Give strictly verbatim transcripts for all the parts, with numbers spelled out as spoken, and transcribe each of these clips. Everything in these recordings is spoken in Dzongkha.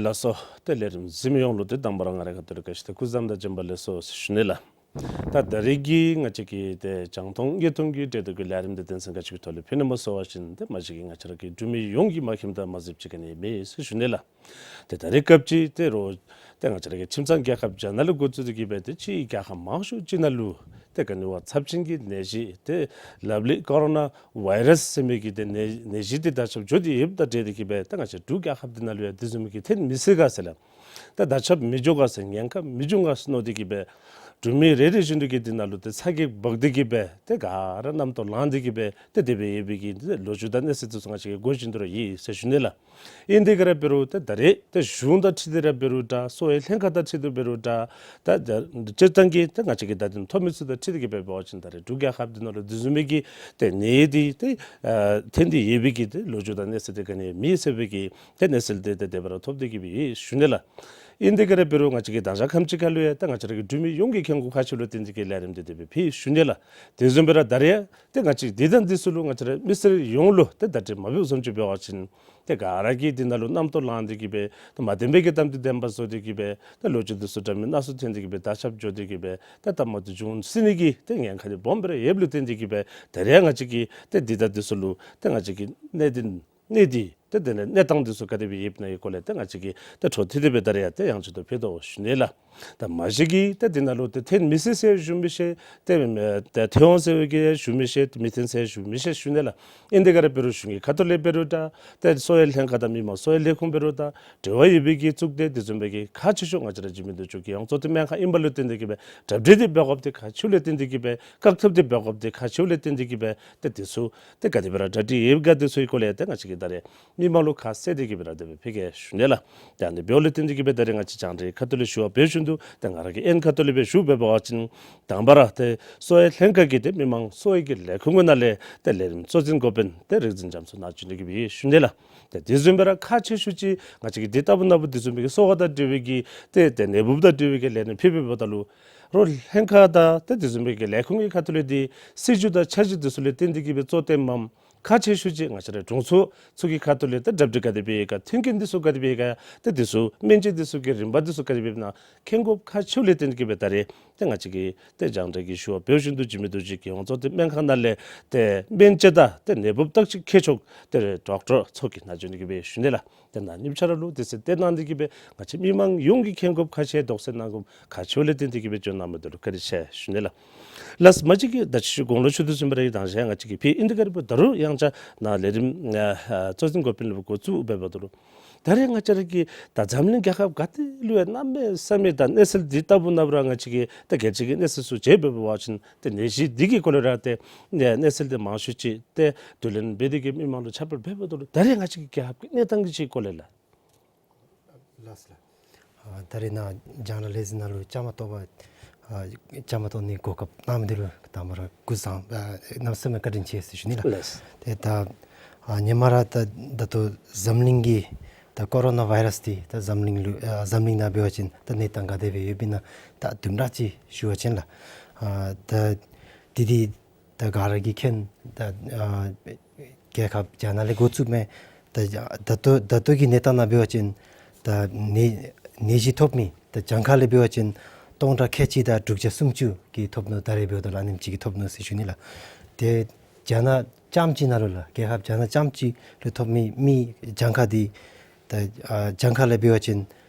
ལགས་སོ། ཏེ་ལས་རིམ་གཟིགས་མི་ཡོངས་ལུ་ཏེ་དང་པ་ར་ང་རའི་ཁ་ཐུག་ལས་བཀྲ་ཤིས་བདེ་ལེགས་སྐུ་གཟུགས་བཟང་དང་བྱོན་པ་ལེགས་སོ་ཟེར་ཞུ་ནི་ལགས། ད་ད་རེས་ཀྱི་ང་བཅས་ཀྱི་ཏེ་རྒྱང་མཐོང་དངོས་མཐོང་གི་འབྲེལ་གཏུག་གི་ལས་རིམ་འདི་དེ་ཚུན་ཁ་ཅིག་གི་ཐོག་ལས་ཕུལ་ནི་མ་ཚུགས་པ་ཅིན་ཏེ་མ་གཞི་གི་ང་བཅས་ར་གི་འབྲུག་མི་ཡོངས་ཀྱིས་མ་མཁྱེནམ་དང་མ་གཟིགསཔ་ཅིག་ག་ནི་མེད་ཟེར་ཞུ་ནི་ལགས། ཏེ་ད་རེས་སྐབས་ཅིག་ཏེ་རོགས་ཏེ་ང་བཅས་ར་གི་ཁྱིམ་ཚང་རྒྱལ་ཁབ་རྒྱ་ནག་ལས་འགོ་བཙུགས་ཏེ་གི་སྦེ་ཏེ་ཕྱིའི་རྒྱལ་ཁབ་མང་ཤོས་ཅིག་ནང་ལུ་ཏེ་ག་ནི་བ་ཚབས་ཆེན་གྱི་ནད་གཞི་ཏེ་ལབ་ལེ་ཀོ་རོ་ན་བཱའི་རཱསི་ཟེར་མི་གི་ཏེ་ནད་ནད་གཞི་འདི་དར་ཁྱབ་འགྱོ་སྟེ་ཡོདཔ་དང་འབྲེལ་ཏེ་གི་སྦེ་ཏེ་ང་བཅས་འབྲུག་རྒྱལ་ཁབ་འདི་ནང་ལུ་ཡང་དེ་བཟུམ་མའི་གི་ཐོན་མི་སྲིད་ག་ཟེར་ལགས། ཏེ་དར་ཁྱབ་མི་འགྱོ་ག་ཟེར་ཉེན་ཁ་མི་འབྱུང་ག་ཟེར་མནོ་སྟེ་གི་སྦེ་འབྲུག་མི་རེ་རེ་བཞིན་དུ་གིས་འདི་ནང་ལུ་ཏེ་ཚ་གྱང་འབག་སྟེ་གི་སྦེ་ཏེ་ག་ར་རྣམ་རྟོག་ལངས་ཏེ་གི་སྦེ་ཏེ་དེ་སྦེ་ཡོད་པའི་གི་ཏེ་ལོ་རྒྱུས་དང་གནས་ཚུལ་འདི་ཚུ་ང་བཅས་ཀྱིས་གོ་བཞིན་དུ་ར་ཡོད་ཟེར་ཞུ་ནི་ལགས། ཨིན་ཏེ་ག་ར་འབད་རུང་ཏེ་ད་རེས་ཏེ་གཞུང་དང་འཁྲིལ་ཏེ་ར་འབད་རུང་འདྲ་གསོ་བའི་ལྷན་ཁག་དང་འཁྲིལ་ཏེ་འབད་རུང་འདྲ་ད་ད་སྤྱིར་བཏང་གི་ཏེ་ང་བཅས་ཀྱི་བརྡ་དོན་ཐོབ་མི་ཚུ་དང་འཁྲིལ་ཏེ་གི་སྦེ་འབད་བ་ཅིན་ད་རེས་འབྲུག་རྒྱལ་ཁབ་འདི་ནང་ལུ་དེ་བཟུམ་མའི་གི་ཏེ་ནད་འདི་ཏེ་ཨ་ཐོན་ཏེ་ཡོད་པའི་གི་ཏེ་ལོ་རྒྱུས་དང་གནས་ཚུལ་འདི་ག་ནི་མེད་ཟེར་བའི་གི་ཏེ་གནས་ཚུལ་འདི་ཏེ་དེ་སྦེ་ར་ཐོབ་སྟེ་གི་སྦེ་ཡོད་ཞུ་ནི་ལགས། ཨིན་ཏེ་ག་ར་འབད་རུང་ང་བཅས་ཀྱིས་ད་ཆ་ཁམས་ཅིག་ཁ་ལུ་ཡང་ཏེ་ང་བཅས་ར་གི་འབྲུག་མི་ཡོངས་ཀྱི་མཁྱེན་དགོཔ་ཁག་ཆེཝ་ལུ་བརྟེན་ཏེ་གི་ལས་རིམ་འདི་དེ་སྦེ་ཕུལ་ཞུ་ནི་ལགས། དེ་བཟུམ་སྦེ་ར་ད་རེས་ཏེ་ང་བཅས་འདི་དང་འདི་ཚུ་ལུ་ང་བཅས་ར་མི་སེར་ཡོངས་ལུ་ཏེ་བརྡ་སྤྲོད་མ་འབདཝ་བཟུམ་ཅིག་འབད་བ་ཅིན་ཏེ་ག་ར་གིས་འདི་ནང་ལུ་རྣམ་རྟོག་ལངས་ཏེ་གི་སྦེ་ཏེ་མ་བདེན་པའི་གི་གཏམ་འདི་བདེན་པ་བཟོ་སྟེ་གི་སྦེ་ཏེ་ལོ་རྒྱུས་འདི་ཚུ་འདྲ་མིན་སྣ་ཚོགས་ཐོན་ཏེ་གི་སྦེ་དར་ཁྱབ་འགྱོ་སྟེ་གི་སྦེ་ཏེ་སྟབས་མ་བདེཝ་འབྱུང་སྲིད་ནི་གི་ཏེ་ཉེན་ཁ་འདི་སྦོམ་སྦེ་ར་ཡོདཔ་ལུ་བརྟེན་ཏེ་གི་སྦེ་ད་རེས་ང་བཅས་ཀྱིས་ཏེ་འདི་དང་འདི་ཚུ་ལུ་ཏེ་ང་བཅས་ཀྱིས་གནད་དོན་གནད་འདི་ཏེ་དེ་ལས་གནས་སྟངས་འདི་ཚུ་ག་དེ་སྦེ་ཡོདཔ་ཨིན་ན་གི་སྐོར་ལས་ཏེ་ང་བཅས་ཀྱིས་ཏེ་འཕྲོ་མཐུད་དེ་སྦེ་ད་རེས་ཡང་ཏེ་ཡང་ཅིན་ཏེ་ཕུལ་དོ་ཞུ་ནི་ལགས། ད་མ་གཞི་གིས་ཏེ་འདི་ནང་ལུ་ཏེ་ཐོན་མི་སྲིད་ཟེར་ཞུ་མི་ཤེས། ཏེ་ཏེ་ཐོན་འོང་ཟེར་བའི་གི་ཞུ་མི་ཤེས། མི་ཐོན་ཟེར་ཞུ་མི་ཤེས་ཞུ་ནི་ལགས། ཨིན་ཏེ་ག་ར་འབད་རུང་གཞུང་གི་ཁ་ཐུག་ལས་འབད་རུང་འདྲ་ཏེ་གསོ་བའི་ལྷན་ཁག་དང་མི་མང་གསོ་བའི་ལས་ཁུངས་འབད་རུང་འདྲ་འབྲེལ་བ་ཡོད་པའི་གི་གཙུག་སྡེ་དེ་བཟུམ་མའི་གི་ཁག་ཆེ་ཤོས་ང་བཅས་ར་འཇིགས་མེད་རྡོ་རྗེ་རྒྱལ་ཡོངས་གཙོ་བསྟེན་སྨན་ཁང་ཨིནམ་ལུ་བརྟེན་ཏེ་གི་སྦེ་གྲ་སྒྲིག་འདི་འབད་དགོཔ་འདི་ཁག་ཆེཝ་ལས་བརྟེན་ཏེ་གི་སྦེ་བཀག་ཐབས་འདི་འབད་དགོཔ་འདི་ཁག་ཆེཝ་ལས་བརྟེན་ཏེ་གི་སྦེ་ཏེ་འདི་ཚུ་ཏེ་ག་དེ་སྦེ་ར་གྲ་སྒྲིག་ཡོད་ག་འདི་ཚུ་གི་སྐོར་ལས་ཏེ་ང་བཅས་ཀྱིས་ད་རེས་མི་མང་ལུ་ཁ་གསལ་ཏེ་གི་སྦེ་ར་དེ་སྦེ་ཕུལ་གེ་ཞུ་ནི་ལགས། ཏེ་ཨ་ནི་འབདཝ་ལས་བརྟེན་ཏེ་གི་སྦེ་ད་རེས་ང་བཅས་རྒྱང་བསྒྲགས་ཁ་ཐུག་ལས་ཞུ་བ་འབད་བཞིན་དུ་ཏེ་ང་ར་གི་ཨེན་ཁ་ཐུག་ལས་སྦེ་ཞུ་འབད་བ་ཅིན་དང་པ་ར་ཏེ་གསོ་བའི་ལྷན་ཁག་གི་ཏེ་མི་མང་གསོ་བའི་གི་ལས་ཁུངས་ཀྱི་ནང་ལས་ཏེ་ལས་རིམ་གཙོ་འཛིན་འགོ་དཔོན་ཏེ་རིག་འཛིན་རྒྱ་མཚོ་ནཱ་བྱོན་ཏེ་གི་སྦེ་ཞུ་ནི་ལགས། ཏེ་དེ་བཟུམ་སྦེ་ར་ཁག་ཆེ་ཤོས་ཅིག་ང་བཅས་ཀྱིས་འདི་ལྟ་བུ་ན་བུ་དེ་བཟུམ་མའི་གི་གསོ་བ་དང་འབྲེལ་བའི་གི་ཏེ་ཏེ་ནད་འབུབ་དང་འབྲེལ་བའི་གི་ལས་རིམ་ཕུལ་བའི་འབདཝ་ད་ལུ་རོགས་ལྷན་ཁག་དང་ཏེ་དེ་བཟུམ་མའི་གི་ལས་ཁུངས་ཀྱི་ཁ་ཐུག་ལས་ཏེ་སྲིད་བྱུས་དང་འཆར་གཞི་དེ་ཚུ་ལས་བརྟེན་ཏེ་གི་སྦེ་གཙོ་བཏོན་མམ་ཁག་ཆེ་ཤོས་ཅིག་ང་བཅས་ར་དྲུང་འཚོ་ཚུ་གི་ཁ་ཐུག་ལས་ཏེ་གྲ་སྒྲིག་ག་དེ་སྦེ་ཡོད་ག་མཐུན་རྐྱེན་འདི་ཚུ་ག་དེ་སྦེ་ཡོད་ག་ཏེ་འདི་ཚུ་སྨན་བཅོས་འདི་ཚུ་གི་རིམ་པ་འདི་ཚུ་ག་དེ་སྦེ་ཨིན་ན་མཁྱེན་དགོཔ་ཁག་ཆེཝ་ལས་བརྟེན་གྱི་སྦེ་ད་རེས་ཏེ་ང་བཅས་ཀྱིས་ཏེ་རྒྱང་བསྒྲགས་ཀྱི་ཞུ་བ་འབད་བཞིན་དུ་འཇིགས་མེད་རྡོ་རྗེ་རྒྱལ་ཡོངས་གཙོ་བསྟེན་སྨན་ཁང་ནང་ལས་ཏེ་སྨན་བཅོས་དང་ཏེ་ནད་འབུབ་བརྟག་དཔྱད་མཁས་མཆོག་ཏེ་ཌོག་ཊར་མཚོ་སྐྱིད་ནཱ་བྱོན་གྱི་སྦེ་ཞུ་ནི་ལགས། ཏེ་ནཱ་གཉིས་ཆ་ར་ལུ་དུས་ཚོད་བཏོན་གནང་སྟེ་གི་སྦེ་ང་བཅས་མི་མང་ཡོངས་ཀྱིས་མཁྱེན་དགོཔ་ཁག་ཆེ་དོགས་སེལ་གནང་དགོཔ་ཁག་ཆེཝ་ལས་བརྟེན་ཏེ་གི་སྦེ་བྱོན་གནང་མི་འདི་ལུ་བཀའ་དྲིན་ཆེ་ཞུ་ནི་ལགས། ལགས་མ་གཞི་གིས་ད་ཅི་ཞུ་དགོངས་ལོ་ཞུ་དོ་བཟུམ་སྦེ་ར་ཡང་ད་ཅི་ང་བཅས་ཀྱིས་ཕུལ་ཨིན་ཏེ་ག་ར་འབདཝ་ད་རུང་ཡང་ཅིན་ནཱ་ལས་རིམ་ཨ་ཨ་གཙོ་འཛིན་འགོ་དཔོན་ལས་འགོ་བཙུགས་འབད་འབདཝ་ད་ལུ་ད་རེས་ང་བཅས་ར་གི་ད་འཛམ་གླིང་རྒྱལ་ཁབ་ག་ཏེ་ལུ་ཡང་གནམ་མེད་ས་མེད་ད་གནས་ཚུལ་འདི་ལྟ་བུ་ནང་ར་ང་བཅས་ཀྱིས་ད་རྒྱལ་སྤྱི་གི་གནས་ཚུལ་ཚུ་མཇལ་འབད་བ་ཅིན་ཏེ་ནད་གཞི་འདི་གི་སྐོར་ལས་ར་ཏེ་གནས་ཚུལ་འདི་མང་ཤོས་ཅིག་ཏེ་བསྡུ་ལེན་འབད་དེ་གི་མི་མང་ལུ་ཁྱབ་སྤེལ་འབད་འབདཝ་ད་ལུ་ད་རེས་ང་བཅས་ཀྱི་རྒྱལ་ཁབ་ཀྱི་གནས་སྟངས་ཀྱི་ཅིག་སྐོར་ལས་ལགས། ལགས་སོ་ལགས། ཨ་ད་རེས་ནཱ་རྒྱང་བསྒྲགས་ལས་འཛིན་ནང་ལུ་བཅའ་མར་གཏོགས་པ་ཨ་བཅའ་མར་གཏོགས་ནིའི་གོ་སྐབས་གནང་མི་འདི་ལུ་དང་པ་ར་སྐུ་གཟུགས་བཟང་ཨ་གནམ་མེད་ས་མེད་བཀའ་དྲིན་ཆེ་ཟེར་ཞུ་ནི་ལགས། ལགས། ཏེ་ད་ཨ་ཧེ་མ་ར་ད་ད་ལྟོ་འཛམ་གླིང་གི་ད་ཀོ་རོ་ན་བཱའི་རཱསི་འདི་ད་འཛམ་གླིང་ལུ་ཨ་འཛམ་གླིང་ནང་འབད་བ་ཅིན་ད་གནས་སྟངས་ག་དེ་སྦེ་ཡོདཔ་ཨིན་ན་ད་དུམ་གྲ་ཅིག་ཞུ་བ་ཅིན་ལགས། ཨ་ད་འདི་འདི་ད་ག་ར་གིས་མཁྱེན་ད་ཨ་རྒྱལ་ཁབ་རྒྱ་ནག་ལས་འགོ་བཙུགས་མི་ད་ད་ལྟོ་ད་ལྟོ་གི་གནས་སྟངས་ནང་འབད་བ་ཅིན་ད་ནད་ནད་གཞི་ཐོབ་མི་ད་གྱངས་ཁ་ལས་འབད་བ་ཅིན་སྟོང་ཕྲག་ཁལ་གཅིག་དང་དྲུག་བརྒྱ་སུམ་ཅུ་གི་ཐོབ་ནུག། ད་རེས་འབདཝ་ད་ལུ་ཨ་ནེམ་ཅིག་གི་ཐོབ་ནུག་ཟེར་ཞུ་ནི་ལགས། ཏེ་རྒྱ་ནག་རྐྱངམ་གཅིག་ནང་ལུ་ལགས་རྒྱལ་ཁབ་རྒྱ་ནག་རྐྱངམ་གཅིག་ལུ་ཐོབ་མི་མི་གྱངས་ཁ་འདི་ད་ཨ་གྱངས་ཁ་ལས་འབད་བ་ཅིན་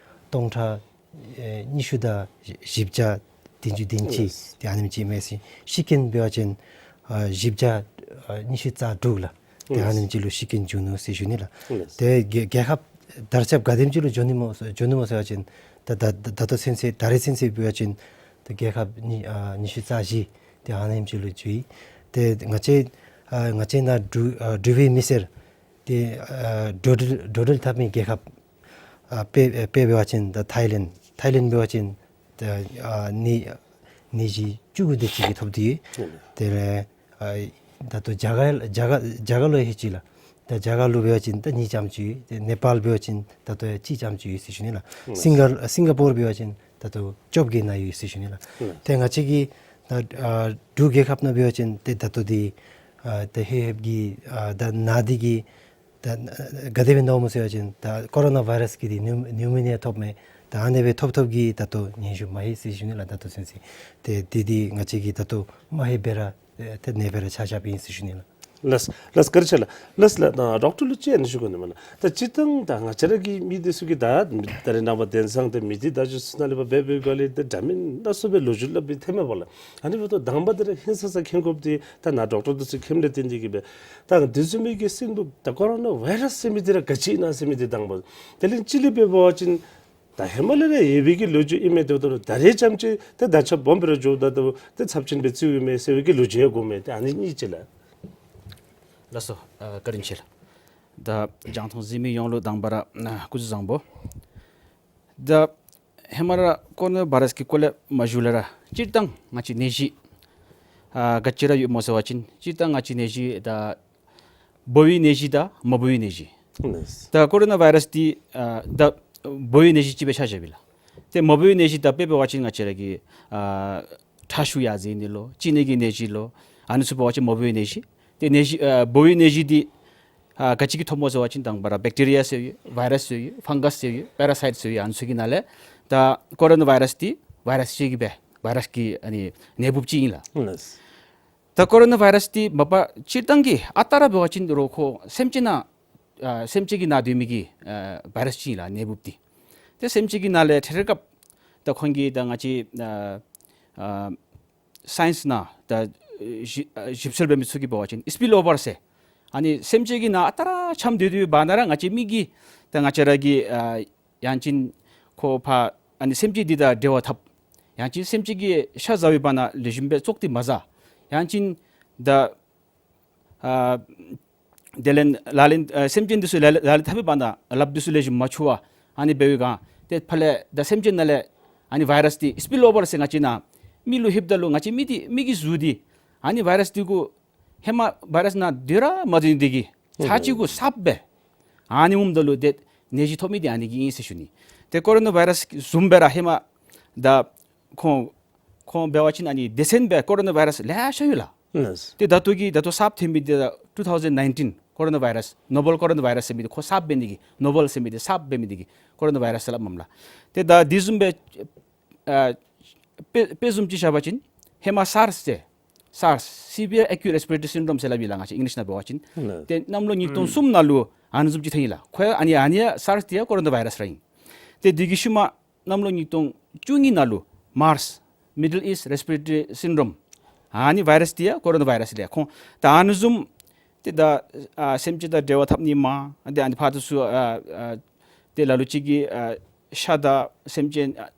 སྟོང་ཕྲག་ཨེ་ཉི་ཤུ་དང་བཞི་བརྒྱ་བདུན་ཅུ་དོན་གཅིག་ཏེ་ཨ་ནེམ་ཅིག་མས་ཟེར། ཤི་རྐྱེན་འབད་བ་ཅིན་ཨ་བཞི་བརྒྱ་ཨ་ཉི་ཤུ་རྩ་དྲུག་ལགས། ཏེ་ཨ་ནེམ་ཅིག་ལུ་ཤི་རྐྱེན་བྱུང་ནུག་ཟེར་ཞུ་ནི་ལགས། ཏེ་རྒྱལ་རྒྱལ་ཁབ་དར་ཁྱབ་ག་དེམ་ཅིག་ལུ་འགྱོ་ནི་སྨོ་འགྱོ་ནི་སྨོ་ཟེར་བ་ཅིན་ད་ད་ད་ད་ལྟོ་ཚུན་ཚོད་ད་རེས་ཚུན་ཚོད་འབད་བ་ཅིན་ད་རྒྱལ་ཁབ་ཉི་ཨ་ཉི་ཤུ་རྩ་བཞི་ཏེ་ཨ་ནེམ་ཅིག་ལུ་འགྱོ་ཡི། ཏེ་ང་བཅས་ཨ་ང་བཅས་ནཱ་འབྲུག་ཨ་འབྲུག་པའི་མི་སེར་ཏེ་ཨ་འགྲོ་འགྲུལ་འགྲོ་འགྲུལ་འཐབ་མི་རྒྱལ་ཁབ་ཨ་དཔེ་ཨ་དཔེ་འབད་བ་ཅིན་ད་ཐའི་ལེནཌ་ཐའི་ལེནཌ་འབད་བ་ཅིན་ད་ཨ་ནད་ནད་གཞི་བཅུ་དགུ་དེ་ཅིག་གིས་ཐོབ་སྟེ་ཡོད། དེ་ལས་ཨ་ ད་ལྟོ་རྒྱ་གར་རྒྱ་གར་རྒྱ་གར་ལུ་ཡང་ཧེ་ཅིག་ལགས། ད་རྒྱ་གར་ལུ་འབད་བ་ཅིན་ད་གཉིས་ཙམ་ཅིག་ཡོད། ཏེ་ནེ་པཱལ་འབད་བ་ཅིན་ད་ལྟོ་ཡང་གཅིག་ཙམ་ཅིག་ཡོད་ཟེར་ཞུ་ནི་ལགས། ཨུམ། སིང་ག་སིང་ག་པོར་འབད་བ་ཅིན་ད་ལྟོ་བཅོ་བརྒྱད་ནང་ཡོད་ཟེར་ཞུ་ནི་ལགས། ཨུམ། ཏེ་ང་བཅས་ཀྱི་ད་ཨ་འབྲུག་རྒྱལ་ཁབ་ནང་འབད་བ་ཅིན་ཏེ་ད་ལྟོ་འདི་ཨ་ད་ཧེ་ཧེབ་ཀྱི་ཨ་ད་ནད་འདི་གིས་ད་ག་དེ་སྦེ་ན་འོང་མོ་ཟེར་བ་ཅིན་ད་ཀོ་རོ་ན་བཱའི་རཱསི་གི་འདི་ནིའུ་ནིའུ་མོ་ནི་ཡ་ཐོབ་མས། ད་ཨ་ནི་སྦེ་ཐོབ་ཐོབ་ཀྱི་ད་ལྟོ་སྙན་ཞུ་མ་ཧེ་ཟེར་ཞུ་ནི་ལགས། ད་ལྟོ་ཚུན་ཚོད་ཏེ་འདི་འདི་ང་བཅས་ཀྱིས་ད་ལྟོ་མ་ཧེ་སྦེ་ར་ཏེ་ནེ་སྦེ་ར་ཆ་བཞགཔ་ཨིན་ཟེར་ཞུ་ནི་ལགས། ལགས་ལགས། བཀའ་དྲིན་ཆེ་ལགས། ལགས་ལགས། ད་ཌོག་ཊར་ལུ་ཅིག་ཨ་ནི་ཞུ་དགོ་ནི་མས་ལགས། ད་སྤྱིར་བཏང་ད་ང་བཅས་ར་གི་མི་འདི་ཚུ་གིས་ད་ད་རེས་ནངས་པ་དེང་སང་ད་མི་འདི་ད་ཅི་ཚུ་ནང་ལས་ཕར་འབད་འབདཝ་ལས་ད་འདྲ་མིན་སྣ་ཚོགས་སྦེ་ལོ་རྒྱུས་སླབ་སྟེ་ཐོནམ་མས་པ་ལགས། ཨ་ནི་འབདཝ་ད་དང་པ་འདི་ར་ཧིང་སངས་ས་མཁྱེན་དགོཔ་འདི་ད་ནཱ་ཌོག་ཊར་འདི་ཚུ་མཁྱེནམ་ལས་བརྟེན་ཏེ་གིས་སྦེ་ད་འདི་བཟུམ་མའི་གི་ཤིང་ལུ་ད་ཀོ་རོ་ན་བཱའི་རཱསི་ཟེར་མི་འདི་ར་ག་ཅི་ཨིན་ན་ཟེར་མི་འདི་དང་པ། དེ་ལས་གཅིག་ལས་འབད་བ་ཅིན་ད་ཧེ་མ་ལས་ར་ཡོད་པའི་གི་ལོ་རྒྱུས་ཨིན་མས། དེ་འབདཝ་ད་ད་རེས་ཙམ་ཅིག་ཏེ་ད་ཆ་སྦོམ་སྦེ་ར་འགྱོཝ་ད་ད་ཏེ་ཚབས་ཆེན་སྦེ་བརྩིཝ་ཨིན་མས་ཟེར་བའི་གི་ལོ་རྒྱུས་ཡང་གོཝ་མས། ཏེ་ཨ་ནི་གཉིས་ཅིག་ལགས། ལགས་སོ། ཨ་བཀའ་དྲིན་ཆེ་ལགས། ད་རྒྱང་མཐོང་གཟིགས་མི་ཡོངས་ལུ་དང་པ་ར་ཨ་སྐུ་གཟུགས་བཟང་པོ། ད་ཧེ་མ་ར་ཀོ་རོ་ན་བཱའི་རཱསི་གི་སྐོར་ལས་མ་ཞུ་ལས་ར་སྤྱིར་བཏང་ང་བཅས་ནད་གཞི་ཨ་ག་ཅི་ར་ཡོད་མོ་ཟེར་བ་ཅིན་སྤྱིར་བཏང་ང་བཅས་ནད་གཞི་ད་འབོ་བའི་ནད་གཞི་དང་མ་འབོ་བའི་ནད་གཞི། ལགས། ད་ཀོ་རོ་ན་བཱའི་རཱསི་འདི་ཨ་ད་འབོ་བའི་ནད་གཞི་ཅིག་སྦེ་ཆ་བཞག་པས་ལགས། ཏེ་མ་འབོ་བའི་ནད་གཞི་ད་དཔེ་འབད་བ་ཅིན་ང་བཅས་ར་གི་ཨ་ཁྲག་ཤུགས་ཡར་འཛེགས་ནི་ལོ་གཅིན་སྙི་གི་ནད་གཞི་ལོ་ཨ་ནི་ཚུ་འབད་བ་ཅིན་མ་འབོ་བའི་ནད་གཞི། ཏེ་ནད་གཞི་ཨ་འབོ་བའི་ནད་གཞི་འདི་ཨ་ག་ཅི་གིས་ཐོབ་མོ་ཟེར་བ་ཅིན་དང་པ་ར་བེཀ་ཊི་རི་ཡ་ཟེར་ཡོད། བཱའི་རཱསི་ཟེར་ཡོད། ཕང་གཱསི་ཟེར་ཡོད། པེ་ར་སའིཊ་ཟེར་ཡོད། ཨ་ནི་ཚུ་གི་ནང་ལས་ད་ཀོ་རོ་ན་བཱའི་རཱསི་འདི་བཱའི་རཱསི་ཅིག་གིས་སྦེ་བཱའི་རཱསི་གི་ཨ་ནི་ནད་འབུཔ་ཅིག་ཨིན་ལགས། ལགས། ད་ཀོ་རོ་ན་བཱའི་རཱསི་འདི་མ་པ་སྤྱིར་བཏང་གི་ཨ་རྟག་ར་འབད་བ་ཅིན་རོགས་ཁོ་སེམས་ཅན་ནང་ཨ་སེམས་ཅན་གྱི་ནང་སྡོད་མི་གི་ཨ་བཱའི་རཱསི་ཅིག་ཨིན་ལགས་ནད་འབུཔ་འདི། ཏེ་སེམས་ཅན་གྱི་ནང་ལས་ཐད་རི་སྐབས་ད་ཁོང་གིས་ད་ང་བཅས་ཨ་ཨ་སའིནསི་ནང་ད་ཨ་ཞིབ་ཨ་ཞིབ་འཚོལ་འབད་མི་ཚུ་གིས་འབད་བ་ཅིན་སི་པིལ་ཨོ་བར་ཟེར་ཨ་ནི་སེམས་ཅན་གྱི་ནང་ཨ་རྟག་ར་འཁྱམས་སྡོད་སྡོད་པའི་བར་ན་ར་ང་བཅས་མི་གིས་ད་ང་བཅས་ར་གི་ཨ་ཡང་ཅིན་ཁོ་ཕར་ཨ་ནི་སེམས་ཅན་འདི་དང་འབྲེལ་བ་འཐབ། ཡང་ཅིན་སེམས་ཅན་གྱི་ཤ་བཟའ་བའི་བར་ན་ལེགས་ཤོམ་སྦེ་བཙོག་སྟེ་མ་བཟའ། ཡང་ཅིན་ད་ཨ་དེ་ལས་ལག་ལེན་ཨ་སེམས་ཅན་འདི་ཚུ་ལག་ལག་ལེན་འཐབ་པའི་བར་ན་ལགཔ་འདི་ཚུ་ལེགས་ཤོམ་མ་འཁྱུ་བར་ཨ་ནི་འབད་བའི་སྒང་ཏེ་ཕར་ལས་ད་སེམས་ཅན་ནང་ལས་ཨ་ནི་བཱའི་རཱསི་འདི་སི་པིལ་ཨོ་བར་ཟེར་ང་བཅས་ནཱ་མི་ལུ་ལྷོདཔ་ད་ལུ་ང་བཅས་མི་འདི་མི་གི་གཟུགས་འདི་ཨ་ནི་བཱའི་རཱསི་འདི་གུ་ཧེ་མ་བཱའི་རཱསི་ནཱ་སྡོད་ར་མ་སྡོད་ནི་འདི་གིས་ཚར་གཅིག་གུ་གསརཔ་སྦེ་ཨ་ནི་འོངམ་ད་ལུ་ཏེ་ནད་གཞི་ཐོབ་མི་འདི་ཨ་ནི་གིས་ཨིན་ཟེར་ཞུ་ནི། ཏེ་ཀོ་རོ་ན་བཱའི་རཱསི་བཟུམ་སྦེ་ར་ཧེ་མ་ད་ཁོང་ཁོང་འབད་བ་ཅིན་ཨ་ནི་སྡེ་ཚན་སྦེ་ཀོ་རོ་ན་བཱའི་རཱསི་ལེ་ཤ་ཡོད་ལགས། ལགས། ཏེ་ད་ལྟོ་གི་ད་ལྟོ་གསརཔ་ཐོན་མི་འདི་ད་ཊུ་ཐའུ་ཟེན་ནའིན་ཊིན་ཀོ་རོ་ན་བཱའི་རཱསི་ནོ་བཱལ་ཀོ་རོ་ན་བཱའི་རཱསི་ཟེར་མི་འདི་ཁོ་གསརཔ་འབད་ནི་གི་ནོ་བཱལ་ཟེར་མི་འདི་གསརཔ་འབད་མི་འདི་གིས་ཀོ་རོ་ན་བཱའི་རཱསི་སླབ་མས་ལགས། ཏེ་ད་འདི་བཟུམ་སྦེ་ཨ་དཔེ་དཔེ་བཟུམ་ཅིག་བཞག་པ་ཅིན་ཧེ་མ་སཱརསི་ཟེར་སཱརསི་སི་བི་ཡར་ཨེ་ཀིའུཊ་རེས་པི་རེ་ཊོ་རི་སིན་ཌོམ་ཟེར་སླབ་ཨིན་ལགས་ང་བཅས་ཨིང་ལིཤ་ནང་འབད་བ་ཅིན། ལགས། ཏེ་གནམ་ལོ་ཉིས་སྟོང་གསུམ་ནང་ལུ་ཨ་ནི་བཟུམ་ཅིག་ཐོན་ཡི་ལགས། ཁོ་ཡང་ཨ་ནི་ཨ་ནི་ཡང་སཱརསི་འདི་ཡང་ཀོ་རོ་ན་བཱའི་རཱསི་ར་ཨིན། ཏེ་དེ་གི་ཤུལ་མ་གནམ་ལོ་ཉིས་སྟོང་བཅུ་གཉིས་ནང་ལུ་མཱརསི་མི་ཌལ་ཨིསཊ་རེས་པི་རེ་ཊོ་རི་སིན་ཌོམ་ཨ་ནི་བཱའི་རཱསི་འདི་ཡང་ཀོ་རོ་ན་བཱའི་རཱསི་ལགས། ཁོང་ད་ཨ་ནི་བཟུམ་ཏེ་ད་ཨ་སེམས་ཅན་དང་འབྲེལ་བ་འཐབ་ནི་མ་ཏེ་ཨ་ནི་ཕར་འདི་ཚུ་ཨ་ཨ་ཏེ་ལ་ལུ་ཅིག་གིས་ཨ་ཤ་དང་སེམས་ཅན་ཨ་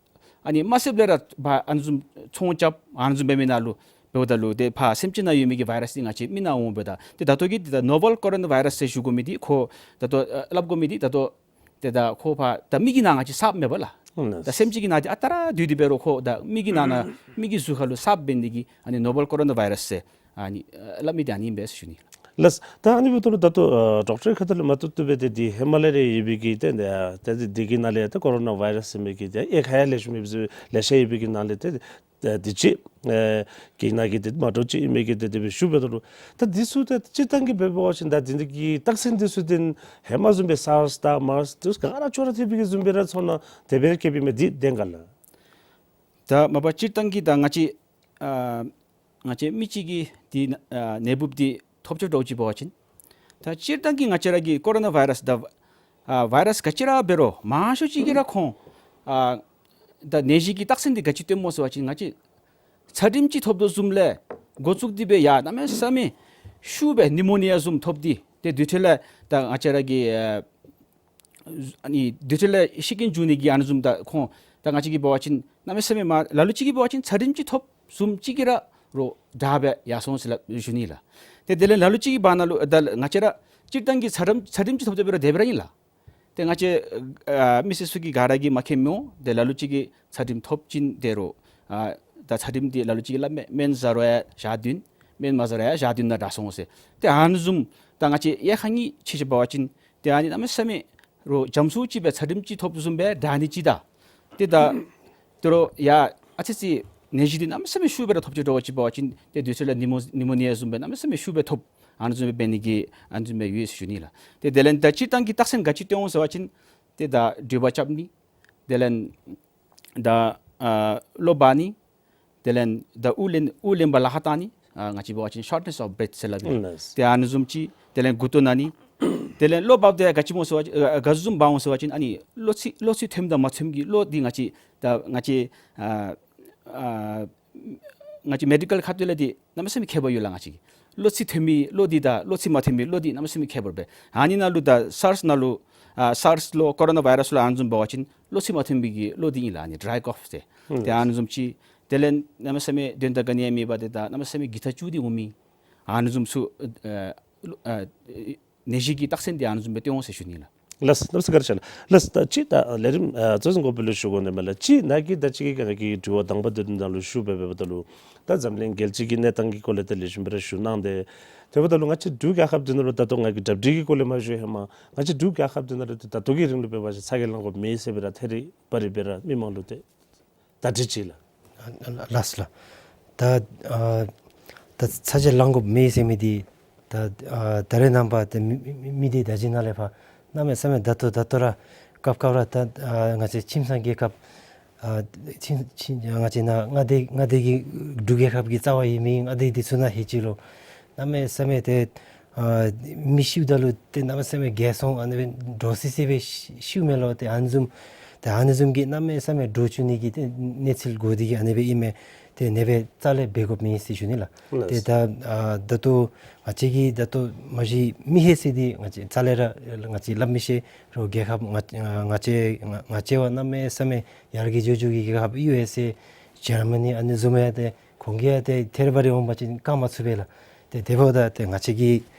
ཨ་ནི་མ་བསདཔ་ལས་ར་ཕར་ཨ་ནི་བཟུམ་ཚོང་རྐྱབ་ཨ་ནི་བཟུམ་འབད་མི་ནང་ལུ་འབདཝ་ད་ལུ་ཏེ་ཕར་སེམས་ཅན་ནང་ཡོད་མི་གི་བཱའི་རཱསི་འདི་ང་བཅས་མི་ནང་འོང་འབདཝ་ད་ཏེ་ད་ལྟོ་གི་འདི་ད་ནོ་བཱལ་ཀོ་རོ་ན་བཱའི་རཱསི་ཟེར་ཞུ་དགོ་མི་འདི་ཁོ་ད་ལྟོ་ཨ་སླབ་དགོ་མི་འདི་ད་ལྟོ་ཏེ་ད་ཁོ་ཕར་ད་མི་གི་ནང་ང་བཅས་གསརཔ་མེན་པ་ལགས། ལགས། ད་སེམས་ཅན་གྱི་ནང་འདི་ཨ་རྟག་ར་སྡོད་དེ་འབད་རུང་ཁོ་ད་མི་གི་ནང་ན་མི་གི་གཟུགས་ཁར་ལུ་གསརཔ་འབད་ནི་འདི་གིས་ཨ་ནི་ནོ་བཱལ་ཀོ་རོ་ན་བཱའི་རཱསི་ཟེར་ཨ་ནི་ཨ་སླབ་མི་འདི་ཨ་ནི་ཨིན་པས་ཟེར་ཞུ་ནི། ལགས། ད་ཨ་ནི་འབདཝ་ད་ལུ་ད་ལྟོ་ཨ་ཌོག་ཊར་ཁ་ཐུག་ལས་མ་བཏུབ་བཏུབ་སྦེ་ཏེ་འདི་ཧེ་མ་ལས་ར་ཡོད་པའི་གི་ཏེ་ཨ་ཏེ་འདི་གི་ནང་ལས་ད་ཀོ་རོ་ན་བཱའི་རཱསི་ཟེར་མི་གི་ཏེ་དབྱེ་ཁག་ཡང་ལེགས་ཤོམ་ཡོད་པའི་ལེ་ཤ་ཡོད་པའི་གི་ནང་ལས་ཏེ་ཨ་འདི་ཅིག་ཨེ་གི་ནང་གི་ཏེ་མ་འདྲཝ་ཅིག་ཨིན་མས་གི་ཏེ་དེ་སྦེ་ཞུ་འབདཝ་ད་ལུ་ད་འདི་ཚུ་ད་སྤྱིར་བཏང་གི་འབད་བ་ཅིན་ད་འདི་འདི་གི་རྟགས་མཚན་འདི་ཚུ་འདི་ཧེ་མ་བཟུམ་སྦེ་སཱརསི་དང་མཱརསི་འདི་ཚུ་ག་ར་ཅོག་ར་འཐད་པའི་གི་བཟུམ་སྦེ་ར་ཚོར་སྣང་དེ་སྦེ་ར་སྐྱེཝ་ཨིན་མས། འདི་བདེན་ག་ལགས། ད་མ་པ་སྤྱིར་བཏང་གི་ད་ང་བཅས་ཨ་ང་བཅས་མི་གཅིག་གིས་འདི་ཨ་ནད་འབུཔ་འདི་ཐོབ་ཅི་འདྲཝ་ཅིག་འབད་བ་ཅིན་ད་སྤྱིར་བཏང་གི་ང་བཅས་ར་གི་ཀོ་རོ་ན་བཱའི་རཱསི་ད་ཨ་བཱའི་རཱསི་ག་ཅི་ར་འབད་རུང་མང་ཤོས་ཅིག་གིས་ར་ཁོང་ཨ་ད་ནད་གཞི་གི་རྟགས་མཚན་འདི་ག་ཅི་སྟོནམ་སྨོ་ཟེར་བ་ཅིན་ང་བཅས་ཚད་རིམས་ཅིག་ཐོབ་དོ་བཟུམ་ལས་འགོ་བཙུགས་ཏེ་སྦེ་ཡར་གནམ་མེད་ས་མེད་ཤུགས་སྦེ་ནིའུ་མོ་ནི་ཡ་བཟུམ་ཐོབ་སྟེ་ཏེ་དེ་འཕྲོ་ལས་ད་ང་བཅས་ར་གི་ཨ་ཨ་ནི་དེ་འཕྲོ་ལས་ཤི་རྐྱེན་འབྱུང་ནི་གི་ཨ་ནི་བཟུམ་ད་ཁོང་ད་ང་བཅས་ཀྱིས་འབད་བ་ཅིན་གནམ་མེད་ས་མེད་མ་ལ་ལུ་ཅིག་གིས་འབད་བ་ཅིན་ཚད་རིམས་ཅིག་ཐོབ་བཟུམ་ཅིག་གིས་ར་རོགས་དྲག་སྦེ་ཡར་སོང་ཟེར་སླབ་ཞུ་ནི་ལགས། ཏེ་དེ་ལས་ལ་ལུ་ཅིག་གི་བར་ན་ལུ་ད་ང་བཅས་ར་སྤྱིར་བཏང་གི་ཚད་རིམས་ཚད་རིམས་ཅིག་ཐོབ་སྟེ་སྦེ་ར་དེ་སྦེ་ར་ཨིན་ལགས། ཏེ་ང་བཅས་ཨ་མི་སེར་ཚུ་གིས་ག་ར་གིས་མ་མཁྱེན་མི་འོང་། ཏེ་ལ་ལུ་ཅིག་གིས་ཚད་རིམས་ཐོབ་ཅི་དེ་རུང་ཨ་ད་ཚད་རིམས་འདི་ལ་ལུ་ཅིག་གིས་སླབ་མས་སྨན་ཟ་རུང་ཡང་ཞག་བདུན། སྨན་མ་ཟ་རུང་ཡང་ཞག་བདུན་ནང་དྲག་སོང་ཟེར། ཏེ་ཨ་ནི་བཟུམ་ད་ང་བཅས་ཡ་ཁ་ཉིན་ཕྱེ་ཞིནམ་འབད་བ་ཅིན་ཏེ་ཨ་ནི་གནམ་མེད་ས་མེད་རོགས་འཇམ་སུ་ཅིག་སྦེ་ཚད་རིམས་ཅིག་ཐོབ་བཟུམ་སྦེ་དྲག་ནི་ཅིག་དང་། ཏེ་ད་ཏེ་རོགས་ཡ་ཨ་ཙི་ཅིག་ནད་གཞི་འདི་གནམ་མེད་ས་མེད་ཤུགས་སྦེ་ར་ཐོབ་ཅི་འདྲཝ་ཅིག་འབད་བ་ཅིན་ཏེ་དུས་ཚོད་ལུ་ནི་མོ་ནི་མོ་ནི་ཡ་བཟུམ་སྦེ་གནམ་མེད་ས་མེད་ཤུགས་སྦེ་ཐོབ། ཨ་ནི་བཟུམ་སྦེ་འབད་ནི་གི་ཨ་ནི་བཟུམ་སྦེ་ཡོད་ཟེར་ཞུ་ནི་ལགས། ཏེ་དེ་ལས་ད་སྤྱིར་བཏང་གི་རྟགས་མཚན་ག་ཅི་སྟོན་འོང་ཟེར་བ་ཅིན་ཏེ་ད་དྲོད་འབར་རྐྱབ་ནི། དེ་ལས་ད་ཨ་གློ་འབར་ནི། དེ་ལས་ད་དབུགས་ལེན་དབུགས་ལེན་པ་ལཱ་ཁག་བཏང་ནི། ཨ་ང་བཅས་འབད་བ་ཅིན་shortness of breath ཟེར་སླབ་ཨིན། ལགས། ཏེ་ཨ་ནི་བཟུམ་ཅིག། དེ་ལས་མགུ་ཏོ་ན་ནི། དེ་ལས་གློ་འབརཝ་ད་ག་ཅི་སྨོ་ཟེར་བ་ཨ་ག་བཟུམ་འབར་འོང་ཟེར་བ་ཅིན་ཨ་ནི་གློ་ཚིགས་གློ་ཚིགས་ཐོནམ་དང་མ་ཐོནམ་གྱི་གློ་འདི་ང་བཅས་ད་ང་བཅས་ཨ་ཨ་ང་བཅས་མེ་ཌི་ཀཱལ་ཁ་ཐུག་ལས་འདི་གནམ་མེད་ས་མེད་ཁྱད་པར་ཡོད་ལགས། ང་བཅས་ཀྱི་གློ་ཚིགས་ཐོན་མི་གློ་འདི་དང་གློ་ཚིགས་མ་ཐོན་མི་གློ་འདི་གནམ་མེད་ས་མེད་ཁྱད་པར་འབད། ཨ་ནི་ནང་ལུ་ད་སཱརསི་ནང་ལུ་ཨ་སཱརསི་ལོ་ཀོ་རོ་ན་བཱའི་རཱསི་ལོ་ཨ་ནི་བཟུམ་འབད་བ་ཅིན་གློ་ཚིགས་མ་ཐོན་མི་གི་གློ་འདི་ཨིན་ལགས། ཨ་ནི་ཌི་རའི་ཀོབ་ཟེར། ཨུམ། ཏེ་ཨ་ནི་བཟུམ་ཅིག། དེ་ལས་གནམ་མེད་ས་མེད་དོན་དག་ག་ནི་ཡང་མེད་པར་ཏེ་ད་གནམ་མེད་ས་མེད་འགྱིག་ཐག་བཅུག་སྟེ་འོང་མི། ཨ་ནི་བཟུམ་ཚུ་ཨ་ཨ་ནད་གཞི་གི་རྟགས་མཚན་འདི་ཨ་ནི་བཟུམ་སྦེ་སྟོན་འོང་ཟེར་ཞུ་ནི་ལགས། ལགས་གནམ་མེད་ས་མེད་བཀའ་དྲིན་ཆེ་ལགས། ལགས་ད་ཅི་ད་ལས་རིམ་ཨ་གཙོ་འཛིན་འགོ་དཔོན་ལུ་ཞུ་དགོ་ནི་མས་ལགས། ཅི་ནཱ་གིས་ད་ཅི་གི་ག་གི་དྲི་བ་དང་པ་དེ་ནང་ལུ་ཞུ་སྦེ་འབདཝ་ད་ལུ་ད་འཛམ་གླིང་རྒྱལ་སྤྱི་གི་གནས་སྟངས་ཀྱི་སྐོར་ལས་ད་ལེགས་ཤོམ་སྦེ་ར་ཞུ་གནང་སྟེ། དེ་འབདཝ་ད་ལུ་ང་བཅས་འབྲུག་རྒྱལ་ཁབ་འདི་ནང་ལུ་ད་ལྟོ་ང་གིས་གྲ་སྒྲིག་གི་སྐོར་ལས་མ་ཞུ་ཧེ་མ་ང་བཅས་འབྲུག་རྒྱལ་ཁབ་འདི་ནང་ལུ་ད་ལྟོ་གི་རིང་ལུ་འབད་བ་ཅིན་ཚ་གྱང་ལང་དགོཔ་མེད་ཟེར་སྦེ་ར་ཐད་རི་བ་རི་སྦེ་ར་མི་མང་ལུ་ཏེ་བརྡ་སྤྲོད་ཅི་ལགས། ལགས་ལགས། ད་ཨ་ད་ཚ་གྱང་ལང་དགོཔ་མེད་ཟེར་མི་འདི་ད་ཨ་ད་རེས་ནངས་པ་ད་མི་མི་མི་སྡེ་བརྡ་བརྒྱུད་ནང་ལས་ཕར་གནམ་མེད་ས་མེད་ད་ལྟོ་ད་ལྟོ་ར་སྐབས་སྐབས་ར་ད་ཨ་ང་བཅས་ཁྱིམ་ཚང་རྒྱལ་ཁབ་ཨ་ཁྱིམ་ཁྱིམ་ང་བཅས་ནཱ་མངའ་སྡེ་མངའ་སྡེ་གི་འབྲུག་རྒྱལ་ཁབ་ཀྱི་རྩ་བ་ཡོད་མི་མངའ་སྡེ་འདི་ཚུ་ནང་ལྷོད་ཅི་ལོ། གནམ་མེད་ས་མེད་ཏེ་ཨ་མི་ཤིཝ་ད་ལུ་ཏེ་གནམ་མེད་ས་མེད་རྒྱས་སོང་། ཨ་ནི་སྦེ་འདྲོག་སི་སི་སྦེ་ཤི་ཤིཝ་མས་ལོ། ཏེ་ཨ་ནི་བཟུམ་ཏེ་ཨ་ནི་བཟུམ་གྱི་གནམ་མེད་ས་མེད་འདྲོག་བཅུག་ནི་གི་ཏེ་གནས་ཚུལ་གོ་སྟེ་གིས་ཨ་ནི་སྦེ་ཨིན་མས། ཏེ་ཨ་ནི་སྦེ་རྩ་ལས་འབད་དགོཔ་མེད་ཟེར་ཞུ་ནི་ལགས། ལགས། ཏེ་ད་ཨ་ད་ལྟོ་ང་བཅས་ཀྱི་ད་ལྟོ་མ་གཞི་མི་ཧེ་སི་འདི་ང་བཅས་རྩ་ལས་ར་ང་བཅས་སླབ་མི་ཤེས་རོགས། རྒྱལ་ཁབ་ང་ང་བཅས་ང་ང་བཅས་བ་གནམ་མེད་ས་མེད་ཡར་རྒྱས་འགྱོ་འགྱོ་གི་རྒྱལ་ཁབ་ཡུ་ཨེསི་ཨེ་འཇར་མ་ནི་ཨ་ནི་བཟུམ་ཡང་ཏེ་ཁོང་གིས་ཡང་ཏེ་ཐད་རི་བ་རི་འོང་པ་ཅིན་བཀག་མ་ཚུགས་པས་ལགས། ཏེ་དེ་འབདཝ་ད་ཏེ་ང་བཅས་ཀྱི་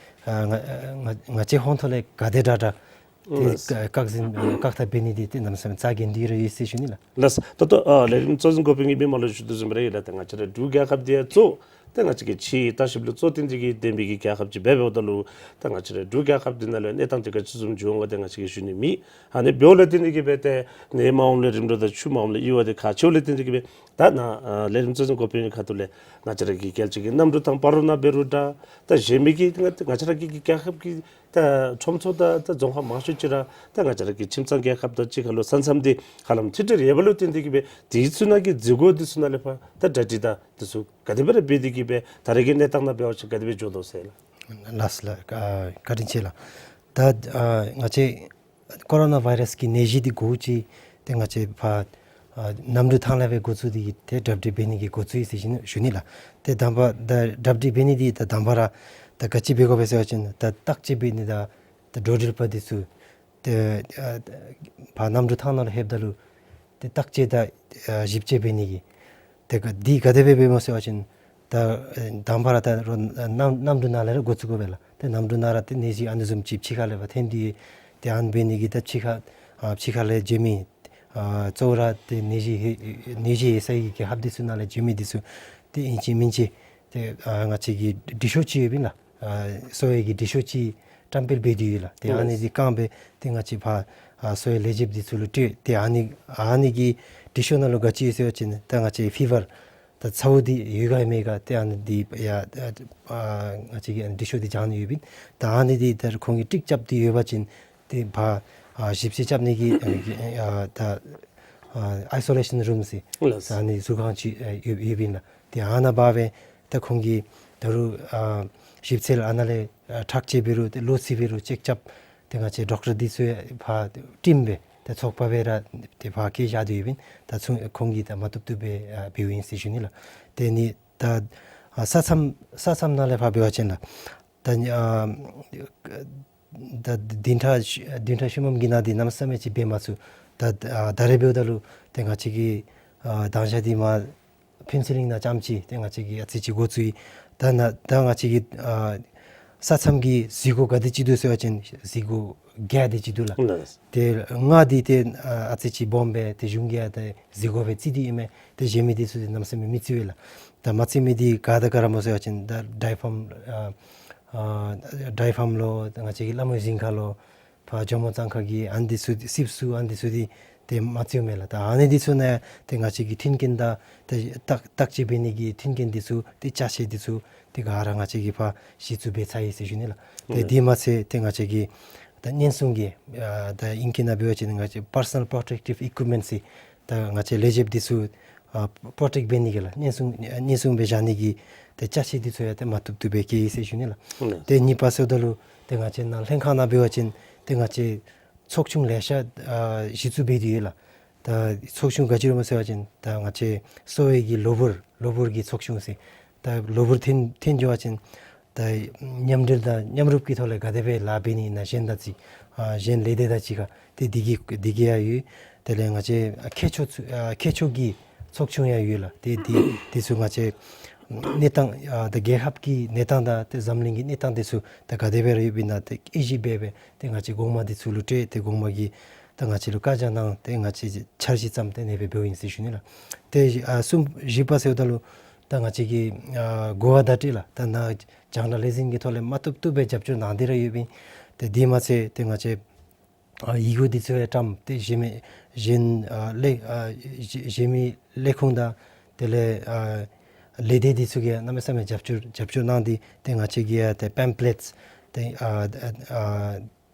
ཨ་ང་ང་ང་བཅས་ཧོང་ཐོག་ལས་ག་དེ་དྲག་དྲག་ཏེ་ལགས། བཀག་འཛིན་བཀག་ཐབས་འབད་ནི་འདི་ཏེ་གནམ་མེད་ས་མེད་རྩ་འགེངས་ཏེ་ར་ཡོད་ཟེར་ཞུ་ནི་ལགས། ལགས། ད་ལྟོ་ཨ་ལས་རིམ་གཙོ་འཛིན་འགོ་དཔོན་གྱིས་མི་མང་ལུ་ཞུ་དོ་བཟུམ་ར་ཨིན་ལགས། ཏེ་ང་བཅས་ར་འབྲུག་རྒྱལ་ཁབ་འདི་ཡང་གཙོ་ཏེ་ང་བཅས་ཀྱི་ཕྱིའི་ལྟ་ཞིབ་ལུ་གཙོ་བོ་བཏོན་ཏེ་གིས་བདེན་པའི་གི་རྒྱལ་ཁབ་ཅིག་འབད་འབདཝ་ད་ལུ་ཏེ་ང་བཅས་ར་འབྲུག་རྒྱལ་ཁབ་འདི་ནང་ལུ་གནས་སྟངས་འདི་ག་ཅི་བཟུམ་འགྱོ་འོང་ག་ཏེ་ང་བཅས་ཀྱིས་ཞུ་ནི་མེད། ཨ་ནི་འབདཝ་ལས་བརྟེན་ཏེ་གིས་སྦེ་ཏེ་ནད་མ་འོངམ་ལས་རིམ་གྲོ་དང་ཆུ་མ་འོངམ་ལས་གཡུར་བ་འདི་ཁག་ཆེཝ་ལས་བརྟེན་ཏེ་གིས་སྦེ་ད་ནཱ་ཨ་ལས་རིམ་གཙོ་འཛིན་འགོ་དཔོན་གྱི་ཁ་ཐུག་ལས་ང་བཅས་ར་གི་རྒྱལ་སྤྱི་གི་གནམ་གྲུ་ཐང་སྤ་རོ་ནང་འབད་རུང་འདྲ་ད་གཞན་མི་གི་ང་ང་བཅས་ར་གི་གི་རྒྱལ་ཁབ་ཀྱི་ད་ཁྲོམ་ཚོགས་དང་ད་རྫོང་ཁག་མང་ཤོས་ཅིག་ར་ད་ང་བཅས་ར་གི་ཁྱིམ་ཚང་རྒྱལ་ཁབ་དང་གཅིག་ཁར་ལུ་ས་མཚམས་འདི་ཧ་ལམ་ཐིག་ཐིག་ར་ཡོདཔ་ལུ་བརྟེན་ཏེ་གིས་སྦེ་དེ་ཚུ་ནང་གི་འཛུལ་སྒོ་འདི་ཚུ་ནང་ལས་ཕར་ད་གྲ་སྒྲིག་དང་འདི་ཚུ་ག་དེ་སྦེ་ར་འབད་དེ་གིས་སྦེ་ད་རེས་ཀྱི་གནས་སྟངས་ནང་འབད་བ་ཅིན་ག་དེ་སྦེ་འགྱོ་དོ་ཟེར་ལགས། ལགས་ལགས། ཨ་བཀའ་དྲིན་ཆེ་ལགས། ད་ཨ་ང་བཅས་ཀོ་རོ་ན་བཱའི་རཱསི་གི་ནད་གཞི་འདི་འགོ་བཙུགས་ཏེ་ང་བཅས་ཕར་ཨ་གནམ་གྲུ་ཐང་ལས་སྦེ་འགོ་བཙུགས་ཏེ་གིས་ཏེ་གྲ་སྒྲིག་འབད་ནི་གི་འགོ་བཙུགས་ཡི་ཟེར་ཞུ་ནི་ཞུ་ནི་ལགས། ཏེ་དང་པ་ད་གྲ་སྒྲིག་འབད་ནི་འདི་ད་དང་པ་ར་ད་ག་ཅི་འབད་དགོ་པས་ཟེར་བ་ཅིན་ད་བརྟག་དཔྱད་འབད་ནི་དང་ད་འགྲོ་འགྲུལ་པ་འདི་ཚུ་ཏེ་ཨ་ཕར་གནམ་གྲུ་ཐང་ནང་ལུ་ལྷོདཔ་ད་ལུ་ཏེ་བརྟག་དཔྱད་དང་ཨ་ཞིབ་དཔྱད་འབད་ནི་གི་ཏེ་ག་འདི་ག་དེ་སྦེ་འབདཝ་སྨོ་ཟེར་བ་ཅིན་ད་ཨ་དང་པ་ར་ད་རོགས་གནམ་གནམ་གྲུ་ནང་ལས་ར་འགོ་བཙུགས་དགོ་པས་ལགས། ཏེ་གནམ་གྲུ་ནང་ར་ཏེ་ནད་གཞི་ཨ་ནི་བཟུམ་ཅིག་ཕྱི་ཁ་ལས་ཕར་ཐོན་ཏེ་ཏེ་ཨ་ནི་འབད་ནི་གི་ད་ཕྱི་ཁ་ཨ་ཕྱི་ཁ་ལས་འགྱོ་མི་ཨ་གཙོ་བོ་ར་ཏེ་ནད་གཞི་ཧེ་ནད་གཞི་ཡོད་ས་གི་རྒྱལ་ཁབ་འདི་ཚུ་ནང་ལས་འགྱོ་མི་འདི་ཚུ་ཏེ་ཨིན་ཅི་མིན་ཅི་ཏེ་ཨ་ང་བཅས་ཀྱི་འབྲི་ཤོག་ཅིག་ཡོདཔ་ཨིན་ལགས། ཨ་གསོ་བའི་གི་འབྲི་ཤོག་ཅིག་བཀྲམ་སྤེལ་འབད་དེ་ཡོད་ལགས། ཏེ་ཨ་ནི་འདི་བཀང་སྦེ་ཏེ་ང་བཅས་ཕར་ཨ་གསོ་བའི་ལས་བྱེདཔ་འདི་ཚུ་ལུ་སྤྲོད། ཏེ་ཨ་ནི་ཨ་ནི་གི་འབྲི་ཤོག་ནང་ལུ་ག་ཅི་ཡོད་ཟེར་བ་ཅིན་ད་ང་བཅས་ཕི་བར་ད་ཚ་བོ་འདི་ཡོད་ག་མེད་ག་ཏེ་ཨ་ནི་འདི་ཡ་ཨ་ང་བཅས་ཀྱིས་ཨ་ནི་འབྲི་ཤོག་འདི་སྦྱང་ནི་ཡོདཔ་ཨིན། ད་ཨ་ནི་འདི་ད་ཁོང་གིས་ཀྲིག་རྐྱབ་སྟེ་ཡོད་པ་ཅིན་ཏེ་ཕར་ཨ་ཞིབ་དཔྱད་རྐྱབ་ནི་གི་ཨ་ད་ཨ་ཨའི་སོ་ལེ་ཤཱན་རུམ་ཟེར་ལགས། ཨ་ནི་ཟུར་ཁང་ཅིག་ཨ་ཡོད་ཡོདཔ་ཨིན་ལགས། ཏེ་ཨ་ནཱ་འབག་སྦེ་ད་ཁོང་གིས་ད་རུང་ཨ་ཞིབ་འཚོལ་ཨ་ནཱ་ལས་ཨ་ཁྲག་བཅས་འབད་རུང་ཏེ་གློ་ཚད་འབད་རུང་ཅེཀ་རྐྱབ། ཏེ་ང་བཅས་ཌོག་ཊར་འདི་ཚུ་ཕར་ཊིམ་སྦེ་ཏེ་ཚོགས་པ་སྦེ་ར་ཏེ་ཕར་བསྐྱལ་བཞག་སྟེ་ཡོདཔ་ཨིན། ད་ཚུ་ཁོང་གིས་ད་མ་བཏུབ་བཏུབ་སྦེ་ཨ་འབདཝ་ཨིན་ཟེར་ཞུ་ནི་ལགས། ཏེ་ནི་ད་ཨ་ས་མཚམས་ས་མཚམས་ནང་ལས་ཕར་འབད་བ་ཅིན་ལགས། ད་ནི་ཨ་ད་བདུན་ཕྲག་བདུན་ཕྲག་ཤུལ་མམ་གྱི་ནང་འདི་གནམ་མེད་ས་མེད་ཅིག་འབད་མ་ཚུགས། ད་ཨ་ད་རེས་འབདཝ་ད་ལུ་ཏེ་ང་བཅས་ཀྱི་ཨ་དང་ཤ་འདི་མར་ཕུན་ཚོགས་གླིང་ནང་རྐྱངམ་ཅིག་ཏེ་ང་བཅས་ཀྱིས་ཨ་ཙི་ཅིག་འགོ་བཙུགས་ཡི། ད་ནཱ་ད་ང་བཅས་ཀྱི་ཨ་ ས་མཚམས་ཀྱི་གཟིགས་སྒོ་ག་དེ་ཅིག་འདུག་ཟེར་བ་ཅིན་གཟིགས་སྒོ་བརྒྱ་དེ་ཅིག་འདུག་ལགས། ལགས། ཏེ་ལྔ་དེ་ཏེ་ཨ་ཨ་ཙི་ཅིག་སྦོམ་སྦེ་ཏེ་གཞུང་གིས་ཡང་ཏེ་གཟིགས་སྒོ་སྦེ་བརྩི་སྟེ་ཨིན་མས། ཏེ་གཞན་མི་དེ་ཚུ་ཏེ་གནམ་མེད་ས་མེད་མི་བརྩི་བས་ལགས། ད་མ་བརྩི་མི་དེ་ག་དང་ག་ར་སྨོ་ཟེར་བ་ཅིན་ད་ཌའི་ཕཱམ་ཨ་ཨ་ཌའི་ཕཱམ་ལོ་ང་བཅས་ཀྱི་ལྷ་མོའི་གཟིམ་ཁང་ལོ་ཕར་ཇོ་མོ་གཙང་ཁ་གི་ཨ་ནི་དེ་ཚུ་སིབ་སུ་ཨ་ནི་དེ་ཚུ་དེ་ཏེ་མ་བརྩིཝ་མས་ལགས། ད་ཨ་ནི་དེ་ཚུ་ནང་ཏེ་ང་བཅས་ཀྱི་མཐུན་རྐྱེན་དང་ཏེ་བརྟག་བརྟག་དཔྱད་འབད་ནི་གི་མཐུན་རྐྱེན་དེ་ཚུ་ཏེ་ཅ་ཆས་དེ་ཚུ་ཏེ་ག་ར་ང་བཅས་ཀྱིས་ཕར་གཞི་བཙུགས་འབད་ཚར་ཡི་ཟེར་ཞུ་ནི་ལགས། ཏེ་ཨུམ་དེ་མ་ཚད་ཏེ་ང་བཅས་ཀྱི་ད་བརྙན་སྲུང་གི་ཨ་ད་ཨིང་སྐད་ནང་འབད་བ་ཅིན་ང་བཅས་པར་སོ་ནཱལ་པོརོ་ཊེག་ཊིབ་ཨི་ཀིུབ་མེནཊ་ཟེར་ད་ང་བཅས་ལེགས་བྱེད་དེ་ཚུ་ཨ་པོརོ་ཊེཀཊ་འབད་ནི་གི་ལགས་བརྙན་སྲུང་བརྙན་སྲུང་སྦེ་བཞག་ནི་གི་ཏེ་ཅ་ཆས་དེ་ཚུ་ཡང་ཏེ་མ་བཏུབ་བཏུབ་སྦེ་བཀལ་ཡི་ཟེར་ཞུ་ནི་ལགས། ཨུམ་ཏེ་གཉིས་པ་ཟེརཝ་ད་ལུ་ཏེ་ང་བཅས་ནཱ་ལྷན་ཁག་ནང་འབད་བ་ཅིན་ཏེ་ང་བཅས་ཚོགས་ཆུང་ལེ་ཤ་ཨ་གཞི་བཙུགས་འབད་དེ་ཡོད་ལགས། ད་ཚོགས་ཆུང་ག་ཅི་སྨོ་ཟེར་བ་ཅིན་ད་ང་བཅས་གསོ་བའི་གི་གློ་བུར་གློ་བུར་གྱི་ཚོགས་ཆུང་ཟེར། ད་གློ་བུར་ཐོན་ཐོན་འགྱོ་བ་ཅིན་ད་མཉམ་འབྲེལ་དང་མཉམ་རུབ་ཀྱི་ཐོག་ལས་ག་དེ་སྦེ་ལཱ་འབད་ནི་ཨིན་ན་གཞན་དང་གཅིག་ཨ་གཞན་ལས་སྡེ་དང་གཅིག་ཁར་ཏེ་དེ་གི་དེ་གི་ཡང་ཡོད། དེ་ལས་ང་བཅས་ཨ་ཁྱད་ཆོས་ཚུ་ཨ་ཁྱད་ཆོས་ཀྱི་ཚོགས་ཆུང་ཡང་ཡོད་ལགས། ཏེ་དེ་དེ་ཚུ་ང་བཅས་གནས་སྟངས་ཨ་ད་རྒྱལ་ཁབ་ཀྱི་གནས་སྟངས་དང་ཏེ་འཛམ་གླིང་གི་གནས་སྟངས་དེ་ཚུ་ད་ག་དེ་སྦེ་ར་ཡོདཔ་ཨིན་ན་ཏེ་དབྱེ་ཞིབ་འབད་སྦེ་ཏེ་ང་བཅས་གོང་མ་དེ་ཚུ་ལུ་སྤྲོད་དེ་གོང་མ་གིས་ད་ང་བཅས་ལུ་བཀའ་རྒྱ་གནང་སྟེ་ང་བཅས་འཆར་གཞི་བརྩམས་ཏེ་ཨ་ནེ་སྦེ་འབདཝ་ཨིན་ཟེར་ཞུ་ནི་ལགས། ཏེ་ཨ་གསུམ་བཞི་པ་ཟེརཝ་ད་ལུ་ད་ང་བཅས་ཀྱི་ཨ་གོ་བ་བརྡ་སྤྲོད་ལགས། ད་ནཱ་རྒྱང་བསྒྲགས་ལས་འཛིན་གྱི་ཐོག་ལས་མ་བཏུབ་བཏུབ་སྦེ་རྒྱབ་སྐྱོར་གནང་སྟེ་ར་ཡོདཔ་ཨིན། ཏེ་དེ་མ་ཚད་ཏེ་ང་བཅས་ཨ་ཡི་གུ་དེ་ཚུ་ཡང་བཀྲམ་སྟེ་གཞན་མི་གཞན་ཨ་ལས་ཨ་གཞན་མི་ལས་ཁུངས་དང་དེ་ལས་ཨ་ལས་སྡེ་དེ་ཚུ་གིས་གནམ་མེད་ས་མེད་རྒྱབ་སྐྱོར་རྒྱབ་སྐྱོར་གནང་སྟེ་ཏེ་ང་བཅས་ཀྱིས་ཡང་ཏེ་པེམ་ཕི་ལེཊསི་ཏེ་ཨ་ཨ་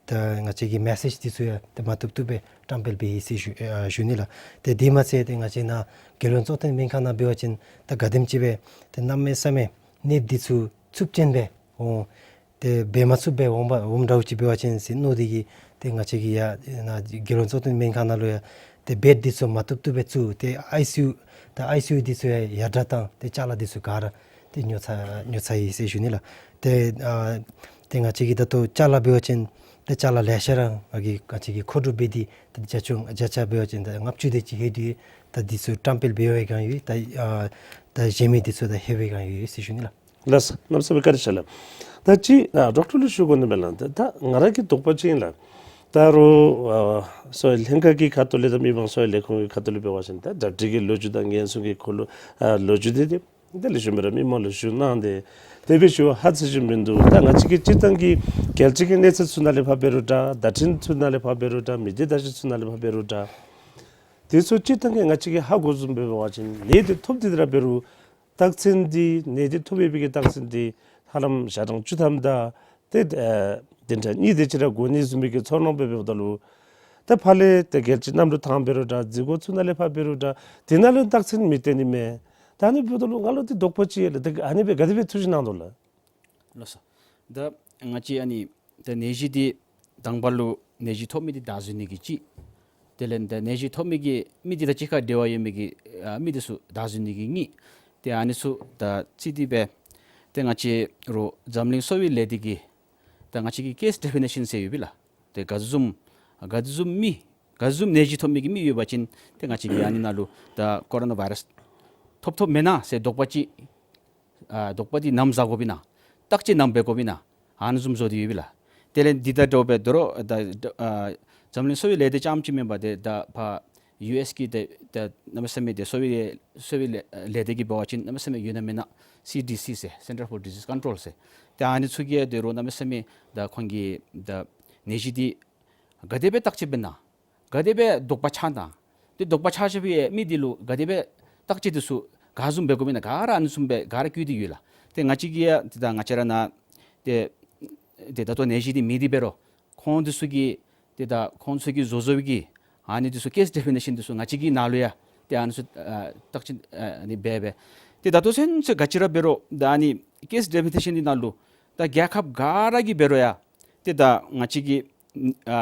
ད་ང་བཅས་ཀྱི་མེ་སེཇ་དེ་ཚུ་ཡང་ཏེ་མ་བཏུབ་བཏུབ་སྦེ་བཀྲམ་སྤེལ་འབད་ཡི་ཟེར་ཞུ་ཨ་ཞུ་ནི་ལགས། ཏེ་དེ་མ་ཚད་ཏེ་ང་བཅས་ནཱ་རྒྱལ་ཡོངས་གཙོ་བསྟེན་སྨན་ཁང་ནང་འབད་བ་ཅིན་ད་ག་དེམ་ཅིག་སྦེ་ཏེ་གནམ་མེད་ས་མེད་ནདཔ་དེ་ཚུ་འཚུབ་ཅན་སྦེ་འོང་། ཏེ་འབད་མ་ཚུགས་པར་འོངམ་འོངམ་འདྲཝ་ཅིག་འབད་བ་ཅིན་ཟེར་མནོ་སྟེ་གིས་ཏེ་ང་བཅས་ཀྱིས་ཡང་ནཱ་རྒྱལ་ཡོངས་གཙོ་བསྟེན་སྨན་ཁང་ནང་ལུ་ཡང་ཏེ་བེཌ་དེ་ཚུ་མ་བཏུབ་བཏུབ་སྦེ་བཙུགས། ཏེ་ཨའི་སི་ཡུ་ད་ཨའི་སི་ཡུ་དེ་ཚུ་ཡང་ཡར་དྲག་བཏང་སྟེ་ཅ་ལ་དེ་ཚུ་ག་ར་ཏེ་ཉོ་ཚར་ཉོ་ཚར་ཡི་ཟེར་ཞུ་ནི་ལགས། ཏེ་ཨ་ཏེ་ང་བཅས་ཀྱིས་ད་ལྟོ་ཅ་ལ་འབད་བ་ཅིན་ཏེ་ཅ་ལ་ལེ་ཤ་ར་ང་གིས་ང་བཅས་ཀྱིས་མཁོ་སྒྲུབ་འབད་དེ་ད་བརྒྱ་ཆ་བརྒྱ་ཆ་འབད་བ་ཅིན་ད་ལྔ་བཅུ་དེ་ཅིག་ལྷོད་དེ་ཡོད། ད་དེ་ཚུ་བཀྲམ་སྤེལ་འབད་བའི་སྒང་ཡོད། ད་ཨ་ད་གཞན་མི་དེ་ཚུ་ད་ལྷོད་པའི་སྒང་ཡོད་ཟེར་ཞུ་ནི་ལགས། ལགས་སོ། གནམ་མེད་ས་མེད་བཀའ་དྲིན་ཆེ་ལགས། ད་ཅི་ཨ་ཌོག་ཊར་ལུ་ཞུ་དགོ་ནི་མས་ལགས། ད་ད་ང་ར་གི་དོགས་པ་ཅིག་ཨིན་ལགས། ད་རུང་ཨ་གསོ་བའི་ལྷན་ཁག་གི་ཁ་ཐུག་ལས་དང་མི་དམངས་གསོ་བའི་ལས་ཁུངས་ཀྱི་ཁ་ཐུག་ལས་འབད་བ་ཅིན་ད་གྲ་སྒྲིག་གི་ལོ་རྒྱུས་དང་ཉེན་སྲུང་གི་འཁོར་ལོ་ཨ་ལོ་རྒྱུས་དེ་དེ་དེ་ལེགས་ཤོམ་སྦེ་ར་མི་དམངས་ལུ་ཞུ་གནང་སྟེ་དེ་སྦེ་ཞུ་བ་ཧ་ཙི་ཅིག་མིན་འདུག། ད་ང་བཅས་ཀྱི་སྤྱིར་བཏང་གི་རྒྱལ་སྤྱི་གི་གནས་ཚད་ཚུ་ནང་ལས་ཕར་འབད་རུང་འདྲ། བརྡ་འཕྲིན་ཚུ་ནང་ལས་ཕར་འབད་རུང་འདྲ། མི་སྡེ་བརྡ་ཤིང་ཚུ་ནང་ལས་ཕར་འབད་རུང་འདྲ། དེ་ཚུ་སྤྱིར་བཏང་གི་ང་བཅས་ཀྱིས་ཧ་གོ་བཟུམ་སྦེ་འབད་བ་ཅིན་ནད་དེ་ཐོབ་སྟེ་ར་འབད་རུང་རྟགས་མཚན་འདི་ནད་དེ་ཐོབ་ཡོད་པའི་གི་རྟགས་མཚན་འདི་ཧ་ལམ་ཞག་གྲངས་བཅུ་ཐམ་དང་ཏེ་ཨ་བདུན་ཕྲག་གཉིས་དེ་ཅིག་ར་འགོར་ནི་བཟུམ་མའི་གི་ཚོར་སྣང་སྦེ་འབདཝ་ད་ལུ་ད་ཕར་ལས་ཏེ་རྒྱལ་སྤྱི་གནམ་གྲུ་ཐང་འབད་རུང་འདྲ། འཛུལ་སྒོ་ཚུ་ནང་ལས་ཕར་འབད་རུང་འདྲ། དེ་ནང་ལུ་རྟགས་མཚན་མི་སྟོན་ནི་མས། ད་ཨ་ནི་འབདཝ་ད་ལུ་ང་ལུ་ཏེ་དོགས་པ་ཅིག་ཡོད་ལགས། ད་ཨ་ནི་སྦེ་ག་དེ་སྦེ་ཐུགས་བཞེད་གནང་དོ་ལགས། ལགས་སོ། ད་ང་བཅས་ཨ་ནི་ད་ནད་གཞི་འདི་དང་པ་ལུ་ནད་གཞི་ཐོབ་མི་འདི་བདག་འཛིན་ནི་གི་གཅིག། དེ་ལས་ད་ནད་གཞི་ཐོབ་མི་གི་མི་འདི་དང་གཅིག་ཁར་འབྲེལ་བ་ཡོད་མི་གི་ཨ་མི་འདི་ཚུ་བདག་འཛིན་ནི་གི་གཉིས། ཏེ་ཨ་ནི་ཚུ་ད་རྩིས་ཏེ་སྦེ་ཏེ་ང་བཅས་རུང་འཛམ་གླིང་གསོ་བའི་ལས་སྡེ་གིས་ད་ང་བཅས་ཀྱི་ཀེསི་ཌེ་ཕི་ནེ་ཤཱན་ཟེར་ཡོད་པས་ལགས། ཏེ་ག་བཟུམ་ག་བཟུམ་མི་ག་བཟུམ་ནད་གཞི་ཐོབ་མི་གི་མི་ཡོད་པ་ཅིན་ཏེ་ང་བཅས་ཀྱིས་ཨ་ནི་ནང་ལུ་ད་ཀོ་རོ་ན་བཱའི་རཱསི་ཐོབ་ཐོབ་མེན་ན་ཟེར་དོགས་པ་ཅིག་ཨ་དོགས་པ་འདི་ནམ་ཟ་དགོཔ་ཨིན་ན་བརྟག་དཔྱད་ནམ་འབད་དགོཔ་ཨིན་ན་ཨ་ནི་བཟུམ་བཟོ་སྟེ་ཡོད་པས་ལགས། དེ་ལས་འདི་དང་འདྲཝ་སྦེ་དོ་རུང་ད་ཨ་འཛམ་གླིང་གསོ་བའི་ལས་སྡེ་རྐྱངམ་ཅིག་མེན་པར་ཏེ་ད་ཕར་ཡུ་ཨེསི་གི་ཏེ་ད་གནམ་མེད་ས་མེད་ཏེ་གསོ་བའི་གསོ་བའི་ལས་ལས་སྡེ་གིས་འབད་བ་ཅིན་གནམ་མེད་ས་མེད་ཡོད་ན་མེད་ན་སི་ཌི་སི་ཟེར་Center for Disease Control ཟེར་ཏེ་ཨ་ནི་ཚུ་གིས་དོ་རུང་གནམ་མེད་ས་མེད་ད་ཁོང་གིས་ད་ནད་གཞི་འདི་ག་དེ་སྦེ་བརྟག་དཔྱད་འབད་ན་ག་དེ་སྦེ་དོགས་པ་ཆགས་ན་ཏེ་དོགས་པ་ཆགས་ཆགས་པའི་མི་འདི་ལུ་ག་དེ་སྦེ་བརྟག་དཔྱད་འདི་ཚུ་ག་བཟུམ་འབད་དགོཔ་ཨིན་ན་ག་ར་ཨ་ནི་བཟུམ་སྦེ་ག་ར་བཀོད་དེ་ཡོད་ལགས། ཏེ་ང་བཅས་ཀྱིས་ཡང་ཏེ་ད་ང་བཅས་ར་ནཱ་ཏེ་ཏེ་ད་ལྟོ་ནད་གཞི་འདི་མེད་དེ་འབད་རུང་ཁོང་འདི་ཚུ་གིས་ཏེ་ད་ཁོང་ཚུ་གིས་བཟོ་བཟོ་བའི་གི་ཨ་ནི་འདི་ཚུ་ཀེསི་ཌེ་ཕི་ནེ་ཤཱན་འདི་ཚུ་ང་བཅས་ཀྱི་ནང་ལུ་ཡང་ཏེ་ཨ་ནི་ཚུ་ཨ་བརྟག་དཔྱད་ཨ་ནི་འབད་འབད་ཏེ་ད་ལྟོ་ཚུན་ཚོད་ག་ཅི་ར་འབད་རུང་ད་ཨ་ནི་ཀེསི་ཌེ་ཕི་ནེ་ཤཱན་འདི་ནང་ལུ་ད་རྒྱལ་ཁབ་ག་ར་གིས་འབད་རུང་ཡང་ཏེ་ད་ང་བཅས་ཀྱི་ཨ་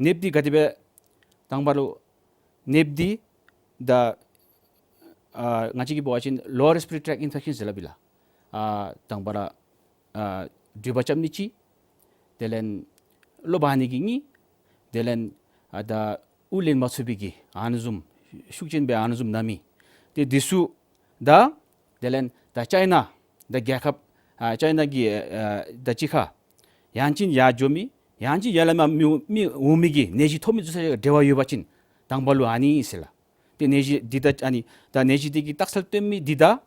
ནདཔ་འདི་ག་དེ་སྦེ་དང་པ་ལུ་ནདཔ་འདི་ད་ཨ་ང་བཅས་ཀྱིས་འབད་བ་ཅིན་lower respiratory tract infection ཟེར་སླབ་ཨིན་ལགས། ཨ་དང་པ་ར་ཨ་དྲོད་འབར་རྐྱབ་ནི་གཅིག། དེ་ལས་གློ་འབར་ནི་གི་གཉིས། དེ་ལས་ཨ་ད་དབུགས་ལེན་མ་ཚུགས་པའི་གི་ཨ་ནི་བཟུམ་ཤུགས་ཅན་སྦེ་ཨ་ནི་བཟུམ་ན་མི་ཏེ་འདི་ཚུ་དང་དེ་ལས་ད་ཅའི་ན་ད་རྒྱལ་ཁབ་ ཨ་ཅའི་ན་གི་ཨ་ད་ཅི་ཁ་ཡང་ཅིན་ཡར་འགྱོ་མི་ཡང་ཅིན་ཡར་ལས་མར་མི་མི་འོང་མི་གི་ནད་གཞི་ཐོབ་མི་ཚུ་ཚུ་འབྲེལ་བ་ཡོད་པ་ཅིན་དང་པ་ལུ་ཨ་ནི་ཨིན་ཟེར་ལགས། ཏེ་ནད་གཞི་འདི་དང་ཨ་ནི་ད་ནད་གཞི་འདི་གི་རྟགས་མཚན་སྟོན་མི་འདི་དང་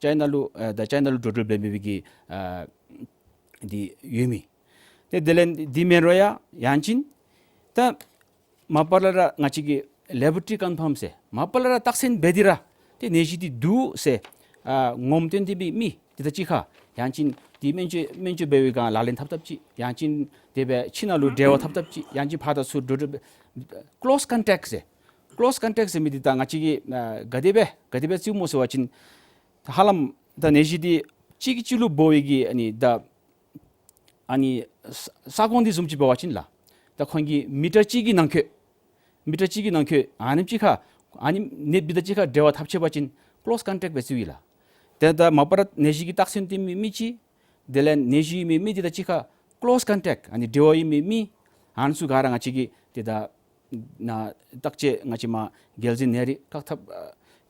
ཅའི་ན་ལུ་ཨ་ད་ཅའི་ན་ལུ་འགྲོ་འགྲུལ་འབད་མི་གི་ཨ་འདི་ཡོད་མི། ཏེ་དེ་ལས་འདི་མེན་རུང་ཡང་ཡང་ཅིན་ད་མ་པ་ལས་ར་ང་བཅས་ཀྱིས་ལེ་བོ་ཊོ་རི་ཀོན་ཕརམ་ཟེར་མ་པ་ལས་ར་རྟགས་མཚན་འབད་དེ་ར་ཏེ་ནད་གཞི་འདི་འདུག་ཟེར་ཨ་ངོམ་སྟོན་ཏེ་འབད་མི་འདི་དང་གཅིག་ཁར་ཡང་ཅིན་འདི་སྨན་བཅོས་སྨན་བཅོས་འབད་བའི་སྒང་ལག་ལེན་འཐབ་འཐབ་ཅིག་ཡང་ཅིན་དེ་སྦེ་ཁྱིམ་ནང་ལུ་འབྲེལ་བ་འཐབ་འཐབ་ཅིག་ཡང་ཅིན་ཕར་དང་ཚུར་འགྲོ་འགྲུལ་ཀློསི་ཀོན་ཊེཀཊ་ཟེར་ཀློསི་ཀོན་ཊེཀཊ་ཟེར་མི་འདི་ད་ང་བཅས་ཀྱིས་ཨ་ག་དེ་སྦེ་ག་དེ་སྦེ་རྩིཝ་སྨོ་ཟེར་བ་ཅིན་ཧ་ལམ་ད་ནད་གཞི་འདི་གཅིག་གིས་གཅིག་ལུ་འབོ་བའི་གི་ཨ་ནི་ད་ཨ་ནི་ས་ས་ཁོངས་འདི་བཟུམ་ཅིག་འབད་བ་ཅིན་ལགས། ད་ཁོང་གི་མི་ཊར་གཅིག་གི་ནང་འཁོད་མི་ཊར་གཅིག་གི་ནང་འཁོད་ཨ་ནེམ་ཅིག་ཁར་ཨ་ནི་ནདཔ་འདི་དང་གཅིག་ཁར་འབྲེལ་བ་འཐབ་ཆི་བ་ཅིན་ཀློསི་ཀོན་ཊེཀཊ་སྦེ་རྩིཝ་ཨིན་ལགས། ཏེ་ད་མ་པ་ར་ནད་གཞི་གི་རྟགས་མཚན་སྟོན་མི་མི་ཅིག་དེ་ལས་ནད་གཞི་ཡོད་མི་མི་འདི་དང་གཅིག་ཁར་ཀློསི་ཀོན་ཊེཀཊ་ཨ་ནི་འབྲེལ་བ་ཡོད་མི་མི་ཨ་ནི་ཚུ་ག་ར་ང་བཅས་ཀྱིས་ཏེ་ད་ནཱ་བརྟག་དཔྱད་ང་བཅས་མར་རྒྱལ་འཛིན་ནད་རིགས་བཀག་ཐབས་ཨ་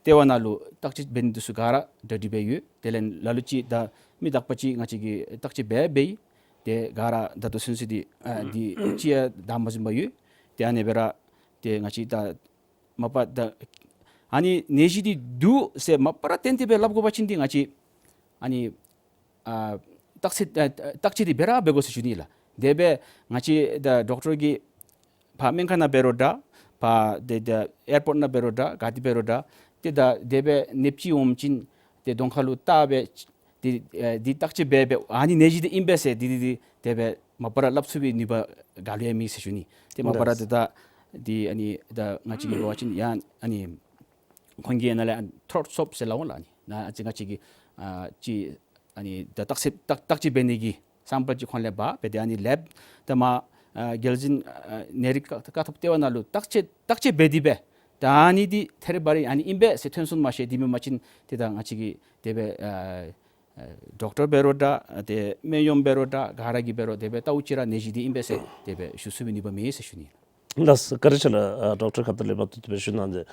ལྟེ་བ་ནང་ལུ་བརྟག་དཔྱད་འབད་ནི་འདི་ཚུ་ག་ར་གྲ་སྒྲིག་འབད་ཡོད། དེ་ལས་ལ་ལུ་ཅིག་ད་མི་དག་པ་ཅིག་ང་བཅས་ཀྱིས་བརྟག་དཔྱད་འབད་འབད་ཡི། ཏེ་ག་ར་ད་ལྟོ་ཚུན་ཚོད་འདི་ཨ་འདི་ཅིག་ཡང་དང་པ་བཟུམ་སྦེ་ཡོད། ཏེ་ཨ་ནི་སྦེ་ར་ཏེ་ང་བཅས་ད་མ་པ་ད་ཨ་ནི་ནད་གཞི་འདི་འདུག་ཟེར་མ་པ་ར་གཏན་གཏན་སྦེ་སླབ་དགོ་པ་ཅིན་འདི་ང་བཅས་ཨ་ནི་ཨ་བརྟག་དཔྱད་ཨ་བརྟག་དཔྱད་འདི་འབད་ར་འབད་དགོ་ཟེར་ཞུ་ནི་ལགས། དེ་སྦེ་ང་བཅས་ད་ཌོག་ཊར་གྱིས་ཕར་སྨན་ཁང་ནང་འབད་རུང་འདྲ་ཕར་ཏེ་ད་ཨེར་པོརཊ་ནང་འབད་རུང་འདྲ་ག་ཏེ་འབད་རུང་འདྲ་ཏེ་ད་དེ་སྦེ་ནདཔ་ཅིག་འོངམ་ཅིན་ཏེ་གདོང་ཁ་ལུ་བལྟ་སྦེ་འདི་ཨེ་འདི་བརྟག་དཔྱད་འབད་འབད་ཨ་ནི་ནད་གཞི་འདི་ཨིན་པས་ཟེར་འདི་འདི་འདི་དེ་སྦེ་མ་པ་ར་སླབ་ཚུགས་པའི་ནུས་པ་ག་ལུ་ཡང་མེད་ཟེར་ཞུ་ནི། ཏེ་མ་པ་ར་ཏེ་ད་འདི་ཨ་ནི་ད་ང་བཅས་ཀྱིས་འབད་བ་ཅིན་ཡང་ཨ་ནི་ཁོང་གི་ནཱ་ལས་ཨ་ནི་ཐྲོཊ་སྭོབ་ཟེར་སླབ་འོང་ལགས། ཨ་ནི་ནཱ་ཨ་ཙི་ང་བཅས་ཀྱིས་ཨ་ཅིག་ཨ་ནི་ད་བརྟག་དཔྱད་བརྟག་བརྟག་དཔྱད་འབད་ནི་གི་སེམ་པལ་ཅིག་ཁོང་ལས་འབག་སྦེ་ཏེ་ཨ་ནི་ལེབ་ད་མར་ཨ་རྒྱལ་འཛིན་ཨ་ནད་རིགས་བཀག་བཀག་ཐབས་ལྟེ་བ་ནང་ལུ་བརྟག་དཔྱད་བརྟག་དཔྱད་འབད་དེ་སྦེ་ད་ཨ་ནི་འདི་ཐེ་རེ་བ་རེ་ཨ་ནི་ཨིན་པས་ཟེར་ཐོན་སོང་མ་ཤེས། དེ་མེན་པ་ཅིན་ཏེ་ད་ང་བཅས་ཀྱིས་དེ་སྦེ་ཨ་ཨ་ཌོག་ཊར་འབད་རུང་འདྲ་ཏེ་སྨན་གཡོགམ་འབད་རུང་འདྲ་ག་ར་གིས་འབད་རུང་དེ་སྦེ་བལྟཝ་ཅིག་ར་ནད་གཞི་འདི་ཨིན་པས་ཟེར་དེ་སྦེ་ཞུ་ཚུགས་པའི་ནུས་པ་མེད་ཟེར་ཞུ་ནི། ལགས་སོ། བཀའ་དྲིན་ཆེ་ལགས། ཨ་ཌོག་ཊར་ཁ་ཐུག་ལས་མར་ཏོག་ཏོ་སྦེ་ཞུ་གནང་སྟེ།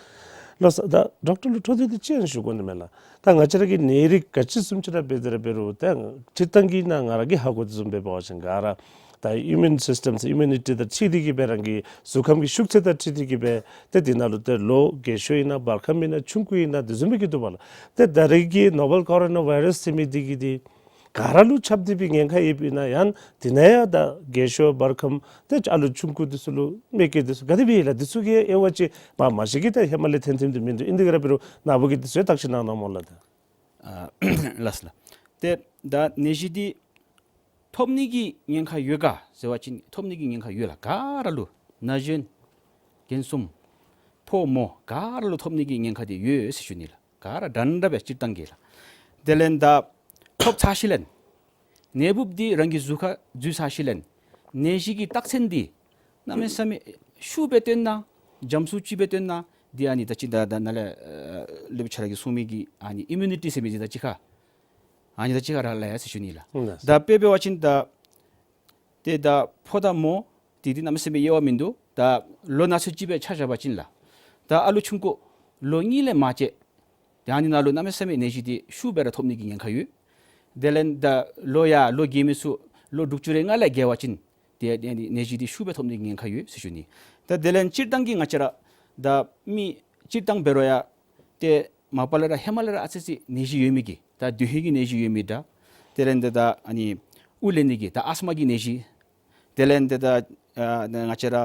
ལགས་སོ། ད་ཌོག་ཊར་ལུ་འཕྲོ་མཐུད་དེ་ཅིག་ཡང་ཞུ་དགོ་ནི་མས་ལགས། ད་ང་བཅས་ར་གི་ནད་རིགས་ག་ཅི་བཟུམ་ཅིག་ར་འབད་དེ་ར་འབད་རུང་ད་སྤྱིར་བཏང་གི་ནང་ང་ར་གིས་ཧ་གོ་དོ་བཟུམ་སྦེ་འབད་བ་ཅིན་ག་ར་ད་ཨིམ་མིའུན་སིསི་ཊེམ་ཟེར་ཨིམ་མིའུ་ནི་ཊི་དང་འཁྲིལ་ཏེ་གིས་སྦེ་རང་གི་གཟུགས་ཁམས་ཀྱི་ཤུགས་ཚད་དང་འཁྲིལ་ཏེ་གིས་སྦེ་ཏེ་འདི་ནང་ལུ་ཏེ་ལོ་རྒས་ཤོས་ཨིན་ན་བར་ཁམས་ཨིན་ན་ཆུང་ཀུ་ཨིན་ན་དེ་བཟུམ་སྦེ་གི་འདུག་པ་ལགས། ཏེ་ད་རེས་ཀྱི་ནོ་ཝེལ་ཀོ་རོ་ན་བཱའི་རཱསི་ཟེར་མི་འདི་གིས་འདི་ག་ར་ལུ་ཁྱབ་སྟེ་སྦེ་ཉེན་ཁ་ཡོདཔ་ཨིན་ན་ཡང་འདི་ནང་ཡང་ད་རྒས་ཤོས་བར་ཁམས་ཏེ་ཨ་ལུ་ཆུང་ཀུ་འདི་ཚུ་ལུ་མི་རྒས་འདི་ཚུ་ག་དེ་སྦེ་ཨིན་ལགས། འདི་ཚུ་གི་དབྱེ་བ་ཅིག་མ་མ་ཤེས་ཀྱི་ད་ཧེ་མ་ལས་ཐོན་ཐོནམ་འདི་མིན་འདུག། ཨིན་དེ་ག་ར་འབད་རུང་ནཱ་བུ་གིས་འདི་ཚུ་ཡང་བརྟག་ཞིབ་གནང་གནངམ་སྨོ་ལགས། ད་ཨ་ལགས་སོ་ལགས། ཏེ་ད་ནད་གཞི་འདི་ཐོབ་ནི་གི་ཉེན་ཁ་ཡོད་ག་ཟེར་བ་ཅིན་ཐོབ་ནི་གི་ཉེན་ཁ་ཡོད་ལགས། ག་ར་ལུ་ན་གཞོན་རྒན་གསུམ་ཕོ་མོ་ག་ར་ལུ་ཐོབ་ནི་གི་ཉེན་ཁ་འདི་ཡོད་ཟེར་ཞུ་ནི་ལགས། ག་ར་འདྲན་འདྲ་སྦེ་སྤྱིར་བཏང་གི་ལགས། དེ་ལས་ད་ཐོབ་ཚར་ཞིནམ་ལས་ནད་འབུཔ་འདི་རང་གི་གཟུགས་ཁར་འཛུལ་ཚར་ཞིནམ་ལས་ནད་གཞི་གི་རྟགས་མཚན་འདི་གནམ་མེད་ས་མེད་ཤུགས་སྦེ་སྟོན་ན་འཇམ་སུ་ཅིག་སྦེ་སྟོན་ན་འདི་ཨ་ནི་ད་ཅི་ད་ད་ནཱ་ལས་ཨ་སློབ་དཔོན་ཁྱོད་ར་གིས་གསུང་མི་གི་ཨ་ནི་ཨིམ་མིའུ་ནི་ཊི་ཟེར་མི་འདི་དང་གཅིག་ཁར་ཨ་ནི་དང་གཅིག་ཁར་ར་ལུས་ཡི་ཟེར་ཞུ་ནི་ལགས། ཨིན་ལགས། ད་དཔེ་འབད་བ་ཅིན་ད་ཏེ་ད་ཕོ་དང་མོ་འདི་འདི་གནམ་མེད་ས་མེད་དབྱེ་བ་མིན་འདུག། ད་ལོ་ན་ཚོད་ཅིག་སྦེ་ཆ་བཞག་པ་ཅིན་ལགས། ད་ཨ་ལུ་ཆུང་ཀུ་ལོ་གཉིས་ལས་མ་བཅད། ད་ཨ་ནི་ནང་ལུ་གནམ་མེད་ས་མེད་ནད་གཞི་འདི་ཤུགས་སྦེ་ར་ཐོབ་ནི་གི་ཉེན་ཁ་ཡོད། དེ་ལས་ད་ལོ་ཡར་ལོ་རྒས་མི་ཚུ་ལོ་དྲུག་ཅུ་རེ་ལྔ་ལས་བརྒལ་བ་ཅིན་ཏེ་ཨ་ནི་ནད་གཞི་འདི་ཤུགས་སྦེ་ཐོབ་ནི་གི་ཉེན་ཁ་ཡོད་ཟེར་ཞུ་ནི། ད་དེ་ལས་སྤྱིར་བཏང་གི་ང་བཅས་ར་ད་མི་སྤྱིར་བཏང་འབད་རུང་ཡང་ཏེ་མ་པ་ལས་ར་ཧེ་མ་ལས་ར་ཨ་ཙི་ཅིག་ནད་གཞི་ཡོད་མི་གི་ད་འདོད་ཧིང་གི་ནད་གཞི་ཡོད་མི་འདྲ། དེ་ལས་ཏེ་ད་ཨ་ནི་དབུགས་ལེན་ནི་གི་ད་ཨས་མ་གི་ནད་གཞི། དེ་ལས་ཏེ་ད་ཨ་ང་བཅས་ར་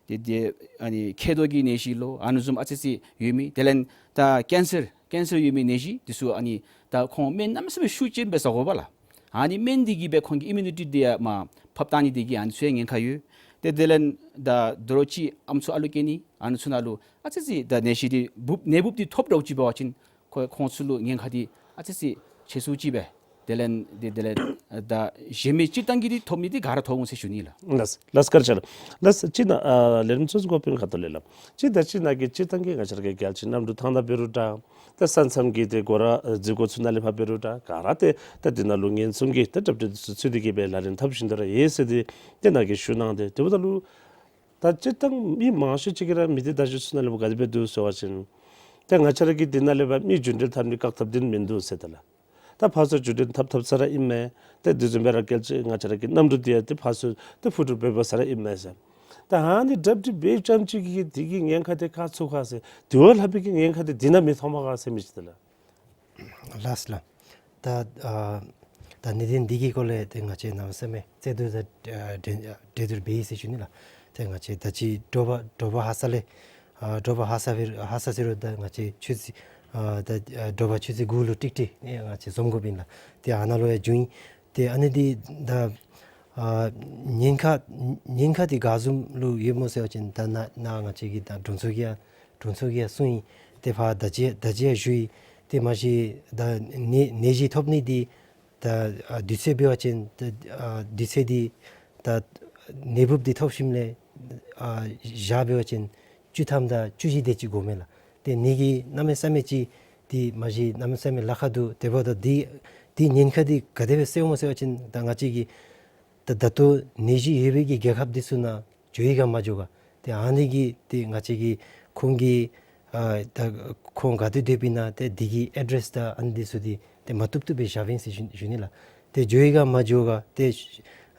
ཏེ་ཏེ་ཨ་ནི་མཁལ་རྡོག་གི་ནད་གཞི་ལོ་ཨ་ནི་བཟུམ་ཨ་ཙི་ཅིག་ཡོད་མི། དེ་ལས་ད་ཀེན་སར་ཀེན་སར་ཡོད་མི་ནད་གཞི་འདི་ཚུ་ཨ་ནི་ད་ཁོང་སྨན་གནམ་མེད་ས་མེད་ཤུགས་ཅན་སྦེ་ཟ་དགོ་པས་ལགས། ཨ་ནི་སྨན་འདི་གིས་སྦེ་ཁོང་གི་ཨིམ་མིའུ་ནི་ཊི་འདི་ཡང་མར་ཕབ་བཏང་ནི་འདི་གིས་ཨ་ནི་ཚུ་ཡང་ཉེན་ཁ་ཡོད། ཏེ་དེ་ལས་ད་དོ་རུང་ཅིག་ཨམ་སྲུ་ཨ་ལུ་སྐྱེ་ནི་ཨ་ནི་ཚུ་ནང་ལུ་ཨ་ཙི་ཅིག་ད་ནད་གཞི་འདི་འབུཔ་ནད་འབུཔ་འདི་ཐོབ་འདྲཝ་ཅིག་འབད་བ་ཅིན་ཁོ་ཁོང་ཚུ་ལུ་ཉེན་ཁ་འདི་ཨ་ཙི་ཅིག་ཆེ་སུ་ཅིག་སྦེ། དེ་ལས་འདི་དེ་ལས་ད་གཞན་མི་སྤྱིར་བཏང་གི་འདི་ཐོབ་ནི་འདི་ག་ར་ཐོབ་འོང་ཟེར་ཞུ་ནི་ལགས། ལགས་ལགས་བཀའ་དྲིན་ཆེ་ལགས། ལགས་ཅིག་ནཱ་ཨ་ལས་རིམ་ཚུ་གོ་སྤུན་ཁ་ཐུག་ལས་ལགས། ཅིག་ད་ཅིག་ནཱ་གི་སྤྱིར་བཏང་གི་ང་བཅས་ར་གི་རྒྱལ་སྤྱི་གནམ་གྲུ་ཐང་ནང་འབད་རུང་འདྲ། ད་ས་མཚམས་ཀྱི་ཏེ་སྒོ་ར་ཨ་འཛུལ་སྒོ་ཚུ་ནང་ལས་ཕར་འབད་རུང་འདྲ་ག་ར་ཏེ་ད་འདི་ནང་ལུ་ཉེན་སྲུང་གི་ད་གྲ་སྒྲིག་འདི་ཚུ་ཚུད་དེ་གིས་སྦེ་ལག་ལེན་འཐབ་བཞིན་དུ་ར་ཡོད་ཟེར་ཏེ་ཏེ་ནཱ་གིས་ཞུ་གནང་སྟེ། དེ་འབདཝ་ད་ལུ་ད་སྤྱིར་བཏང་མི་མང་ཤོས་ཅིག་གིས་ར་མི་སྡེ་བརྡ་བརྒྱུད་ཚུ་ནང་ལས་ཕར་ག་དེ་སྦེ་འདུག་ཟེར་བ་ཅིན་ཏེ་ང་བཅས་ར་གི་འདི་ནང་ལས་ཕར་མི་རྒྱུན་འགྲུལ་འཐབ་ནི་བཀག་ཐབས་འདི་མིན་འདུག་ཟེར་ད་ལགས། ད་ ད་ཕར་ཚུར་བརྒྱུད་འཕྲིན་འཐབ་འཐབ་ས་ར་ཨིན་མས། ཏེ་དེ་བཟུམ་སྦེ་ར་གལ་ཆེ་ང་བཅས་ར་གི་གནམ་གྲུ་འདི་ཡང་ཏེ་ཕར་ཚུར་ཏེ་འཕུར་འགྲུལ་འབད་འབད་ས་ར་ཨིན་མས་ཟེར། ད་ཨ་ནི་གྲ་སྒྲིག་འབད་ཙམ་ཅིག་གིས་དེ་གི་ཉེན་ཁ་དེ་ག་ཚུད་ག་ཟེར། དེ་བ་ལྷག་པའི་གི་ཉེན་ཁ་དེ་འདི་ནང་མི་ཐོན་པ་ག་ཟེར་མི་ཅིག་དེ་ལགས། ལགས་ལགས། ད་ཨ་ད་ནད་གཞི་འདི་གི་སྐོར་ལས་ཏེ་ང་བཅས་གནམ་མེད་ས་མེད་རྩོད་བསྡུར་དང་ཨ་འགྲན་འགྲན་བསྡུར་འབད་ཡི་ཟེར་ཞུ་ནི་ལགས། ཏེ་ང་བཅས་ད་ཅི་དྲོ་པ་དྲོ་པ་ཧ་སག་ལས་ཨ་དྲོ་པ་ཧ་སག་སྦེ་ཧ་སག་ཟེར་རུང་ད་ང་བཅས་ཆུ་ཚོད་ཨ་ད་ཨ་དྲོ་པ་ཆུ་ཚོད་དགུ་ལུ་ཀྲིག་ཀྲི་ཨེ་ང་བཅས་འཛོམས་དགོཔ་ཨིན་ལགས། ཏེ་ཨ་ནཱ་ལུ་ཡང་བྱུང་ཡི། ཏེ་ཨ་ནི་འདི་ད་ཨ་ཉེན་ཁ་ཉེན་ཁ་འདི་ག་བཟུམ་ལུ་ཡོདཔ་སྨོ་ཟེར་བ་ཅིན་ད་ནཱ་ནཱ་ང་བཅས་ཀྱི་ད་དྲུང་འཚོ་གིས་ཡང་དྲུང་འཚོ་གིས་ཡང་གསུངས་ཡི། ཏེ་ཕར་ད་ཅི་ད་ཅི་ཡང་ཞུ་ཡི། ཏེ་མ་གཞི་ད་ནད་ནད་གཞི་ཐོབ་ནི་འདི་ད་ཨ་དུས་ཚོད་འབད་བ་ཅིན་ད་ཨ་དུས་ཚོད་འདི་ད་ནད་འབུཔ་འདི་ཐོབ་ཞིནམ་ལས་ཨ་བཞག་འབད་བ་ཅིན་བཅུ་ཐམ་དང་བཅུ་བཞི་དེ་ཅིག་འགོར་མས་ལགས། ཏེ་ནད་ཀྱི་གནམ་མེད་ས་མེད་ཅིག་འདི་མ་གཞི་གནམ་མེད་ས་མེད་ལཱ་ཁག་འདུག། དེ་འབདཝ་ད་འདི་འདི་ཉེན་ཁ་འདི་ག་དེ་སྦེ་སེལཝ་སྨོ་ཟེར་བ་ཅིན་ད་ང་བཅས་ཀྱིས་ད་ད་ལྟོ་ནད་གཞི་ཡོད་པའི་གི་རྒྱལ་ཁབ་འདི་ཚུ་ནང་འགྱོ་ཡི་ག་མ་འགྱོ་ག། ཏེ་ཨ་ནི་གི་ཏེ་ང་བཅས་ཀྱིས་ཁོང་གི་ཨ་ད་ཁོང་ག་ཏེ་སྡོདཔ་ཨིན་ན་ཏེ་འདི་གི་ཨེ་ཌེསི་དང་ཨ་ནི་འདི་ཚུ་འདི་ཏེ་མ་བཏུབ་བཏུབ་སྦེ་བཞགཔ་ཨིན་ཟེར་ཞུ་ཞུ་ནི་ལགས། ཏེ་འགྱོ་ཡི་ག་མ་འགྱོ་ག་ཏེ་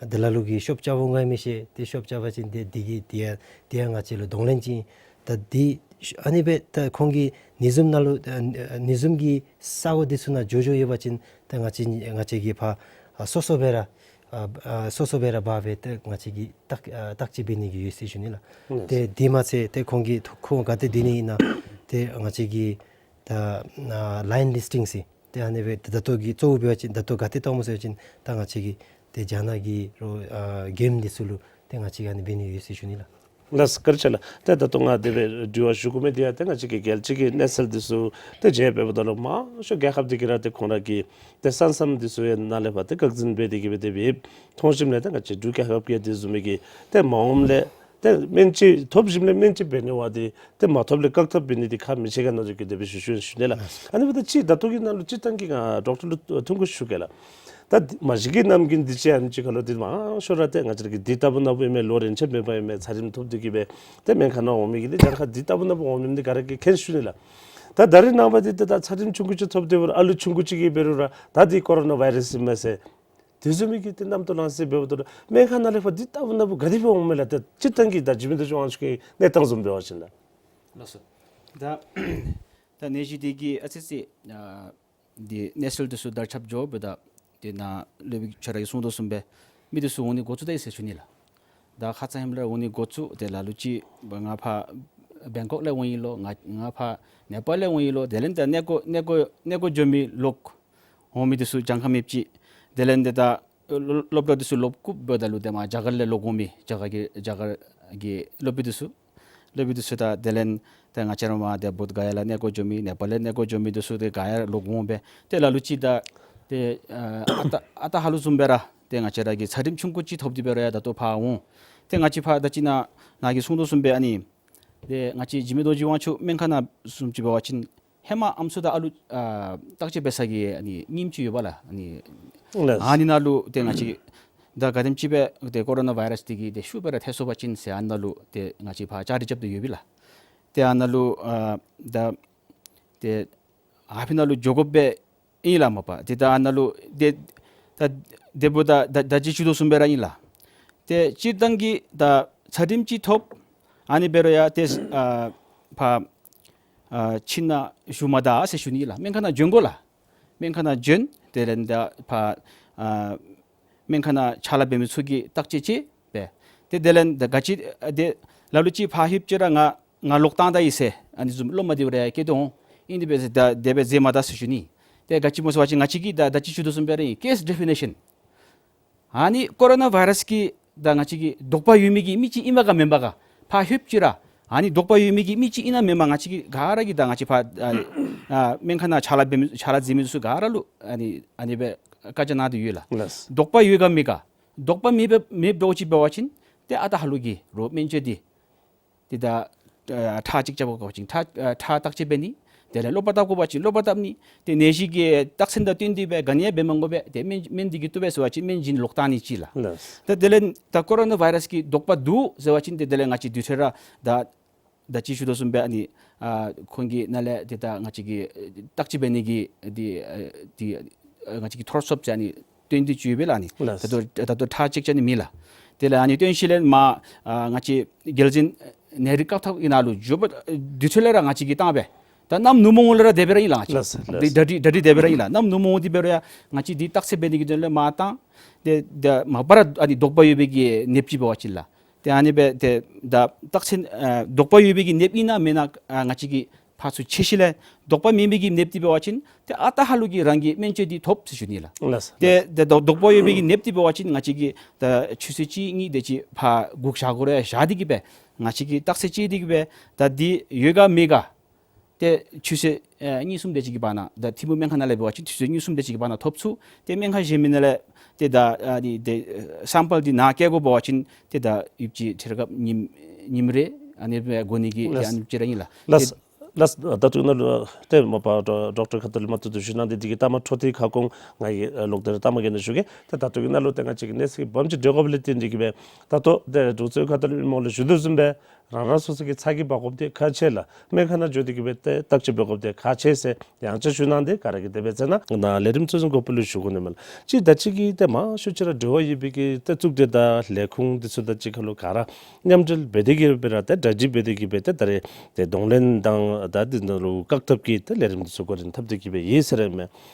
ཏེ་ལ་ལུ་གིས་ཤོབ་རྐྱབ་འོང་ག་མི་ཤེས། ཏེ་ཤོབ་རྐྱབ་པ་ཅིན་ཏེ་འདི་གིས་ཏེ་ཡང་ཏེ་ཡང་ང་བཅས་ལུ་གདོང་ལེན་ཅིག། ད་འདི་ཨ་ནི་སྦེ་ད་ཁོང་གིས་ནད་ཟུམ་ནང་ལུ་ཨ་ནད་ཟུམ་གྱི་ས་གོ་འདི་ཚུ་ནང་འགྱོ་འགྱོཝ་ཡོད་པ་ཅིན་ཏེ་ང་བཅས་ང་བཅས་ཀྱིས་ཕར་ཨ་སོ་སོ་སྦེ་ར་ཨ་ཨ་སོ་སོ་སྦེ་ར་འབག་སྦེ་ཏེ་ང་བཅས་ཀྱིས་བརྟག་ཨ་བརྟག་དཔྱད་འབད་ནི་གི་ཡོད་ཟེར་ཞུ་ནི་ལགས། ལགས། ཏེ་འདི་མ་ཚད་ཏེ་ཁོང་གིས་ཁོང་ག་ཏེ་སྡོད་ནི་ཨིན་ན་ཏེ་ང་བཅས་ཀྱིས་ད་ཨ་ལའིན་ལིསི་ཊིང་ཟེར་ཏེ་ཨ་ནི་སྦེ་ད་ལྟོ་གི་གཙོ་བོ་འབད་བ་ཅིན་ད་ལྟོ་ག་ཏེ་བཏངམ་སྨོ་ཟེར་བ་ཅིན་ད་ང་བཅས་ཀྱིས་ཏེ་རྒྱ་ནག་གི་རོགས་ཨ་གྱིམ་འདི་ཚུ་ལུ་ཏེ་ང་བཅས་ཀྱིས་ཨ་ནི་འབད་ནི་ཡོད་ཟེར་ཞུ་ནི་ལགས། ལགས་སོ། བཀའ་དྲིན་ཆེ་ལགས། ཏེ་ད་ལྟོ་ང་དེ་སྦེ་དྲི་བ་ཞུ་དགོ་མི་འདི་ཡང་ཏེ་ང་བཅས་ཀྱི་རྒྱལ་སྤྱི་གི་གནས་ཚུལ་འདི་ཚུ་ཏེ་མཇལ་འབདཝ་ད་ལུ་མང་ཤོས་རྒྱལ་ཁབ་འདི་གིས་ར་ཏེ་ཁོང་ར་གི་ཏེ་ས་མཚམས་འདི་ཚུ་ཡང་ནང་ལས་ཕར་ཏེ་བཀག་འཛིན་འབད་དེ་གིས་སྦེ་དེ་སྦེ་མཐོང་ཞིནམ་ལས་ཏེ་ང་བཅས་འབྲུག་རྒྱལ་ཁབ་ཀྱིས་དེ་བཟུམ་མའི་གི་ཏེ་མ་འོངམ་ལས་ཏེ་སྨན་བཅོས་ཐོབ་ཞིནམ་ལས་སྨན་བཅོས་འབད་ནི་བ་འདི་ཏེ་མ་ཐོབ་ལས་བཀག་ཐབས་འབད་ནི་འདི་ཁག་མི་ཆེ་ག་མནོ་སྟེ་གིས་དེ་སྦེ་ཞུ་ཞུ་ཞུ་ནི་ལགས། ཨ་ནི་འབདཝ་ད་ཅིག་ད་ལྟོ་གི་ནང་ལུ་སྤྱིར་བཏང་གི་ང་ཌོག་ཊར་ལུ་ཐུང་ཀུ་ཞུ་གེ་ལགས། ད་མ་གཞི་གི་གནམ་གྱི་འདི་ཅིག་ཨ་ནི་ཅིག་ཁར་ལུ་འདི་མང་ཤོས་ར་ཏེ་ང་བཅས་ར་གི་འདི་ལྟ་བུ་ནང་འབད་མི་ལོ་རིམ་ཆེན་འབད་མི་ཚད་རིམས་ཐོབ་སྟེ་གིས་སྦེ་ཏེ་སྨན་ཁང་ནང་འོང་མི་གི་ཏེ་གྱངས་ཁ་འདི་ལྟ་བུ་ནང་འབད་འོང་མི་འདི་ག་ར་གིས་མཁྱེན་ཞུ་ནི་ལགས། ད་ད་རེས་ནངས་པ་འདི་ཏེ་ད་ཚད་རིམས་ཆུང་ཀུ་ཅིག་ཐོབ་སྟེ་འབད་རུང་ཨ་ལུ་ཆུང་ཀུ་ཅིག་གིས་འབད་རུང་ར་ད་འདི་ཀོ་རོ་ན་བཱའི་རཱསི་ཨིན་མས་ཟེར། དེ་བཟུམ་མའི་གི་ཏེ་རྣམ་རྟོག་ལང་སྟེ་འབདཝ་ད་ལུ་སྨན་ཁང་ནང་ལས་ཕར་འདི་ལྟ་བུ་ནང་འབད་ག་དེ་སྦེ་འོང་མས་ལགས། ཏེ་སྤྱིར་བཏང་གི་ད་འཇིགས་མེད་རྡོ་རྗེ་དབང་ཕྱུག་གི་གནས་སྟངས་བཟུམ་འབད་བ་ཅིན་ལགས། ལགས་སོ། ད་ད་ནད་གཞི་འདི་གི་ཨ་ཙི་ཙི་ཨ་འདི་གནས་ཚུལ་འདི་ཚུ་དར་ཁྱབ་འགྱོ་འབདཝ་ད་ཏེ་ནཱ་སློབ་དཔོན་ཁྱོད་ར་གིས་གསུང་དོ་བཟུམ་སྦེ་མི་འདི་ཚུ་འོང་ནི་འགོ་བཙུགས་ད་ཡི་ཟེར་ཞུ་ནི་ལགས། ད་ཁ་ཙ་ཧེ་མ་ལས་འོང་ནི་འགོ་བཙུགས། ཏེ་ལ་ལུ་ཅིག་ང་ཕར་བེང་ཀོག་ལས་འོང་ཡི་ལོ། ང་ང་ཕར་ནེ་པཱལ་ལས་འོང་ཡི་ལོ། དེ་ལས་ད་གནས་སྐོར་གནས་སྐོར་གནས་སྐོར་འགྱོ་མི་ལོག་འོང་མི་འདི་ཚུ་གྱངས་ཁ་མེདཔ་ཅིག། དེ་ལས་ད་ད་སློབ་སློབ་གྲྭ་འདི་ཚུ་ལོག་བཀུག་འབདཝ་ད་ལུ་ཏེ་མར་རྒྱ་གར་ལས་ལོག་འོང་མི་རྒྱ་གར་གྱི་རྒྱ་གར་གྱི་སློབ་དཔོན་འདི་ཚུ་སློབ་དཔོན་འདི་ཚུ་ད་དེ་ལས་ད་ང་བཅས་ར་མར་ཏེ་བོདྷ་ག་ཡ་ལས་གནས་སྐོར་འགྱོ་མི་ནེ་པཱལ་ལས་གནས་སྐོར་འགྱོ་མི་འདི་ཚུ་ཏེ་ག་ཡ་ལོག་འོང་སྦེ་ཏེ་ལ་ལུ་ཅིག་ད་ཏེ་ཨ་ཨ་རྟག་ཨ་རྟག་ཧ་ལུགས་བཟུམ་སྦེ་ར་ཏེ་ང་བཅས་ར་གི་ཚད་རིམས་ཆུང་ཀུ་ཅིག་ཐོབ་སྟེ་འབད་རུང་ཡང་ད་ལྟོ་ཕར་འོང་། ཏེ་ང་བཅས་ཕར་ད་ཅི་ནཱ་ནཱ་གིས་གསུང་དོ་བཟུམ་སྦེ་ཨ་ནི་ཏེ་ང་བཅས་འཇིགས་མེད་རྡོ་རྗེ་དབང་ཕྱུག་སྨན་ཁང་ནང་བཟུམ་ཅིག་འབད་བ་ཅིན་ཧེ་མ་ཨམ་སྲུ་དང་ཨ་ལུ་ཨ་བརྟག་དཔྱད་འབད་ས་གི་ཨ་ནི་རྙིངམ་ཅིག་ཡོད་པ་ལགས། ཨ་ནི་ལགས། ཨ་ནི་ནང་ལུ་ཏེ་ང་བཅས་ད་ག་དེམ་ཅིག་སྦེ་ཏེ་ཀོ་རོ་ན་བཱའི་རཱསི་འདི་གིས་ཏེ་ཤུགས་སྦེ་ར་ཐལ་སོང་པ་ཅིན་ཟེར་ཨ་ནཱ་ལུ་ཏེ་ང་བཅས་ཕར་བཅའ་སྒྲིག་རྐྱབ་སྟེ་ཡོད་པས་ལགས། ཏེ་ཨ་ནཱ་ལུ་ཨ་ད་ཏེ་ཨ་ཕི་ནང་ལུ་འགྱོ་དགོཔ་སྦེ་ཨིན་ལགས་མ་པ། ཏེ་ད་ཨ་ནཱ་ལུ་ཏེ་ད་དེ་འབདཝ་ད་ད་ད་ཅི་ཞུ་དོ་བཟུམ་སྦེ་ར་ཨིན་ལགས། ཏེ་སྤྱིར་བཏང་གི་ད་ཚད་རིམས་ཅིག་ཐོབ་ཨ་ནི་འབད་རུང་ཡང་ཏེ་ཨ་ཕར་ཨ་ཁྱིམ་ནང་བཞུགས་མ་ད་ཟེར་ཞུ་ནི་ལགས། སྨན་ཁང་ནང་འབྱོན་དགོ་ལགས། སྨན་ཁང་ནང་འབྱོན། དེ་ལས་ད་ཕར་ཨ་སྨན་ཁང་ནང་ཕྱག་ལཱ་འབད་མི་ཚུ་གིས་བརྟག་དཔྱད་ཅིག་འབད། ཏེ་དེ་ལས་ད་ག་ཅི་ཨ་ཏེ་ལ་ལུ་ཅིག་ཕར་ལྷོདཔ་ཅིག་ར་ང་ང་ལོག་བཏང་ད་ཡི་ཟེར་ཨ་ནི་བཟུམ་བློ་མ་བདེཝ་རེ་སྐྱེ་དོ་འོང་། ཨིན་དེ་སྦེ་ཟེར་ད་དེ་སྦེ་མཛད་མ་ད་ཟེར་ཞུ་ནི། ཏེ་ག་ཅི་སྨོ་ཟེར་བ་ཅིན་ང་བཅས་ཀྱི་ད་ད་ཅི་ཞུ་དོ་བཟུམ་སྦེ་ར་ཨིན། ཀེསི་ཌི་ཕི་ནེ་ཤཱན། ཨ་ནི་ཀོ་རོ་ན་བཱའི་རཱསི་གི་ད་ང་བཅས་ཀྱི་དོགས་པ་ཡོད་མི་གི་མི་ཅིག་ཨིན་པ་ག་མེན་པ་ག་ཕར་ལྷོདཔ་ཅིག་ར་ཨ་ནི་དོགས་པ་ཡོད་མི་གི་མི་ཅིག་ཨིན་ན་མེན་ན་ང་བཅས་ཀྱི་ག་ར་གིས་ད་ང་བཅས་ཕར་ཨ་ཨ་སྨན་ཁང་ནང་ཕྱག་ལཱ་འབད་མི་ཕྱག་ལཱ་མཛད་མི་ཚུ་ག་ར་ལུ་ཨ་ནི་ཨ་ནི་སྦེ་བཀའ་རྒྱ་གནང་སྟེ་ཡོད་ལགས། ལགས། དོགས་པ་ཡོད་ག་མེད་ག། དོགས་པ་མེད་པ་མེདཔ་འདྲཝ་ཅིག་འབད་བ་ཅིན་ཏེ་ཨ་རྟག་ཧ་ལུགས་ཀྱི་རོགས་སྨན་བཅོས་འདི་ཏེ་ད་ཨ་ཁྲག་ཅིག་རྐྱབ་དགོ་པ་ཅིན་ཁྲག་ཨ་ཁྲག་བརྟག་དཔྱད་འབད་ནི། དེ་ལས་གློ་བར་བཏབ་དགོ་པ་ཅིན་གློ་བར་བཏབ་ནི། ཏེ་ནད་གཞི་གི་རྟགས་མཚན་དང་བསྟུན་ཏེ་སྦེ་ག་ནི་ཡང་འབད་མ་དགོ་པས། ཏེ་སྨན་སྨན་འདི་གིས་བཏུབ་པས་ཟེར་བ་ཅིན་སྨན་བྱིན་ལོག་བཏང་ནི་ཅིག་ལགས། ལགས། ད་དེ་ལས་ད་ཀོ་རོ་ན་བཱའི་རཱསི་གི་དོགས་པ་འདུག་ཟེར་བ་ཅིན་ཏེ་དེ་ལས་ང་བཅས་དུས་ཚོད་ར་ད་ད་ཅི་ཞུ་དོ་བཟུམ་སྦེ་ཨ་ནི་ཨ་ཁོང་གི་ནང་ལས་ཏེ་ད་ང་བཅས་ཀྱིས་བརྟག་དཔྱད་འབད་ནི་གི་འདི་ཨ་འདི་ ཨ་ང་བཅས་ཀྱི་ཐོར་ཚུ་ཅིག་ཨ་ནི་སྟོན་ཏེ་ཅིག་ཡོད་པས་ལགས། ཨ་ནི་ལགས། ད་ལྟོ་ད་ལྟོ་ཁྲག་ཅིག་ཅིག་ཨ་ནི་མེད་ལགས། དེ་ལས་ཨ་ནི་སྟོན་ཞིནམ་ལས་མར་ཨ་ང་བཅས་རྒྱལ་འཛིན་ནེ་རུ་བཀག་ཐབས་ཀྱི་ནང་ལུ་འགྱོཝ་དེ་ཚུ་ལས་ར་ང་བཅས་ཀྱིས་བཏང་སྦེ་ད་གནམ་ནུབ་མོ་ལུ་ར་དེ་སྦེ་ར་ཨིན་ལགས། ང་བཅས་ལགས་སོ། ལགས་སོ། འདི་གྲ་སྒྲིག་གྲ་སྒྲིག་དེ་སྦེ་ར་ཨིན་ལགས། གནམ་ནུབ་མོ་དེ་སྦེ་ར་ཡང་ང་བཅས་འདི་རྟགས་གསལ་འབད་ནི་གི་དོན་ལས་མར་བཏང་། དེ་དེ་མ་པ་ར་ཨ་ནི་དོགས་པ་ཡོད་པའི་གི་ནདཔ་ཅིག་འབད་བ་ཅིན་ལགས། ཏེ་ཨ་ནི་སྦེ་ཏེ་ད་རྟགས་མཚན་ཨ་དོགས་པ་ཡོད་པའི་གི་ནདཔ་ཨིན་ན་མེན་ན་ཨ་ང་བཅས་ཀྱིས་ཕར་ཚུར་དཔྱད་ཞིནམ་ལས་དོགས་པ་མེད་པའི་གི་ནདཔ་འདི་འབད་བ་ཅིན་ཏེ་ཨ་རྟག་ཧ་ལུགས་ཀྱི་རང་གི་སྨན་བཅོས་འདི་ཐོབ་ཟེར་ཞུ་ནི་ལགས། ལགས། ཏེ་ཏེ་དོགས་དོགས་པ་ཡོད་པའི་གི་ནདཔ་འདི་འབད་བ་ཅིན་ང་བཅས་ཀྱིས་ད་ཆུ་ཚོད་གཅིག་གཉིས་དེ་ཅིག་ཕར་སྒུག་བཞག་དགོ་རུང་བཞག་སྟེ་གི་སྦེ་ང་བཅས་ཀྱིས་རྟགས་གསལ་དཔྱད་དེ་གི་སྦེ་ད་འདི་ཡོད་ག་མེད་ག་ཏེ་ཆུ་ཚོད་ཨེ་གཉིས་གསུམ་དེ་ཅིག་གི་བར་ན་ད་ཐིམ་ཕུག་སྨན་ཁང་ནང་ལས་འབད་བ་ཅིན་ཆུ་ཚོད་གཉིས་གསུམ་དེ་ཅིག་གི་བར་ན་ཐོབ་ཚུགས། ཏེ་སྨན་ཁང་གཞན་མི་ནང་ལས་ཏེ་ད་ཨ་ནི་ཏེ་སེམ་པཱལ་འདི་ནཱ་བསྐྱལ་དགོ་འབད་བ་ཅིན་ཏེ་ད་ཡུདཔ་ཅིག་འཕྲལ་སྐབས་ཉིནམ་ཉིནམ་རེ་ཨ་ནི་སྦེ་དགོ་ནི་གི་ཏེ་ལགས། ཨ་ནི་ཅིག་ར་ཨིན་ལགས། ལགས། ཏེ་ལགས། ད་ལྟོ་ནཱ་ལུ་ཏེ་མ་པ་ཌོག་ཊར་ཁ་ཐུག་ལས་མ་ཐུག་ཐུག་ཞུ་གནང་སྟེ་འདི་གི་ལྟ་མ་འཕྲོ་མཐུད་ཁ་སྐོང་ང་གིས་ལོག་སྟེ་ར་ལྟ་མ་གི་ནང་ཞུ་གེ། ཏེ་ད་ལྟོ་གི་ནང་ལུ་ཏེ་ང་བཅས་ཀྱི་གནས་ཚུལ་གྱི་བབ་ཅིག་འདྲ་དགོཔ་ལས་བརྟེན་ཏེ་གི་སྦེ་ད་ལྟོ་ཏེ་འབྲུག་རྩེད་ཁ་ཐུག་ལས་མི་མང་ལུ་ཞུ་དོ་བཟུམ་སྦེ་རང་རང་སོ་སོ་གི་ཚ་གྱང་འབག་དགོཔ་འདི་ཁག་ཆེ་ལགས། སྨན་ཁང་ནང་འགྱོ་སྟེ་གི་སྦེ་ཏེ་བརྟག་དཔྱད་འབད་དགོཔ་འདི་ཁག་ཆེ་ཟེར་ཡང་ཅིན་ཞུ་གནང་སྟེ་ག་ར་གིས་དེ་སྦེ་མཛད་གནང་། ནཱ་ལས་རིམ་གཙོ་འཛིན་གོ་པ་ལུ་ཞུ་དགོ་ནི་མས་ལགས། ཅིག་ད་ཅི་གི་ཏེ་མང་ཤོས་ཅིག་ར་འབྲེལ་བ་ཡོད་པའི་གི་ཏེ་གཙུག་སྡེ་དང་ལས་ཁུངས་འདི་ཚུ་དང་གཅིག་ཁར་ལུ་ག་ར་མཉམ་འབྲེལ་འབད་དེ་གི་སྦེ་ར་ཏེ་གྲ་སྒྲིག་འབད་དེ་གི་སྦེ་ཏེ་ད་རེས་ཏེ་གདོང་ལེན་དང་ད་འདི་ནང་ལུ་བཀག་ཐབས་ཀྱི་ཏེ་ལས་རིམ་འདི་ཚུ་འགོ་འདྲེན་འཐབ་སྟེ་གི་སྦེ་ཡོད་ཟེར་ར་མས།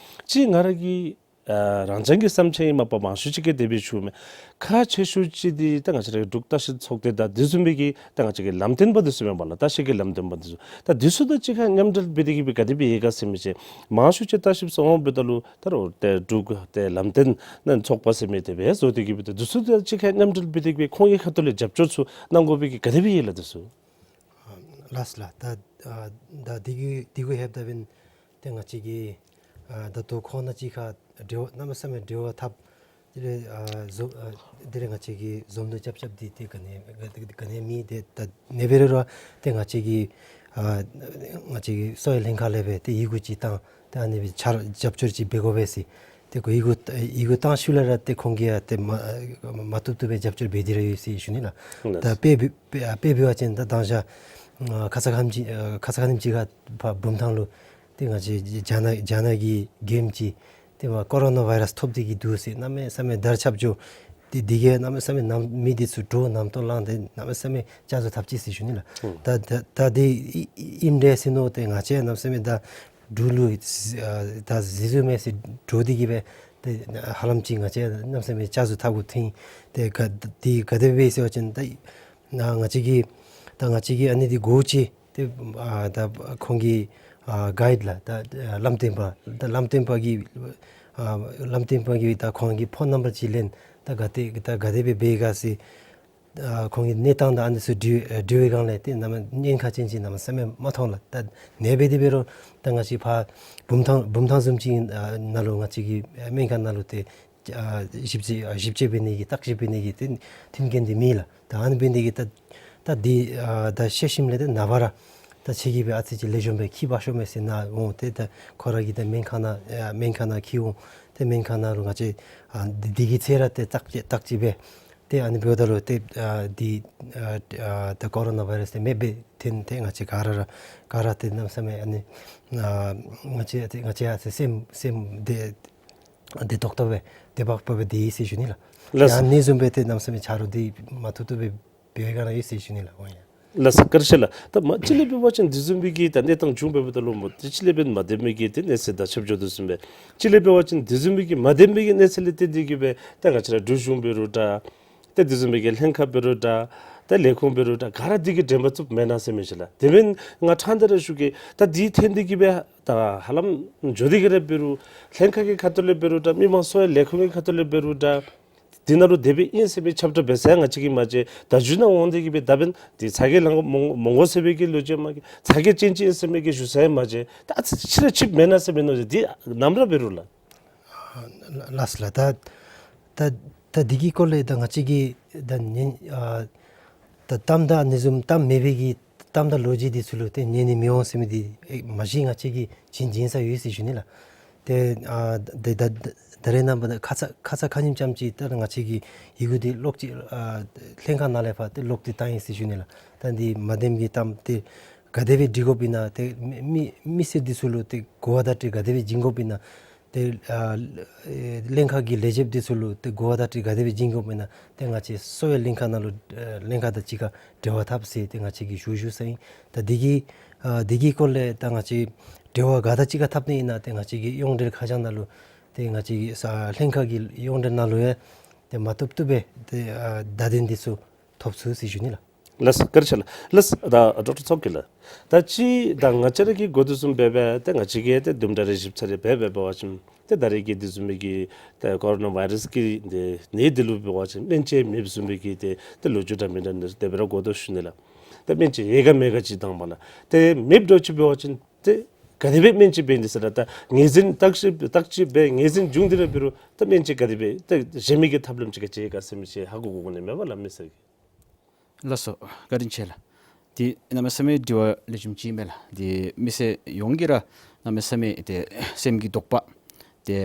ཅིག་ང་ར་གི་ཨ་རང་རྐྱང་གི་བསམ་འཆར་ཨིན་མ་པ་མང་ཤོས་ཅིག་གིས་དེ་སྦེ་ཞུཝ་མས། ཁག་ཆེ་ཤོས་ཅིག་འདི་ད་ང་བཅས་ར་འབྲུག་བརྟག་ཞིབ་ཚོགས་སྡེ་དང་དེ་བཟུམ་མའི་གི་ད་ང་བཅས་ཀྱི་ལམ་སྟོན་པ་འདི་ཚུ་མེན་པ་ལགས། བརྟག་ཞིབ་ཀྱི་ལམ་སྟོན་པ་འདི་ཚུ་ད་འདི་ཚུ་དང་གཅིག་ཁར་མཉམ་འབྲེལ་འབད་དེ་གི་སྦེ་ག་དེ་སྦེ་ཡོད་ག་ཟེར་མི་ཅིག་མང་ཤོས་ཅིག་བརྟག་ཞིབ་སོང་འབདཝ་ད་ལུ་ད་རུང་ཏེ་འབྲུག་ཏེ་ལམ་སྟོན་ནི་ཚོགས་པ་ཟེར་མི་དེ་སྦེ་བཟོ་སྟེ་གི་སྦེ་ད་འདི་ཚུ་དང་གཅིག་ཁར་མཉམ་འབྲེལ་འབད་དེ་གི་སྦེ་ཁོང་གི་ཁ་ཐུག་ལས་རྒྱབ་སྐྱོར་ཚུ་གནང་དགོ་པའི་གི་ག་དེ་སྦེ་ཡོད་ལགས་འདི་ཚུ། ལགས་ལགས། ད་ཨ་ད་འདི་གི་འདི་གུ་ལྷོདཔ་ད་འབདན་ཏེ་ང་བཅས་ཀྱིས་ཨ་ད་ལྟོ་ཁོང་ནང་གཅིག་ཁར་འབྲེལ་བ་གནམ་མེད་ས་མེད་འབྲེལ་བ་འཐབ། དེ་ལས་ཨ་འཛོམས་ཨ་དེ་ལས་ང་བཅས་ཀྱིས་འཛོམས་འདུ་རྐྱབ་རྐྱབ་འདི་ཏེ་ག་ནི་ག་ག་ནི་མེད། ཏེ་ད་ཨ་ནི་འབད་རུང་ར་ཏེ་ང་བཅས་ཀྱིས་ཨ་ང་བཅས་ཀྱི་གསོ་བའི་ལྷན་ཁག་ལས་སྦེ་ཏེ་ཡི་གུ་ཅིག་བཏང་། ཏེ་ཨ་ནི་སྦེ་ཕྱག་རྒྱབ་སྐྱོར་ཅིག་འབད་དགོ་པས་ཟེར། ཏེ་ཁོང་ཡི་གུ་ཡི་གུ་བཏང་ཤུལ་ལས་ར་ཏེ་ཁོང་གིས་ཡང་ཏེ་མ་མ་བཏུབ་བཏུབ་སྦེ་རྒྱབ་སྐྱོར་འབད་དེ་ར་ཡོད་ཟེར་ཞུ་ནི་ལགས། ལགས། ད་དཔེ་འབད་དཔེ་དཔེ་འབད་བ་ཅིན་ད་མདང་ཞག་ཨ་ཁ་ཙ་ཁ་ཉིནམ་ཅིག་ཨ་ཁ་ཙ་ཁ་ཉིནམ་ཅིག་ཁར་ཕར་བུམ་ཐང་ལུ་ཏེ་ང་བཅས་རྒྱ་ནག་རྒྱ་ནག་གི་མགྱོནམ་ཅིག་ཏེ་མར་ཀོ་རོ་ན་བཱའི་རཱསི་ཐོབ་སྟེ་གི་འདུག་ཟེར་གནམ་མེད་ས་མེད་དར་ཁྱབ་འགྱོ། ཏེ་འདི་གིས་གནམ་མེད་ས་མེད་ནང་མི་འདི་ཚུ་འདྲོག་རྣམ་རྟོག་ལངས་ཏེ་གནམ་མེད་ས་མེད་སྐྱག་རྫུན་འཐབ་ཅི་ཟེར་ཞུ་ནི་ལགས། ཨུམ། ད་ད་ད་འདི་ཨི་ཨི་ཨིནམ་འདྲས་ཟེར་མནོ་སྟེ་ང་བཅས་གནམ་མེད་ས་མེད་ད་འབྲུག་ལུ་ཨ་ད་གཟིགས་ཚུགས་མས་ཟེར་འདྲོག་སྟེ་གི་སྦེ་ཏེ་ཧ་ལམ་ཅིག་ང་བཅས་གནམ་མེད་ས་མེད་སྐྱག་རྫུན་འཐབ་དགོཔ་ཐོན། ཏེ་ག་འདི་ག་དེ་སྦེ་ཟེར་བ་ཅིན་ད་ཨ་ང་བཅས་ཀྱིས་ད་ང་བཅས་ཀྱིས་ཨ་ནི་འདི་སྒོ་ཕྱེ་ཏེ་ཨ་ད་ཁོང་གི་ཨ་གའིཌ་ལགས། ད་ལམ་སྟོན་པ་ད་ལམ་སྟོན་པ་གིས་ཨ་ལམ་སྟོན་པ་གིས་ད་ཁོང་གི་ཕོན་ནམ་བར་ཅིག་ལེན། ད་ག་ཏེ་ད་ག་དེ་སྦེ་འབད་ག་ཟེར་ཨ་ཁོང་གི་གནས་སྟངས་དང་ཨ་ནི་ཚུ་འདྲི་ཨ་འདྲི་བའི་སྒང་ལས་ཏེ་གནམ་མེད་ཉེན་ཁ་ཅན་ཅིག་གནམ་མེད་ས་མེད་མ་མཐོང་ལགས། ད་ཨ་ནི་འབད་དེ་འབད་རུང་ད་ང་བཅས་ཕར་བུམ་ཐང་བུམ་ཐང་བཟུམ་ཅིག་ཨ་ནང་ལུ་ང་བཅས་ཀྱི་ཨ་སྨན་ཁང་ནང་ལུ་ཏེ་ཨ་ཞིབ་དཔྱད་ཨ་ཞིབ་དཔྱད་འབད་ནི་གི་བརྟག་ཞིབ་འབད་ནི་གི་ཏེ་མཐུན་རྐྱེན་འདི་མེད་ལགས། ད་ཨ་ནི་འབད་ནི་གི་ད་ད་འདི་ཨ་ད་བཤད་ཞིནམ་ལས་ཏེ་ནངས་པ་ར་ད་ཁྱེད་ཀྱིས་སྦེ་ཨ་ཙི་ཅིག་ལེགས་ཤོམ་སྦེ་འཁྱིད་འབག་ཤོག་མས་ཟེར་ནཱ་འོང་། ཏེ་ད་ཁོ་ར་གིས་ད་སྨན་ཁང་ནང་ཨ་སྨན་ཁང་ནང་འཁྱིད་འོང་། ཏེ་སྨན་ཁང་ནང་ལུ་ང་བཅས་ཨ་འདི་འདི་གི་ཚེ་ར་ཏེ་བརྟག་དཔྱད་བརྟག་དཔྱད་འབད། ཏེ་ཨ་ནི་འབདཝ་ད་ལུ་ཏེ་ཨ་འདི་ཨ་ཨ་ད་ཀོ་རོ་ན་བཱའི་རཱསི་འདི་མེདཔ་སྦེ་ཐོན། ཏེ་ང་བཅས་ག་ར་ར་ག་ར་ཏེ་གནམ་མེད་ས་མེད་ཨ་ནི་ཨ་ང་བཅས་ཏེ་ང་བཅས་ཨ་ཙི་སེམས་སེམས་བདེ་བདེ་ཏོག་ཏོ་སྦེ་བདེ་བག་ཕེབས་སྦེ་སྡོད་ཡི་ཟེར་ཞུ་ནི་ལགས། ལགས་སོ། ཏེ་ཨ་ནི་བཟུམ་སྦེ་ཏེ་གནམ་མེད་ས་མེད་ཆ་རོགས་འདི་མ་བཏུབ་བཏུབ་སྦེ་འབད་བའི་སྒང་ར་ཡོད་ཟེར་ཞུ་ནི་ལགས། འོང་ཡ། ལགས་སོ། བཀྲིན་ཆེ་ལགས། ད་མ་གཅིག་ལས་འབད་བ་ཅིན་དེ་བཟུམ་མའི་གི་ད་གནས་སྟངས་བྱུང་འབདཝ་ད་ལུ་མོ་དེ་གཅིག་ལས་འབདན་མ་བདེན་མི་གི་ཏེ་གནས་ཚུལ་དར་ཁྱབ་འགྱོ་དོ་བཟུམ་སྦེ་གཅིག་ལས་འབད་བ་ཅིན་དེ་བཟུམ་མའི་གི་མ་བདེན་མི་གི་གནས་ཚུལ་ལས་བརྟེན་ཏེ་གི་སྦེ་ད་ང་བཅས་ར་འབྲུག་གཞུང་འབད་རུང་འདྲ། ཏེ་དེ་བཟུམ་མའི་གི་ལྷན་ཁག་འབད་རུང་འདྲ། ཏེ་ལས་ཁུངས་འབད་རུང་འདྲ། ག་ར་འདི་གིས་དྲན་པ་བཙུགསཔ་མེན་ན་ཟེར་མི་ཅིག་ལགས། དེ་འབདན་ང་ཕྲང་སྟེ་ར་ཞུ་གེ། ད་འདི་ཐོན་ཏེ་གི་སྦེ་ད་ཧ་ལམ་འགྱོ་སྟེ་གི་ར་འབད་རུང་ལྷན་ཁག་གི་ཁ་ཐུག་ལས་འབད་རུང་འདྲ། མི་མང་གསོ་བའི་ལས་ཁུངས་ཀྱི་ཁ་ཐུག་ལས་འབད་རུང་འདྲ། འདི་ནང་ལུ་དེ་སྦེ་ཨིན་ཟེར་མི་ཁྱབ་བསྒྲགས་འབད་ས་ཡང་ང་བཅས་ཀྱིས་མ་མཇལ། ད་མཇུག་ནང་འོང་སྟེ་གི་སྦེ་ད་འབདན་འདི་ཚ་གྱང་ལང་མོང་མོང་དགོ་ཟེར་བའི་གི་ལོ་རྒྱུས་མ་གི་ཚ་གྱང་ཅན་ཅིག་ཨིན་ཟེར་མི་གི་ཞུ་ས་ཡང་མ་མཇལ། ད་ཨ་ཙི་ཕྱི་ར་ཕྱིསཔ་མེན་ན་ཟེར་མི་ནང་འདི་ནམ་ར་འབད་རུང་ལགས། ལགས་སོ་ལགས། ད་ད་ད་འདི་གི་སྐོར་ལས་ད་ང་བཅས་ཀྱིས་ད་ཉན་ཨ་ད་གཏམ་དང་ཨ་ནི་བཟུམ་གཏམ་མེད་པའི་གི་གཏམ་དང་ལོ་རྒྱུས་འདི་ཚུ་ལུ་ཏེ་ཉན་ནི་མི་འོང་ཟེར་མི་འདི་ཨེ་མ་གཞི་ང་བཅས་ཀྱིས་བྱིན་བྱིན་ས་ཡོད་ཟེར་ཞུ་ནི་ལགས། ཏེ་ཨ་ད་ད་ད་རེས་ནངས་པ་ད་ཁ་ཙ་ཁ་ཙ་ཁ་ཉིནམ་ཙམ་ཅིག་ད་ང་བཅས་ཀྱིས་ཡི་གུ་འདི་ལོག་ཅིག་ཨ་ལྷན་ཁག་ནང་ལས་ཕར་ཏེ་ལོག་སྟེ་བཏང་ཡི་ཟེར་ཞུ་ནི་ལགས། ད་འདི་མ་བདེན་གྱི་གཏམ་ཏེ་ག་དེ་སྦེ་སྒྲིག་དགོཔ་ཨིན་ན་ཏེ་མི་མི་མི་སེར་འདི་ཚུ་ལུ་ཏེ་གོ་བ་བརྡ་སྤྲོད་ག་དེ་སྦེ་བྱིན་དགོཔ་ཨིན་ན། ཏེ་ཨ་ཨེ་ལྷན་ཁག་གི་ལས་བྱེདཔ་འདི་ཚུ་ལུ་ཏེ་གོ་བ་བརྡ་སྤྲོད་ག་དེ་སྦེ་བྱིན་དགོཔ་མེན་ན་ཏེ་ང་བཅས་གསོ་བའི་ལྷན་ཁག་ནང་ལུ་ཨེ་ལྷན་ཁག་དང་གཅིག་ཁར་འབྲེལ་བ་འཐབ་ཟེར་ཏེ་ང་བཅས་ཀྱིས་ཞུ་ཞུ་ས་ཨིན། ད་འདི་གི་ཨ་འདི་གི་སྐོར་ལས་ད་ང་བཅས་འབྲེལ་བ་ག་དང་གཅིག་ཁར་འཐབ་ནི་ཨིན་ན་ཏེ་ང་བཅས་ཀྱི་ཡོངས་འབྲེལ་ཁ་བྱང་ནང་ལུ་ཏེ་ང་བཅས་ཀྱི་ས་ལྷན་ཁག་གི་ཡོངས་འབྲེལ་ནང་ལུ་ཡང་ཏེ་མ་བཏུབ་བཏུབ་སྦེ་ཏེ་ཨ་བརྡ་དོན་འདི་ཚུ་ཐོབ་ཚུགས་ཟེར་ཞུ་ནི་ལགས། ལགས་སོ་བཀའ་དྲིན་ཆེ་ལགས། ལགས་སོ་ད་ཌོག་ཊར་མཚོ་སྐྱིད་ལགས། ད་ཅི་ད་ང་བཅས་ར་གིས་གོ་དོ་བཟུམ་སྦེ་སྦེ་ཏེ་ང་བཅས་ཀྱིས་ཏེ་དུམ་གྲ་རེ་ཞིབ་ཚགས་རེ་འབད་འབད་འབད་བ་ཅིན་ཏེ་ད་རེས་ཀྱི་འདི་བཟུམ་མའི་གི་ཏེ་ཀོ་རོ་ན་བཱའི་རཱསི་གི་ཏེ་ནད་འདི་ལུ་འབད་བ་ཅིན་སྨན་བཅོས་མེདཔ་བཟུམ་མའི་གི་ཏེ་ཏེ་ལོ་རྒྱུས་འདྲ་མི་འདྲ་ནི་དེ་སྦེ་ར་གོ་དོ་ཞུ་ནི་ལགས། ཏེ་སྨན་བཅོས་ཡོད་ག་མེད་ག་ཅིག་དང་པ་ལགས། ཏེ་མེདཔ་འདྲཝ་ཅིག་འབད་བ་ཅིན་ཏེ་ག་དེ་སྦེ་སྨན་བཅོས་འབད་ནི་ཟེར་ར་ད་ངོས་འཛིན་བརྟག་ཞིབ་བརྟག་དཔྱད་འབད་ངོས་འཛིན་བྱུང་སྟེ་ར་འབད་རུང་ད་སྨན་བཅོས་ག་དེ་སྦེ་ཏེ་གཞན་མི་གི་ཐབས་ལམ་ཅིག་ག་ཅི་ཡོད་ག་ཟེར་མི་ཅིག་ཧ་གོ་དགོ་དགོ་ནི་མས་པ་ལགས་མི་སེར་གྱིས། ལགས་སོ་བཀའ་དྲིན་ཆེ་ལགས། འདི་གནམ་མེད་ས་མེད་དྲི་བ་ལེགས་ཤོམ་ཅིག་ཨིན་མས་ལགས། འདི་མི་སེར་ཡོངས་ཀྱིས་ར་གནམ་མེད་ས་མེད་ཏེ་སེམས་ཀྱི་དོགས་པ་ཏེ་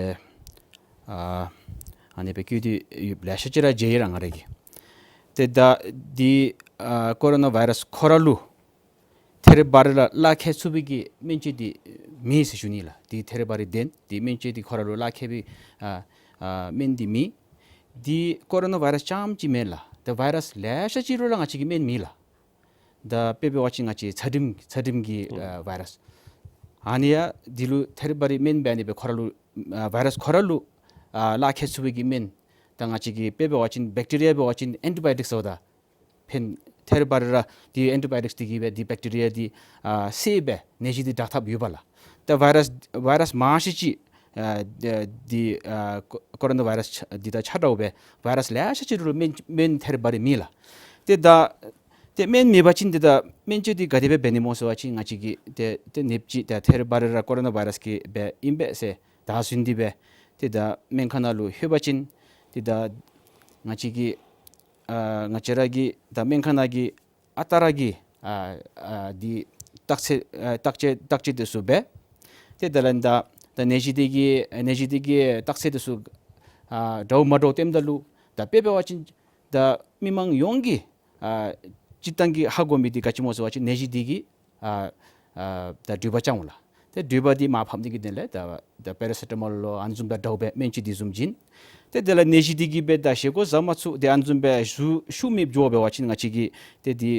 ཨ་ཨ་ནི་སྦེ་བཀོད་དེ་ཡོདཔ་ལེ་ཤ་ཅིག་ར་མཇལ་ཡི་ར་ང་ར་གིས། ཏེ་ད་འདི་ཨ་ཀོ་རོ་ན་བཱའི་རཱསི་ཁོ་ར་ལུ་ཐད་རི་བ་རི་ར་ལཱ་ཁག་ཚུགས་པའི་གི་སྨན་བཅོས་འདི་མེད་ཟེར་ཞུ་ནི་ལགས། འདི་ཐད་རི་བ་རི་བདེན། འདི་སྨན་བཅོས་འདི་ཁོ་ར་ལུ་ལཱ་ཁག་པའི་ཨ་ཨ་སྨན་འདི་མེད། འདི་ཀོ་རོ་ན་བཱའི་རཱསི་རྐྱངམ་ཅིག་མེན་ལགས། ཏེ་བཱའི་རཱསི་ལེ་ཤ་ཅིག་ལུ་ར་ང་བཅས་ཀྱི་སྨན་མེད་ལགས། ད་དཔེ་འབད་བ་ཅིན་ང་བཅས་ཚ་གྲིམ་ཚ་གྲིམ་གྱི་ཨ་བཱའི་རཱསི་ཨ་ནི་ཡང་འདི་ལུ་ཐད་རི་བ་རི་སྨན་འབད་ནི་སྦེ་ཁོ་ར་ལུ་ཨ་བཱའི་རཱསི་ཁོ་ར་ལུ་ཨ་ལཱ་ཁག་ཚུགས་པའི་གི་སྨན་ད་ང་བཅས་ཀྱི་དཔེ་འབད་བ་ཅིན་བེཀ་ཊི་རི་ཡ་འབད་བ་ཅིན་ཨེན་ཊི་བཱ་ཡོ་ཊིཀསི་ཟེརཝ་ད་ཕན་ཐད་རི་བ་རི་ར་འདི་ཨེན་ཊི་བཱ་ཡོ་ཊིཀསི་འདི་གིས་སྦེ་འདི་བེཀ་ཊི་རི་ཡ་འདི་ཨ་བསད་སྦེ་ནད་གཞི་འདི་དྲག་ཐབས་ཡོདཔ་ལགས། ད་བཱའི་རཱསི་བཱའི་རཱསི་མང་ཤོས་ཅིག་ཨ་འདི་ཨ་ཀོ་རོ་ན་བཱའི་རཱསི་འདི་དང་ཆ་འདྲཝ་སྦེ་བཱའི་རཱསི་ལེ་ཤ་ཅིག་ལུ་སྨན་སྨན་ཐད་རི་བ་རི་མེད་ལགས། ཏེ་ད་ཏེ་སྨན་མེད་པ་ཅིན་ཏེ་ད་སྨན་བཅོས་འདི་ག་དེ་སྦེ་འབད་ནི་སྨོ་ཟེར་བ་ཅིན་ང་བཅས་ཀྱིས་ཏེ་ཏེ་ནདཔ་ཅིག་ཏེ་ཐད་རི་བ་རི་ར་ཀོ་རོ་ན་བཱའི་རཱསི་གིས་སྦེ་ཨིན་པས་ཟེར་བདའ་ཟུན་ཏེ་སྦེ་ཏེ་ད་སྨན་ཁང་ནང་ལུ་ལྷོད་པ་ཅིན་ཏེ་ད་ང་བཅས་ཀྱི་ཨ་ང་བཅས་ར་གི་ད་སྨན་ཁང་ནང་གི་ཨ་རྟག་ར་གི་ཨ་ཨ་འདི་བརྟག་དཔྱད་ཨ་བརྟག་དཔྱད་བརྟག་དཔྱད་འདི་ཚུ་འབད། ཏེ་དེ་ལས་ད་ད་ནད་གཞི་འདི་གི་ནད་གཞི་འདི་གི་བརྟག་དཔྱད་འདི་ཚུ་ཨ་འདྲཝ་མ་འདྲཝ་སྟོནམ་ད་ལུ་ད་དཔེ་འབད་བ་ཅིན་ད་མི་མང་ཡོངས་ཀྱིས་ཨ་སྤྱིར་བཏང་གི་ཧ་གོ་མི་འདི་ག་ཅི་སྨོ་ཟེར་བ་ཅིན་ནད་གཞི་འདི་གིས་ཨ་ཨ་ད་དྲོད་འབར་རྐྱབ་འོང་ལགས། ཏེ་དྲོད་འབར་འདི་མར་ཕབ་ནི་གི་དོན་ལས་ད་ད་པེ་ར་སི་ཊ་མོལ་ལོ་ཨ་ནི་བཟུམ་སྦེ་འདྲཝ་སྦེ་སྨན་བཅོས་འདི་བཟུམ་བྱིན། ཏེ་དེ་ལས་ནད་གཞི་འདི་གིས་སྦེ་ད་བཞེས་སྒོ་བཟའ་མ་ཚུགས་ཏེ་ཨ་ནི་བཟུམ་སྦེ་ཤུགས་ཤུགས་མེདཔ་འགྱོ་བ་འབད་བ་ཅིན་ང་བཅས་ཀྱིས་ཏེ་འདི་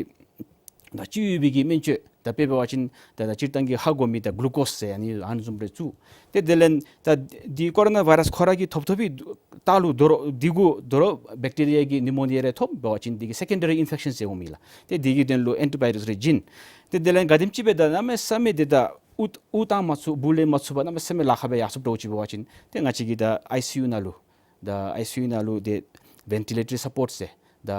ད་ཅི་ཡོད་པའི་གི་སྨན་བཅོས་ད་དཔེ་འབད་བ་ཅིན་ད་ད་སྤྱིར་བཏང་གི་ཧ་གོ་མི་ད་གླུ་ཀོསི་ཟེར་ཨ་ནི་ཨ་ནི་བཟུམ་སྦེ་བཙུགས། ཏེ་དེ་ལས་ད་འདི་ཀོ་རོ་ན་བཱའི་རཱསི་ཁོ་ར་གིས་ཐོབ་ཐོབ་པའི་རྟགས་ལུ་དོ་རུང་འདི་གུ་དོ་རུང་བེཀ་ཊི་རི་ཡ་གི་ནིའུ་མོ་ནི་ཡ་རེ་ཐོབ་འབད་བ་ཅིན་འདི་གིས་སེ་ཀེན་ཌ་རི་ཨིན་ཕེཀ་ཤཱན་ཟེར་འོང་མི་ལགས། ཏེ་འདི་གི་དོན་ལུ་ཨེན་ཊི་བཱ་ཡོ་ཊིཀསི་རེ་བྱིན། ཏེ་དེ་ལས་ག་དེམ་ཅིག་སྦེ་ད་གནམ་མེད་ས་མེད་ཏེ་ད་དབུགས་དབུགས་བཏང་མ་ཚུགས་འབུ་ལེན་མ་ཚུགས་པར་གནམ་མེད་ས་མེད་ལཱ་ཁག་སྦེ་ཡར་སོངམ་འདྲཝ་ཅིག་འབད་བ་ཅིན་ཏེ་ང་བཅས་ཀྱིས་ད་ཨའི་སི་ཡུ་ནང་ལུ་ད་ཨའི་སི་ཡུ་ནང་ལུ་ཏེ་བེན་ཊི་ལེ་ཊ་རི་སཔོརཊ་ཟེར་ད་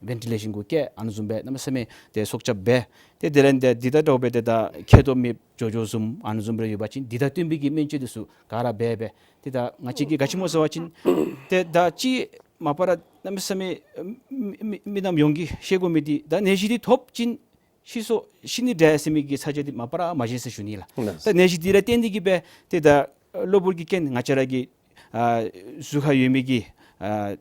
བེན་ཊི་ལེ་ཤཱན་གུ་བཀལ་ཨ་ནི་བཟུམ་སྦེ་གནམ་མེད་ས་མེད་ཏེ་སྲོག་སྐྱབས་འབད། ཏེ་དེ་ལས་ཏེ་འདི་དང་འདྲཝ་སྦེ་ཏེ་ད་མཁལ་རྡོག་མེདཔ་འགྱོ་འགྱོཝ་བཟུམ་ཨ་ནི་བཟུམ་རེ་ཡོད་པ་ཅིན་འདི་དང་བསྟུན་པའི་གི་སྨན་བཅོས་འདི་ཚུ་ག་ར་འབད་འབད། ཏེ་ད་ང་བཅས་ཀྱིས་ག་ཅི་སྨོ་ཟེར་བ་ཅིན་ཏེ་ད་ཅི་མ་པ་ར་གནམ་མེད་ས་མེད་མི་མི་མི་རྣམས་ཡོངས་ཀྱིས་ཤེས་དགོ་མི་འདི་ད་ནད་གཞི་འདི་ཐོབ་ཅིན་ཤི་སོ་ཤི་ནི་འདྲ་ཟེར་མི་གི་ཚ་གྱང་འདི་མ་པ་ར་མ་བཞེས་ཟེར་ཞུ་ནི་ལགས། ལགས། ད་ནད་གཞི་འདི་ལུ་བརྟེན་ཏེ་གིས་སྦེ་ཏེ་ད་གློ་བུར་གྱི་རྐྱེན་ང་བཅས་ར་གི་ཨ་གཟུགས་ཁར་ཡོད་མི་གི་ཨ་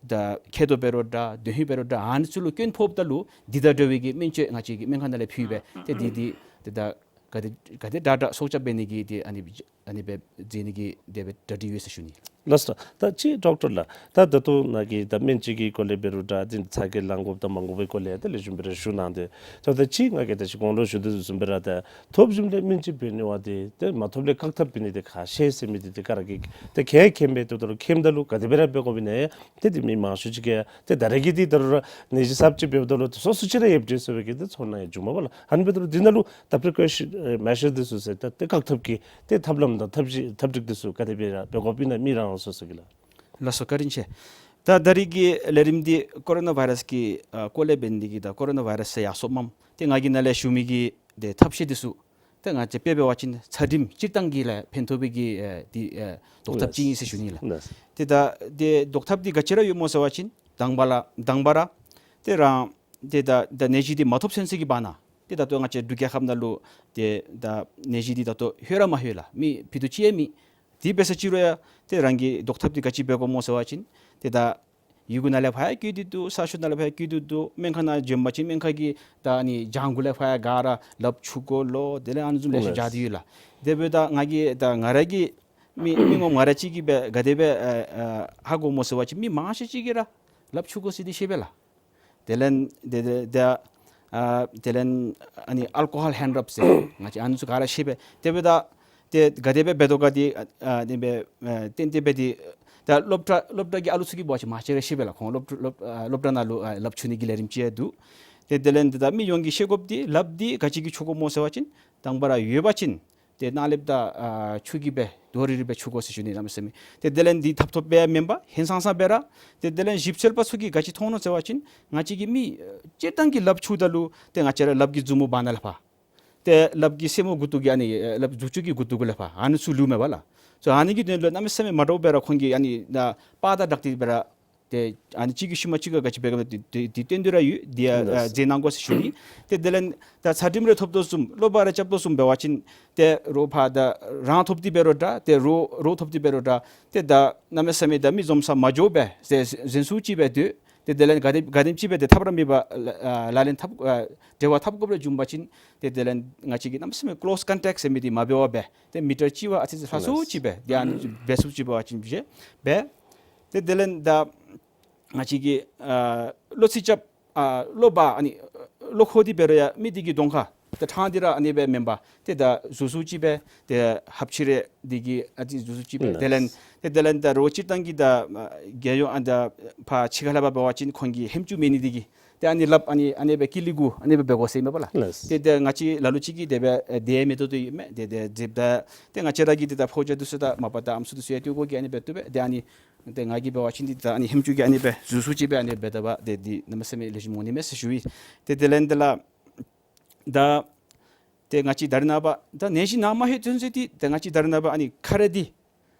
ད་མཁལ་རྡོག་འབད་རུང་འདྲ་དོན་ཧིང་འབད་རུང་འདྲ་ཨ་ནི་ཚུ་ལུ་སྐྱོན་ཕོགཔ་ད་ལུ་འདི་དང་འདྲ་བའི་གི་སྨན་བཅོས་ང་བཅས་ཀྱི་སྨན་ཁང་ནང་ལས་ཕུལ་སྦེ་ཏེ་འདི་འདི་ཏེ་ད་ག་དེ་ག་དེ་དྲག་དྲག་སྲོག་སྐྱབས་འབད་ནི་གི་ཏེ་ཨ་ནི་ཨ་ནི་སྦེ་མཛད་ནི་གི་དེ་སྦེ་གྲ་སྒྲིག་ཡོད་ཟེར་ཞུ་ནི། ལགས་སོ། ད་ཅི་ཌོག་ཊར་ལགས་ད་ད་ལྟོ་ནཱ་གི་ད་སྨན་བཅོས་ཀྱི་སྐོར་ལས་འབད་རུང་འདྲ་འདི་ཚ་གྱང་ལང་དགོཔ་དང་མ་དགོ་པའི་སྐོར་ལས་ད་ལེགས་ཤོམ་སྦེ་ར་ཞུ་གནང་སྟེ། ད་ད་ཅི་ང་གིས་ད་ཅི་གོང་ལུ་ཞུ་དོ་བཟུམ་སྦེ་ར་ད་ཐོབ་ཞིནམ་ལས་སྨན་བཅོས་འབད་ནི་བ་དེ་ཏེ་མ་ཐོབ་ལས་བཀག་ཐབས་འབད་ནི་དེ་ཁག་ཆེ་ཟེར་མི་དེ་ཏེ་ག་ར་གིས་ཏེ་ག་མཁྱེན་པས། ཏེ་ད་རུང་མཁྱེནམ་ད་ལུ་ག་དེ་སྦེ་ར་འབད་དགོཔ་ཨིན་ན་ཏེ་འདི་མི་མང་ཤོས་ཅིག་གིས་ཏེ་ད་རེས་ཀྱི་འདི་ད་རུང་ར་ནད་གཞི་གསརཔ་ཅིག་འབདཝ་ད་ལུ་ཏེ་སོ་སོ་ཅིག་ར་ཡོདཔ་འདྲས་ཟེར་བའི་གི་ཏེ་ཚོར་སྣང་ཡང་བྱུངམ་མས་པ་ལགས། ཨ་ནི་འབདཝ་ད་ལུ་འདི་ནང་ལུ་ད་པི་རི་ཀོ་ཤཱན་མེ་ཞར་འདི་ཚུ་ཟེར་ད་ཏེ་བཀག་ཐབས་ཀྱི་ཏེ་ཐབས་ལམ་དང་ཐབས་ཤེས་ཐབས་སྒྲིག་འདི་ཚུ་ག་དེ་སྦེ་ར་འབད་དགོཔ་ཨིན་ན་མི་རང་རང་སོ་སོ་གིས་ལགས། ལགས་སོ་བཀའ་དྲིན་ཆེ། ད་ད་རེས་ཀྱི་ལས་རིམ་འདི་ཀོ་རོ་ན་བཱའི་རཱསི་གི་ཨ་སྐོར་ལས་འབད་ནི་འདི་གིས་ད་ཀོ་རོ་ན་བཱའི་རཱསི་ཡར་སོངམ་མས། ཏེ་ང་གིས་ནཱ་ལས་ཞུ་མི་གི་ཏེ་ཐབས་ཤེས་འདི་ཚུ་ཏེ་ང་བཅས་དཔེ་འབད་བ་ཅིན་ཚ་གྲིམ་སྤྱིར་བཏང་གི་ལས་ཕན་ཐོགས་པའི་གི་ཨེ་འདི་ཨེ་བཟློག་ཐབས་ཅིག་ཨིན་ཟེར་ཞུ་ནི་ལགས། ལགས། ཏེ་ད་ཏེ་བཟློག་ཐབས་འདི་ག་ཅི་ར་ཡོད་སྨོ་ཟེར་བ་ཅིན་དང་པ་ལ་དང་པ་ར་ཏེ་རང་ཏེ་ད་ད་ནད་གཞི་འདི་མ་ཐོབ་ཚུན་ཚོད་ཀྱི་བར་ན་ཏེ་ད་ལྟོ་ང་བཅས་འབྲུག་རྒྱལ་ཁབ་ནང་ལུ་ཏེ་ད་ནད་གཞི་འདི་ད་ལྟོ་ལྷོད་ར་མ་ལྷོད་ལགས། མི་ཕུད་རྡོག་གཅིག་ཡང་མེད། དེ་འབད་ས་ཅིག་རུང་ཡང་ཏེ་རང་གིས་བཟློག་ཐབས་འདི་ག་ཅི་འབད་དགོ་སྨོ་ཟེར་བ་ཅིན་ཏེ་ད་ཡུལ་གུ་ནང་ལས་ཕར་ཡང་བཀོད་དེ་འདུག། གསར་ཤོག་ནང་ལས་ཕར་ཡང་བཀོད་དེ་འདུག། སྨན་ཁང་ནང་བྱོན་པ་ཅིན་སྨན་ཁང་གི་ད་ཨ་ནི་གྱང་གུ་ལས་ཕར་ཡང་ག་ར་ལགཔ་འཁྱུ་དགོ་ལོ། དེ་ལས་ཨ་ནི་བཟུམ་ལེ་ཤ་ལགས། སྦྱར་ཏེ་ཡོད་ལགས། དེ་འབདཝ་ད་ང་གིས་ད་ང་ར་གིས་ མི་མི་ངོམ་ང་ར་གཅིག་གིས་སྦེ་ག་དེ་སྦེ་ཨ་ཨ་ཧ་གོ་སྨོ་ཟེར་བ་ཅིན་མི་མང་ཤོས་ཅིག་གིས་ར་ལགཔ་འཁྱུ་དགོ་ཟེར་འདི་ཤེས་པས་ལགས། དེ་ལས་དེ་དེ་དེ་ཨ་དེ་ལས་ཨ་ནི་ཨལ་ཀོ་ཧོལ་ཧེནཌ་རབ་ཟེར་ང་བཅས་ཨ་ནི་ཚུ་ག་ར་ཤེས་པས། དེ་འབདཝ་ད་ཏེ་ག་དེ་སྦེ་འབད་དོ་ག་དེ་ཨ་ཨ་དེ་སྦེ་ཨ་ཏན་ཏན་སྦེ་དེ་ད་སློབ་གྲྭ་སློབ་གྲྭ་གི་ཨ་ལུ་ཚུ་གིས་འབད་བ་ཅིན་མང་ཆེ་ར་ཤེས་པས་ལགས། ཁོང་སློབ་སློབ་ཨ་སློབ་གྲྭ་ནང་ལུ་ཨ་ལགཔ་འཁྱུ་ནི་གི་ལས་རིམ་ཅིག་ཡང་འདུག། ཏེ་དེ་ལས་དེ་ད་མི་ཡོངས་ཀྱིས་ཤེས་དགོཔ་འདི་ལགཔ་འདི་ག་ཅི་གིས་འཁྱུ་དགོཔ་སྨོ་ཟེར་བ་ཅིན་དང་པ་ར་ཡོད་པ་ཅིན་ཏེ་ནང་ལས་ད་ཨ་ཆུ་གིས་སྦེ་རྡོ་རིལ་རི་སྦེ་འཁྱུ་དགོ་ཟེར་ཞུ་ནི་གནམ་མེད་ས་མེད། ཏེ་དེ་ལས་འདི་ཐབ་ཐོབ་སྦེ་མེན་པར་ཧིང་སངས་ས་སྦེ་ར་ཏེ་དེ་ལས་ཞིབ་འཚོལ་པ་ཚུ་གིས་ག་ཅི་མཐོང་ནུག་ཟེར་བ་ཅིན་ང་བཅས་ཀྱི་མི་སྤྱིར་བཏང་གི་ལགཔ་འཁྱུཝ་ད་ལུ་ཏེ་ང་བཅས་ར་ལགཔ་གི་མཛུབ་མོ་བར་ན་ལས་ཕར་ཏེ་ལགཔ་གི་སེན་མོ་མགུ་ཏོ་གི་ཨ་ནི་ལགཔ་མཛུབ་ཅུང་གི་མགུ་ཏོ་གུ་ལས་ཕར་ཨ་ནི་ཚུ་ལུས་མས་པ་ལགས། སོ་ཨ་ནི་གི་དོན་ལུ་གནམ་མེད་ས་མེད་མ་འདྲཝ་སྦེ་ར་ཁོང་གིས་ཨ་ནི་ད་པར་དང་སྦྲགས་ཏེ་སྦེ་ར་ཏེ་ཨ་ནི་གཅིག་གིས་ཤུལ་མ་གཅིག་ག་ག་ཅི་འབད་ག་འབད་དེ་དེ་དེ་སྟོན་ཏེ་ར་ཡོད། དེ་ཡང་ཨ་མཛད་གནང་དགོ་ཟེར་ཞུ་ནི། ཏེ་དེ་ལས་ད་ཚད་རིམས་རེ་ཐོབ་དོ་བཟུམ་སློབ་མ་རེ་རྐྱབ་དོ་བཟུམ་འབད་བ་ཅིན་ཏེ་རོགས་ཕར་ད་རང་ཐོབ་སྟེ་འབད་རུང་འདྲ་ཏེ་རོགས་རོགས་ཐོབ་སྟེ་འབད་རུང་འདྲ་ཏེ་ད་གནམ་མེད་ས་མེད་ད་མི་འཛོམས་ས་མ་འགྱོ་སྦེ་ཟེར་ཟེར་སུ་ཅིག་སྦེ་སྡོད། ཏེ་དེ་ལས་ག་དེ་ག་དེམ་ཅིག་སྦེ་ཏེ་ཐབས་ར་མེད་པར་ལ་ཨ་ལག་ལེན་འཐབ་ཨ་འབྲེལ་བ་འཐབ་དགོཔ་རེ་བྱུང་པ་ཅིན་ཏེ་དེ་ལས་ང་བཅས་ཀྱིས་གནམ་མེད་ས་མེད་ཀློས་ཀོན་ཊེཀཊ་ཟེར་མི་འདི་མ་འབད་བར་སྦེ་ཏེ་མི་ཊར་གཅིག་བ་ཨ་ཙི་ཙི་ལྷག་སུ་ཅིག་སྦེ་ཏེ་ཨ་ནི་འབད་སུ་ཅིག་འབད་བ་ཅིན་བཞེས་སྦེ། ཏེ་དེ་ལས་ད་ང་བཅས་ཀྱིས་ཨ་བློ་རྩེ་རྐྱབ་ཨ་བློ་འབར་ཨ་ནི་བློ་འཁོར་ཏེ་འབད་རུང་ཡང་མི་འདི་གི་གདོང་ཁར་ཏེ་ཕྲང་སྟེ་ར་ཨ་ནི་སྦེ་མེན་པར་ཏེ་ད་ཟུར་ཟུར་ཅིག་སྦེ་ཏེ་ཧབ་ཆི་རེ་འདི་གིས་ཨ་ཙི་ཟུར་ཟུར་ཅིག་སྦེ་ལགས། དེ་ལས་ཏེ་དེ་ལས་ད་རོགས་སྤྱིར་བཏང་གི་ད་ཨ་རྒྱལ་ཡོངས་ཨ་ད་ཕར་ཕྱི་ཁ་ལས་ཕར་འབད་བ་ཅིན་ཁོང་གིས་ཧེམ་ཅུ་མེད་ནི་འདི་གིས་ཏེ་ཨ་ནི་ལགཔ་ཨ་ནི་ཨ་ནི་སྦེ་ཀི་ལི་གུ་ཨ་ནི་སྦེ་འབད་དགོ་ཟེར་མས་པ་ལགས། ལགས། ཏེ་ཏེ་ང་བཅས་ལ་ལུ་ཅིག་གིས་དེ་སྦེ་ཨེ་དེ་མེད་དོ་དོ་ཡོད་མས། ཏེ་ཏེ་ཟེརཝ་ད་ཏེ་ང་བཅས་ར་གི་ཏེ་ད་ཕོ་རྒྱས་འདི་ཚུ་དང་མ་པ་དང་ཨམ་སྲུ་འདི་ཚུ་ཡང་ཏེ་གོ་གི་ཨ་ནི་སྦེ་བཏུབ་པས། ཏེ་ཨ་ནི་ཏེ་ང་གིས་འབད་བ་ཅིན་འདི་ད་ཨ་ནི་ཧེམ་ཅུ་གིས་ཨ་ནི་སྦེ་ཟུར་ཟུར་ཅིག་སྦེ་ཨ་ནི་འབད་དེ་འབད་ཏེ་འདི་གནམ་མེད་ས་མེད་ལེགས་ཤོམ་འོང་ནི་མས་ཟེར་ཞུ་ཡི། ཏེ་དེ་ལས་འདི་ལགས་ད་ཏེ་ང་བཅས་ད་རེས་ནངས་པ་ད་ནད་གཞི་ནང་མ་ལྷོད་ཚུན་ཚོད་འདི་ཏེ་ང་བཅས་ད་རེས་ནངས་པ་ཨ་ནི་ཁ་རས་འདི་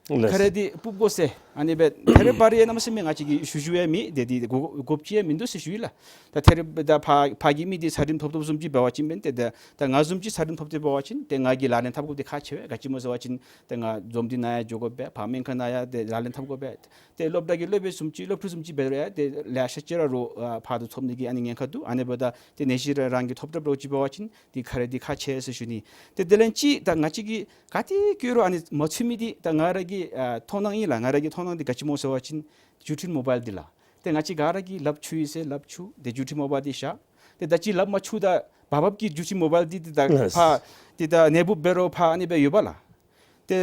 ལགས། ཁ་རས་འདི་སྤུབ་དགོ་ཟེར་ཨ་ནི་སྦེ་ཐད་རི་བ་རི་ཡང་གནམ་མེད་ས་མེད་ང་བཅས་ཀྱིས་ཞུ་ཞུ་ཡང་མེད། ཏེ་འདི་དགོ་དགོཔ་ཅིག་ཡང་མིན་འདུག་ཟེར་ཞུ་ཡི་ལགས། ད་ཐད་རི་ད་ཕར་ཕར་གྱི་མི་འདི་ཚད་རིམས་ཐོབ་ཐོབ་བཟུམ་ཅིག་འབད་བ་ཅིན་འབདན་ཏེ་ད་ད་ང་བཟུམ་ཅིག་ཚད་རིམས་ཐོབ་སྟེ་འབད་བ་ཅིན་ཏེ་ང་གིས་ལག་ལེན་འཐབ་དགོཔ་འདི་ཁག་ཆེ་བས། ག་ཅི་སྨོ་ཟེར་བ་ཅིན་ཏེ་ང་འཛོམས་འདུས་ནང་ཡང་འགྱོ་དགོ་པས། ཕར་སྨན་ཁང་ནང་ཡང་ཏེ་ལག་ལེན་འཐབ་དགོ་པས། ཏེ་སློབ་གྲྭ་གི་སློབ་དཔོན་བཟུམ་ཅིག་སློབ་ཕྲུག་བཟུམ་ཅིག་འབད་རུང་ཡང་ཏེ་ལེ་ཤ་ཅིག་ར་རོགས་ཨ་ཕར་དུ་ཐོབ་ནི་གི་ཨ་ནི་ཉེན་ཁ་འདུག། ཨ་ནི་འབདཝ་ད་ཏེ་ནད་གཞི་ར་རང་གིས་ཐོབ་དྲགས་རོགས་ཅིག་འབད་བ་ཅིན་འདི་ཁ་རས་འདི་ཁག་ཆེ་ཟེར་ཞུ་ནི། ཏེ་དེ་ལས་ཅིག་ད་ང་བཅས་ཀྱིས་ག་ཏེ་བཀོལ་རུང་ཨ་ནི་མ་ཚུད་མི་འདི་ད་ང་ར་གི་ཨ་མཐོང་སྣང་ཨིན་ལགས། ང་ར་གི་མཐོང་སྣང་འདི་ག་ཅི་སྨོ་ཟེར་བ་ཅིན་བརྒྱུད་འཕྲིན་མོ་བཱའིལ་འདི་ལགས། ཏེ་ང་བཅས་ག་ར་གིས་ལགཔ་འཁྱུ་ཡི་ཟེར་ལགཔ་འཁྱུ་ཏེ་བརྒྱུད་འཕྲིན་མོ་བཱའིལ་འདི་བཞག། ཏེ་ད་ཅི་ལགཔ་མ་འཁྱུཝ་ད་བར་བར་གྱི་བརྒྱུད་འཕྲིན་མོ་བཱའིལ་འདི་ཏེ་ད་ལགས། ཕར་ཏེ་ད་ནད་འབུཔ་འབད་རུང་ཕར་ཨ་ནི་སྦེ་ཡོད་པ་ལགས། ཏེ་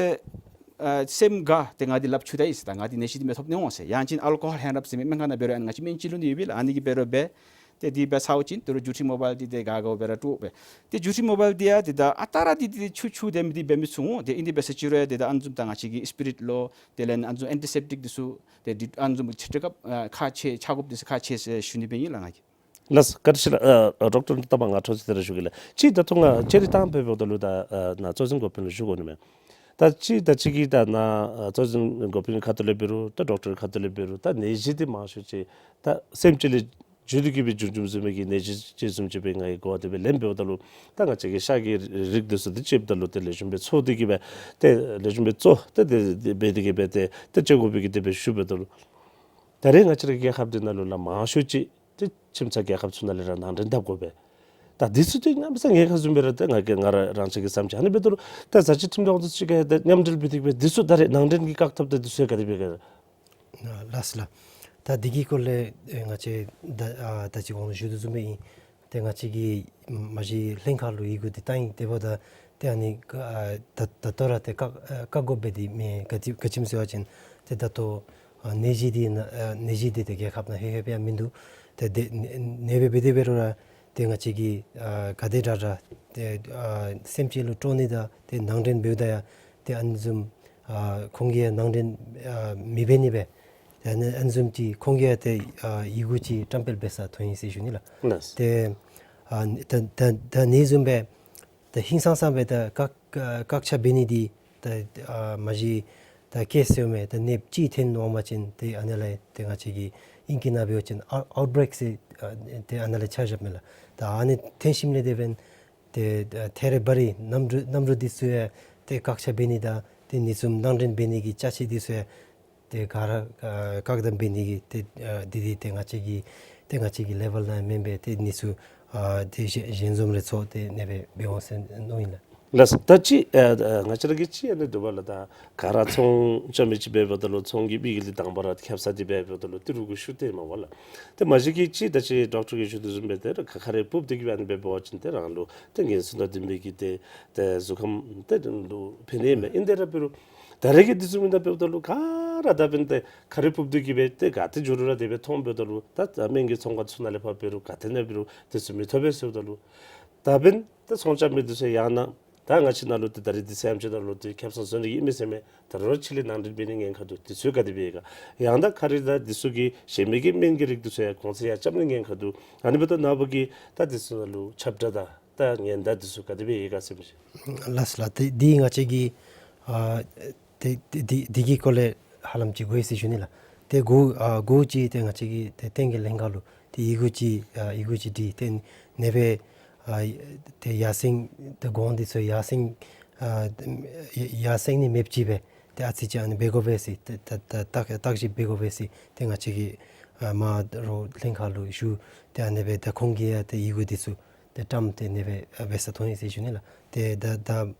ཨ་སེམས་དགའ་ཏེ་ང་འདི་ལགཔ་འཁྱུ་ད་ཡི་ཟེར་ད་ང་འདི་ནད་གཞི་འདི་མི་ཐོབ་ནི་འོང་ཟེར། ཡང་ཅིན་ཨལ་ཀོ་ཧོལ་ཧེནཌ་རབ་ཟེར་མི་སྨན་ཁང་ནང་འབད་རུང་ཨ་ནི་ང་བཅས་སྨན་ལྕེ་ལུ་ནི་ཡོད་པས་ལགས། ཨ་ནི་གིས་འབད་རུང་འབད། ཏེ་འདི་འབད་ཚར་བ་ཅིན་ད་རུང་བརྒྱུད་འཕྲིན་མོ་བཱའིལ་འདི་ཏེ་ག་ག་འབད་རུང་འགྲོ་བས། ཏེ་བརྒྱུད་འཕྲིན་མོ་བཱའིལ་འདི་ཡང་ཏེ་ད་ཨ་རྟག་ར་འདི་འདི་འཁྱུ་འཁྱུ་དེ་མི་འདི་འབད་མི་ཚུགས་འོང་། ཏེ་ཨིན་འདི་འབད་ཟེར་ཅི་རུང་ཡང་ཏེ་ད་ཨ་ནི་བཟུམ་ད་ང་བཅས་ཀྱི་སི་པི་རིཊ་ལོ་དེ་ལས་ཨ་ནི་བཟུམ་ཨེན་ཊི་སེབ་ཊིཀ་འདི་ཚུ་ཏེ་འདི་ཨ་ནི་བཟུམ་ཆ་ཁྱབ་ཨ་ཁག་ཆེ་ཆ་དགོཔ་འདི་ཚུ་ཁག་ཆེ་ཟེར་ཞུ་ནི་འབད་ཨིན་ལགས་ང་གིས། ལགས་སོ། བཀའ་དྲིན་ཆེ་ལགས། ཨ་ཨ་ཌོག་ཊར་ནཱ་ཏ་པ་ང་འཕྲོ་ཅིག་དེ་ར་ཞུ་གེ་ལགས། ཅིག་ད་ལྟོ་ང་ཅི་རིགས་བཏང་འབདཝ་ད་ལུ་ད་ཨ་ནཱ་གཙོ་འཛིན་འགོ་དཔོན་ལུ་ཞུ་དགོ་ནི་མས། ད་ཅིག་ད་ཅི་གི་ད་ནཱ་ཨ་གཙོ་འཛིན་འགོ་དཔོན་གྱི་ཁ་ཐུག་ལས་འབད་རུང་ད་ཌོག་ཊར་གྱི་ཁ་ཐུག་ལས་འབད་རུང་ད་ནད་གཞི་འདི་མང་ཤོས་ཅིག་ད་སེམས་ཅན་ལས་བརྒྱུད་དེ་གི་སྦེ་བྱུང་བྱུངམ་བཟུམ་མའི་གི་ནད་གཞི་ཅིག་བཟུམ་ཅིག་སྦེ་ང་གིས་གོ་བ་དེ་སྦེ་ལེན་འབདཝ་ད་ལུ་ད་ང་བཅས་ཀྱི་ཤ་གི་རིགས་འདི་ཚུ་འདི་ཅིག་འབདཝ་ད་ལུ་ཏེ་ལེགས་ཤོམ་སྦེ་འཚོ་སྟེ་གི་སྦེ་ཏེ་ལེགས་ཤོམ་སྦེ་གཙོ་ཏེ་ཏེ་འབད་དེ་གི་སྦེ་ཏེ་ཏེ་སྤྱོད་དགོ་པའི་གི་དེ་སྦེ་ཞུ་འབདཝ་ད་ལུ་ད་རེས་ང་བཅས་རའི་རྒྱལ་ཁབ་འདི་ནང་ལུ་ལགས་མང་ཤོས་ཅིག་ཏེ་ཁྱིམ་ཚང་རྒྱལ་ཁབ་ཚུ་ནང་ལས་ར་ནང་འདྲེན་འཐབ་དགོ་པས། ད་འདི་ཚུ་ཏེ་གནམ་མེད་ས་མེད་ཁག་བཟུམ་སྦེ་ར་ཏེ་ང་གིས་ང་ར་རང་ཅག་གི་བསམ་འཆར་ཨ་ནི་འབདཝ་ད་ལུ་ད་ས་ཆ་ཁྲིམས་ལུགས་དང་གཅིག་ཁར་ད་མཉམ་འབྲེལ་འབད་དེ་གི་སྦེ་འདི་ཚུ་ད་རེས་ནང་འདྲེན་གྱི་བཀག་ཐབས་ད་འདི་ཚུ་ཡང་ག་དེ་སྦེ་ག། ལགས་སོ་ལགས། ད་འདི་གི་སྐོར་ལས་ཨེ་ང་བཅས་ད་ཨ་ད་ཅི་གོང་ལུ་ཞུ་དོ་བཟུམ་སྦེ་ཨིན། ཏེ་ང་བཅས་ཀྱིས་མ་གཞི་ལྷན་ཁག་ལུ་ཡི་གུ་འདི་བཏང་ཡི། དེ་འབདཝ་ད་ཏེ་ཨ་ནི་ཨ་ད་ད་ལྟོ་ར་ཏེ་བཀག་ཨ་བཀག་དགོཔ་སྦེ་འདི་མེན། ག་ཅི་ག་ཅི་སྨོ་ཟེར་བ་ཅིན་ཏེ་ད་ལྟོ་ཨ་ནད་གཞི་འདི་ནང་ཨ་ནད་གཞི་འདི་ཏེ་རྒྱལ་ཁབ་ནང་ལྷོད་ལྷོདཔ་ཡང་མིན་འདུག། ཏེ་དེ་ནད་ནད་འབུཔ་འབད་དེ་འབད་རུང་ར་ཏེ་ང་བཅས་ཀྱིས་ཨ་ག་དེ་དྲག་དྲག་ཏེ་ཨ་སེམས་ཅན་ལུ་སྤྲོ་ནི་དང་ཏེ་ནང་འདྲེན་འབདཝ་ད་ཡང་ཏེ་ཨ་ནི་བཟུམ་ཨ་ཁོང་གིས་ཡང་ནང་འདྲེན་ཨ་མི་འབད་ནི་སྦེ་ཏེ་ཨ་ནི་ཨ་ནི་བཟུམ་ཅིག་ཁོང་གིས་ཡང་ཏེ་ཨ་ཡི་གུ་ཅིག་བཀྲམ་སྤེལ་འབད་ས་མཐོང་ཡི་ཟེར་ཞུ་ནི་ལགས། ལགས། ཏེ་ཨ་ད་ད་ད་ནི་བཟུམ་སྦེ་ད་ཧིང་སངས་ས་སྦེ་ད་བཀག་བཀག་ཆ་འབད་ནི་འདི་ད་ཨ་མ་གཞི་ད་ཀེསི་ཡོད་མི་ད་ནད་ཅིག་ཐོན་འོང་པ་ཅིན་ཏེ་ཨ་ནཱ་ལས་ཏེ་ང་བཅས་ཀྱི་ཨིང་སྐད་ནང་འབད་བ་ཅིན་ཨའུཊ་ཨའུཊ་བེ་རེཀ་ཟེར་ཨ་ཏེ་ཨ་ནཱ་ལས་ཆ་བཞགཔ་མས་ལགས། ད་ཨ་ནི་ཐོན་ཞིནམ་ལས་དེ་འབདན་ཏེ་ཨ་ཐད་རི་བ་རི་གནམ་གྲུ་གནམ་གྲུ་འདི་ཚུ་ཡང་ཏེ་བཀག་ཆ་འབད་ནི་དང་ཏེ་ནི་བཟུམ་ནང་འདྲེན་འབད་ནི་གི་ཅ་ཆས་འདི་ཚུ་ཡང་ཏེ་ག་ར་ཨ་བཀག་དམ་འབད་ནི་གི་ཏེ་ཨ་འདི་འདི་ཏེ་ང་བཅས་ཀྱི་ཏེ་ང་བཅས་ཀྱི་ལེ་བཱལ་ནང་མེན་པར་ཏེ་ནི་ཚུ་ཨ་ཏེ་གཞན་གཞན་འཛོམས་རེ་ཚོགས་ཏེ་ཨ་ནི་སྦེ་འབད་འོང་ཟེར་མནོ་ཡི་ལགས། ལགས། ད་ཅི་ཨ་ང་བཅས་ར་གིས་ཅི་ཨ་ནི་འདུག་པ་ལགས། ད་ག་ར་ཚོང་རྐྱབ་མི་ཅིག་འབདཝ་ད་ལུ་ཚོང་གི་དམིགས་ཡུལ་དང་པ་ར་ཁེབ་ས་འདི་འབདཝ་ད་ལུ་ཏི་རུ་གུ་ཤུགས་ཏེ་མ་པ་ལགས། ཏེ་མ་གཞི་གི་ཅི་ད་ཅི་ཌོག་ཊར་གིས་ཞུ་དོ་བཟུམ་སྦེ་ཏེ་ར་ཁ་ཁ་རས་སྤུབ་སྟེ་གི་སྦེ་ཨ་ནི་འབད་བ་ཅིན་ཏེ་རང་ལུ་ཏེ་ངན་སོང་དང་ལྡན་པའི་གི་ཏེ་ཏེ་གཟུགས་ཁམས་ཏེ་ལུ་ཕན་ནི་མས། ཨིན་ཏེ་ར་འབད་རུང་ད་རེས་ཀྱི་འདི་ཚུ་མེན་ན་འབདཝ་ད་ལུ་ག་ར་ད་འབདན་ཏེ་ཁ་རས་སྤུབ་སྟེ་གི་སྦེ་ཏེ་ག་ཏེ་འགྱོ་རུང་ར་དེ་སྦེ་མཐོངམ་འབདཝ་ད་ལུ་ད་ད་སྨན་གྱི་ཚོང་ཁང་ཚུ་ནང་ལས་ཕར་འབད་རུང་ག་ཏེ་ནང་འབད་རུང་འདི་ཚུ་མི་ཐོབ་པས་ཟེརཝ་ད་ལུ་ད་འབདན་ཏེ་ཚོང་རྐྱབ་མི་འདི་ཚུ་ཡང་ན་ད་ང་བཅས་ནང་ལུ་ཏེ་ད་རེས་འདི་ཚུ་ཡང་ཅིག་ནང་ལུ་ཏེ་ཁེབ་ས་བཟོ་ནི་ཨིན་མས་ཟེར་མས། ད་རུང་ཕྱི་ལས་ནང་འདྲེན་འབད་ནི་ཉེན་ཁ་འདུག། འདི་ཚུ་ག་དེ་སྦེ་ཡོད་ག། ཡང་ད་ཁ་རས་ད་འདི་ཚུ་གི་གཞན་མི་གི་སྨན་གྱི་རིགས་འདི་ཚུ་ཡང་གོང་ཚད་ཡར་རྐྱབ་ནི་ཉེན་ཁ་འདུག། ཨ་ནི་འབདཝ་ད་ནངས་པ་གི་ད་འདི་ཚུ་ནང་ལུ་ཁྱབ་བསྒྲགས་དང་ད་ཉེན་བརྡ་འདི་ཚུ་ག་དེ་སྦེ་ཡོད་ག་ཟེར་མི་ཅིག། ལགས་ལགས། ཏེ་འདི་ང་བཅས་ཀྱིས་ཨ་ཏེ་འདི་འདི་འདི་གི་སྐོར་ལས་ཧ་ལམ་ཅིག་གོ་ཡི་ཟེར་ཞུ་ནི་ལགས། ཏེ་གུ་ཨ་གུ་ཅིག་ཏེ་ང་བཅས་ཀྱིས་ཏེ་བསྟན་རྒྱས་ལྷན་ཁག་ལུ་ཏེ་ཡི་གུ་ཅིག་ཨ་ཡི་གུ་ཅིག་བྲིས་ཏེ་ཨ་ནི་སྦེ་ཨ་ཏེ་ཡར་སེང་ཏེ་གོང་འདི་ཚུ་ཡར་སེང་ཨ་ཡར་སེང་ནི་མེདཔ་ཅིག་སྦེ་ཏེ་ཨ་ཙི་ཅིག་ཨ་ནི་འབད་དགོ་པས་ཟེར་ཏེ་ད་ད་བརྟག་བརྟག་ཞིབ་འབད་དགོ་པས་ཟེར་ཏེ་ང་བཅས་ཀྱིས་ཨ་མར་རོགས་ལྷན་ཁག་ལུ་ཞུ་ཏེ་ཨ་ནི་སྦེ་ཏེ་ཁོང་གིས་ཡང་ཏེ་ཡི་གུ་འདི་ཚུ་ཏེ་བཀྲམ་སྟེ་ཨ་ནི་སྦེ་ཨ་འབད་ས་མཐོང་ཡི་ཟེར་ཞུ་ནི་ལགས། ཏེ་ད་ད་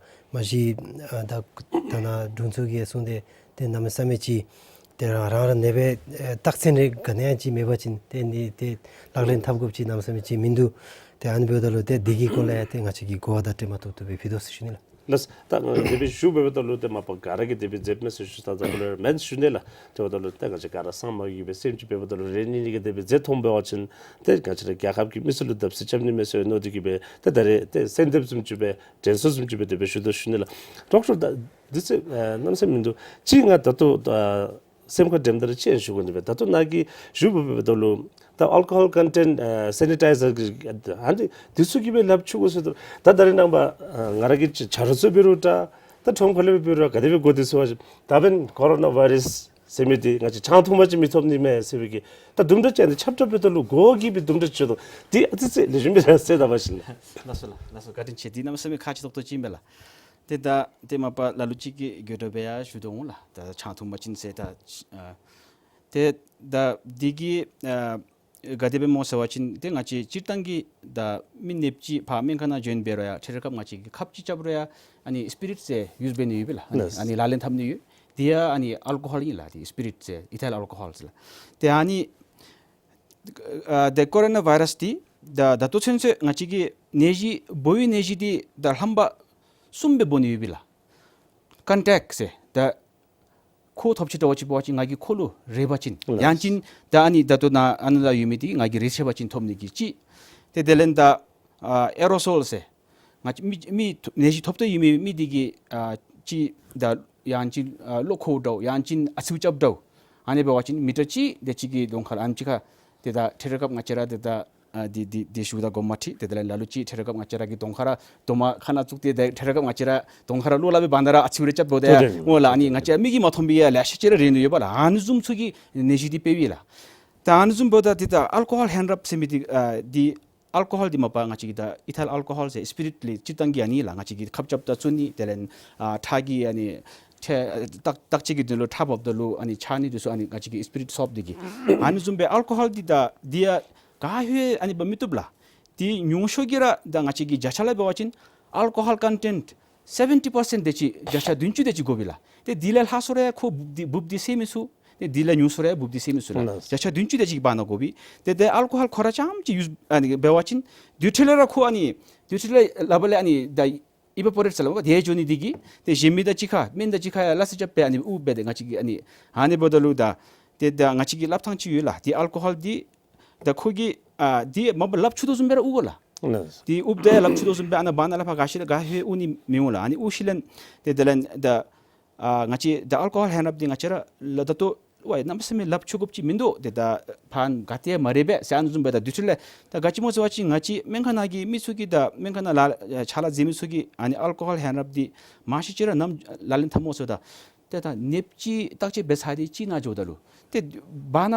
མ་གཞི་ཨ་ད་ད་ནཱ་དྲུང་འཚོ་གིས་གསུངས་ཏེ་ཏེ་གནམ་མེད་ས་མེད་ཅིག་ཏེ་རང་རང་ར་ཨ་ནི་སྦེ་ཨེ་རྟགས་མཚན་རེ་ག་ནི་ཡང་ཅིག་མེད་པ་ཅིན་ཏེ་ཨ་ནི་ཏེ་ལག་ལེན་འཐབ་དགོཔ་ཅིག་གནམ་མེད་ས་མེད་ཅིག་མིན་འདུག། ཏེ་ཨ་ནི་འབདཝ་ད་ལུ་ཏེ་འདི་གི་སྐོར་ལས་ཡང་ཏེ་ང་བཅས་ཀྱིས་གོ་བ་དང་འདྲེས་མ་ཐོབ་ཐོབ་སྦེ་ཕུལ་དོ་ཟེར་ཞུ་ནི་ལགས། ལགས། ད་ང་དེ་སྦེ་ཞུ་འབདཝ་ད་ལུ་ཏེ་མ་པ་ག་ར་གིས་དེ་སྦེ་མཛདཔ་མས་ཟེར་ཞུ་ས་ད་ཁོ་ལས་མེན་ཞུ་ནི་ལགས། དེ་འབདཝ་ད་ལུ་ཏེ་ང་བཅས་ག་ར་སངས་མ་རྒྱས་པའི་སེམས་ཅིག་འབདཝ་ད་ལུ་རེ་གཉིས་གཉིས་ཀྱིས་དེ་སྦེ་མཛད་ཐོན་འབད་བ་ཅིན་ཏེ་ང་བཅས་ར་རྒྱལ་ཁབ་ཀྱི་མི་སེར་ལུ་བརྡབ་གསིག་རྐྱབ་ནི་མས་ཟེར་མནོ་སྟེ་གི་སྦེ་ཏེ་ད་རེས་ཏེ་གསོལ་འདེབས་བཟུམ་ཅིག་སྦེ་དྲན་གསོ་བཟུམ་ཅིག་སྦེ་དེ་སྦེ་ཞུ་དོ་ཞུ་ནི་ལགས། ཌོག་ཊར་ད་འདི་ཚུ་ཨ་གནམ་མེད་ས་མེད་མིན་འདུག། ཅིག་ང་ད་ལྟོ་ཨ་སེམས་ཁར་དྲནམ་ད་ར་ཅིག་ཨ་ནི་ཞུ་དགོ་ནི་སྦེ་ད་ལྟོ་ནཱ་གིས་ཞུ་འབདཝ་ད་ལུ་ད་ཨལ་ཀོ་ཧོལ་ཀོན་ཊེནཊ་ཨ་སེ་ནི་ཊའི་ཛར་གི་ཨ་ནི་འདི་ཚུ་གིས་སྦེ་ལགཔ་འཁྱུ་དགོ་ཟེར་ད་ད་རེས་ནངས་པ་ཨ་ང་ར་གིས་ཅིག་ཆ་རོགས་ཚུ་འབད་རུང་འདྲ་ད་ཁྲོམ་ཁ་ལས་འབད་རུང་ག་དེ་སྦེ་གོ་དེ་ཚུ་བ་ཅིན་ད་འབདན་ཀོ་རོ་ན་བཱའི་རཱསི་ཟེར་མི་འདི་ང་བཅས་ཆང་འཐུང་པ་ཅིན་མི་ཐོབ་ནི་མས་ཟེར་བའི་གི་ད་དུམ་གྲ་ཅིག་ཨ་ནི་ཁྱབ་བསྒྲགས་འབདཝ་ད་ལུ་གོ་གིས་སྦེ་དུམ་གྲ་ཅིག་འདུག། འདི་ཨ་ཙི་ཙི་ལེགས་ཤོམ་སྦེ་ར་གསལ་ད་པ་ཅིན་ལགས། ལགས་སོ་ལགས། ལགས་སོ། བཀའ་དྲིན་ཆེ། འདི་གནམ་མེད་ས་མེད་ཁག་ཆེ་ཏོག་ཏོ་ཅིག་ཨིན་པས་ལགས། ཏེ་ད་ཏེ་མ་པ་ལ་ལུ་ཅིག་གིས་དགོད་བྲོ་སྦེ་ཡང་ཞུ་དོ་འོང་ལགས། ད་ཆང་འཐུང་པ་ཅིན་ཟེར་ད་ཨ་ཏེ་ད་འདི་གིས་ཨ་ག་དེ་སྦེ་སྨོ་ཟེར་བ་ཅིན་ཏེ་ང་བཅས་སྤྱིར་བཏང་གི་ད་མི་ནདཔ་ཅིག་ཕར་སྨན་ཁང་ནང་འབྱོན་འབད་རུང་ཡང་ཏེ་རེ་སྐབས་ང་བཅས་ཀྱིས་ཁབ་ཅིག་རྐྱབ་རུང་ཡང་ཨ་ནི་སི་པི་རིཊ་ཟེར་ཡུསི་འབད་ནི་ཡོད་པས་ལགས། ཨ་ནི་ལགས། ཨ་ནི་ལག་ལེན་འཐབ་ནི་ཡོད། དེ་ཡང་ཨ་ནི་ཨལ་ཀོ་ཧོལ་ཨིན་ལགས། ཏེ་སི་པི་རིཊ་ཟེར་ཨི་ཐའིལ་ཨལ་ཀོ་ཧོལ་ཟེར་ལགས། ཏེ་ཨ་ནི་ཨ་ཏེ་ཀོ་རོ་ན་བཱའི་རཱསི་འདི་ད་ད་ལྟོ་ཚུན་ཚོད་ང་བཅས་ཀྱི་ནད་གཞི་འབོ་བའི་ནད་གཞི་འདི་ད་རྣམ་པ་གསུམ་སྦེ་འབོ་ནི་ཡོད་པས་ལགས། ཀོན་ཊེག་ཟེར་ད་ཁོ་ཐོབ་ཅི་འདྲཝ་ཅིག་འབད་བ་ཅིན་ང་གིས་ཁོ་ལུ་རེག་པ་ཅིན། ལགས། ཡང་ཅིན་ད་ཨ་ནི་ད་ལྟོ་ནཱ་ཨ་ནཱ་ལུ་ཡོད་མི་འདི་ང་གིས་རེག་ཤེས་པ་ཅིན་ཐོབ་ནི་གི་ཅིག། ཏེ་དེ་ལས་ད་ཨ་ཨེ་རོ་སོལ་ཟེར་ང་བཅས་མི་མི་ནད་གཞི་ཐོབ་སྟེ་ཡོད་མི་མི་འདི་གིས་ཨ་ཅིག་ད་ཡང་ཅིན་ཨ་གློ་ཁོག་འདྲཝ་ཡང་ཅིན་ཨ་ཚིལ་རྐྱབ་འདྲཝ་ཨ་ནི་འབད་བ་ཅིན་མི་ཊར་གཅིག་དེ་ཅིག་གི་གདོང་ཁར་ཨ་ནི་ཅིག་ཁར་ཏེ་ད་ཏེ་རེ་སྐབས་ང་བཅས་ར་ཏེ་ད་ཨ་འདི་འདི་འདི་ཞུཝ་ད་གོ་མ་ཁྲིད། ཏེ་དེ་ལས་ལ་ལུ་ཅིག་ཏེ་རེ་སྐབས་ང་བཅས་ར་གི་གདོང་ཁར་ར་རྡོག་མ་ཁ་ནང་བཙུགས་ཏེ་ཏེ་ཏེ་རེ་སྐབས་ང་བཅས་ར་གདོང་ཁར་ར་གློ་ལ་སྦེ་བཱན་ད་ར་ཨ་ཚིལ་རེ་རྐྱབ་དོ་ཏེ་ཏེ་ཏེ་སྨོ་ལགས། ཨ་ནི་ང་བཅས་མིག་གིས་མ་མཐོང་པའི་ཡང་ལེ་ཤ་ཅིག་ར་རེག་ནི་ཡོདཔ་ལགས། ཨ་ནི་བཟུམ་ཚུ་གི་ནད་གཞི་འདི་འབད་བས་ལགས། ད་ཨ་ནི་བཟུམ་འབདཝ་ད་ཏེ་ད་ཨལ་ཀོ་ཧོལ་ཧེང་རབ་ཟེར་མི་འདི་ཨ་འདི་ཨལ་ཀོ་ཧོལ་འདི་མ་པ་ང་བཅས་ཀྱི་ད་ཨི་ཐའིལ་ཨལ་ཀོ་ཧོལ་ཟེར་སི་པི་རིཊ་ལས་སྤྱིར་བཏང་གི་ཨ་ནི་ལགས། ང་བཅས་ཀྱིས་ཁབ་རྐྱབ་ད་བཙུགས་ནི་དེ་ལས་ཨ་ཁྲག་གི་ཨ་ནི་ཁྲག་བརྟག་བརྟག་དཔྱད་ཀྱི་དོན་ལུ་ཁྲག་འབབ་ད་ལུ་ཨ་ནི་འཕྱག་ནི་འདི་ཚུ་ཨ་ནི་ང་བཅས་ཀྱིས་སི་པི་རིཊ་སོབ་འདི་གིས། ཨ་ནི་བཟུམ་སྦེ་ཨལ་ཀོ་ཧོལ་འདི་ད་འདི་ཡང་ག་ཧེ་ཨ་ནི་འབག་མི་བཏུབ་ལགས། འདི་ཉུང་ཤོས་ཀྱི་ར་ད་ང་བཅས་ཀྱི་བརྒྱ་ཆ་ལས་འབད་བ་ཅིན་ཨལ་ཀོ་ཧོལ་ཀོན་ཊེནཊ་སེ་བེན་ཊི་པར་སེནཊ་དེ་ཅིག་བརྒྱ་ཆ་བདུན་ཅུ་དེ་ཅིག་དགོ་པས་ལགས། ཏེ་འདི་ལས་ལྷག་སོང་རུང་ཡང་ཁོ་འབུཔ་འདི་འབུཔ་འདི་སེལ་མི་ཚུགས། ཏེ་འདི་ལས་ཉུང་སོང་རུང་ཡང་འབུཔ་འདི་སེལ་མི་ཚུགས་ལགས། ལགས། བརྒྱ་ཆ་བདུན་ཅུ་དེ་ཅིག་བར་ན་དགོ་པས། ཏེ་ཏེ་ཨལ་ཀོ་ཧོལ་ཁོ་ར་རྐྱངམ་ཅིག་ཡུསི་ཨ་ནི་འབད་བ་ཅིན་དེ་འཕྲོ་ལས་ར་ཁོ་ཨ་ནི་དེ་འཕྲོ་ལས་ལགཔ་ལས་ཨ་ནི་ད་ཨི་བེ་པོ་རེཊ་ཟེར་སླབ་པས། དེ་འགྱོ་ནི་འདི་གིས་ཏེ་གཞན་མི་དང་གཅིག་ཁར་སྨན་དང་གཅིག་ཁར་ཡང་སླ་བསྲེ་རྐྱབ་སྦེ་ཨ་ནི་དབུགས་འབད་དེ་ང་བཅས་ཀྱིས་ཨ་ནི་ཨ་ནི་འབདཝ་ད་ལུ་ད་ཏེ་ད་ང་བཅས་ཀྱི་ལགཔ་ཐང་ཅིག་ཡོད་ལགས། ཏེ་ཨལ་ཀོ་ཧོལ་འདི་ད་ཁོ་གིས་ཨ་འདི་མ་པ་ལགཔ་འཁྱུ་དོ་བཟུམ་སྦེ་ར་དབུག་དགོ་ལགས། ལགས། ཏེ་དབུག་འདི་ལགཔ་འཁྱུ་དོ་བཟུམ་སྦེ་ཨ་ནཱ་བར་ན་ལས་ཕར་ག་ཤི་ལས་ག་ཧེ་དབུག་ནི་མི་འོང་ལགས། ཨ་ནི་དབུག་ཤི་ལས་ཏེ་དེ་ལས་ད་ཨ་ང་བཅས་ད་ཨལ་ཀོ་ཧོལ་ཧེང་རབ་འདི་ང་བཅས་ར་ལགས་ད་ལྟོ་ཝའི་གནམ་མེད་ས་མེད་ལགཔ་འཁྱུ་དགོཔ་ཅིག་མིན་འདུག། ཏེ་ད་ཕར་ག་ཏེ་མ་རེག་པས་ཟེར་ཨ་ནི་བཟུམ་སྦེ་ད་དེ་འཕྲོ་ལས་ད་ག་ཅི་སྨོ་ཟེར་བ་ཅིན་ང་བཅས་སྨན་ཁང་ནང་གི་མི་ཚུ་གིས་ད་སྨན་ཁང་ནང་ལཱ་ཕྱག་ལཱ་མཛད་མི་ཚུ་གིས་ཨ་ནི་ཨལ་ཀོ་ཧོལ་ཧེང་རབ་འདི་མང་ཤོས་ཅིག་ར་ནམ་ལག་ལེན་འཐབ་སྨོ་ཟེརཝ་ད་ཏེ་ད་ནདཔ་ཅིག་བརྟག་དཔྱད་འབད་ཚར་ཏེ་ཅིག་ནང་འགྱོཝ་ད་ལུ་ཏེ་བར་ན་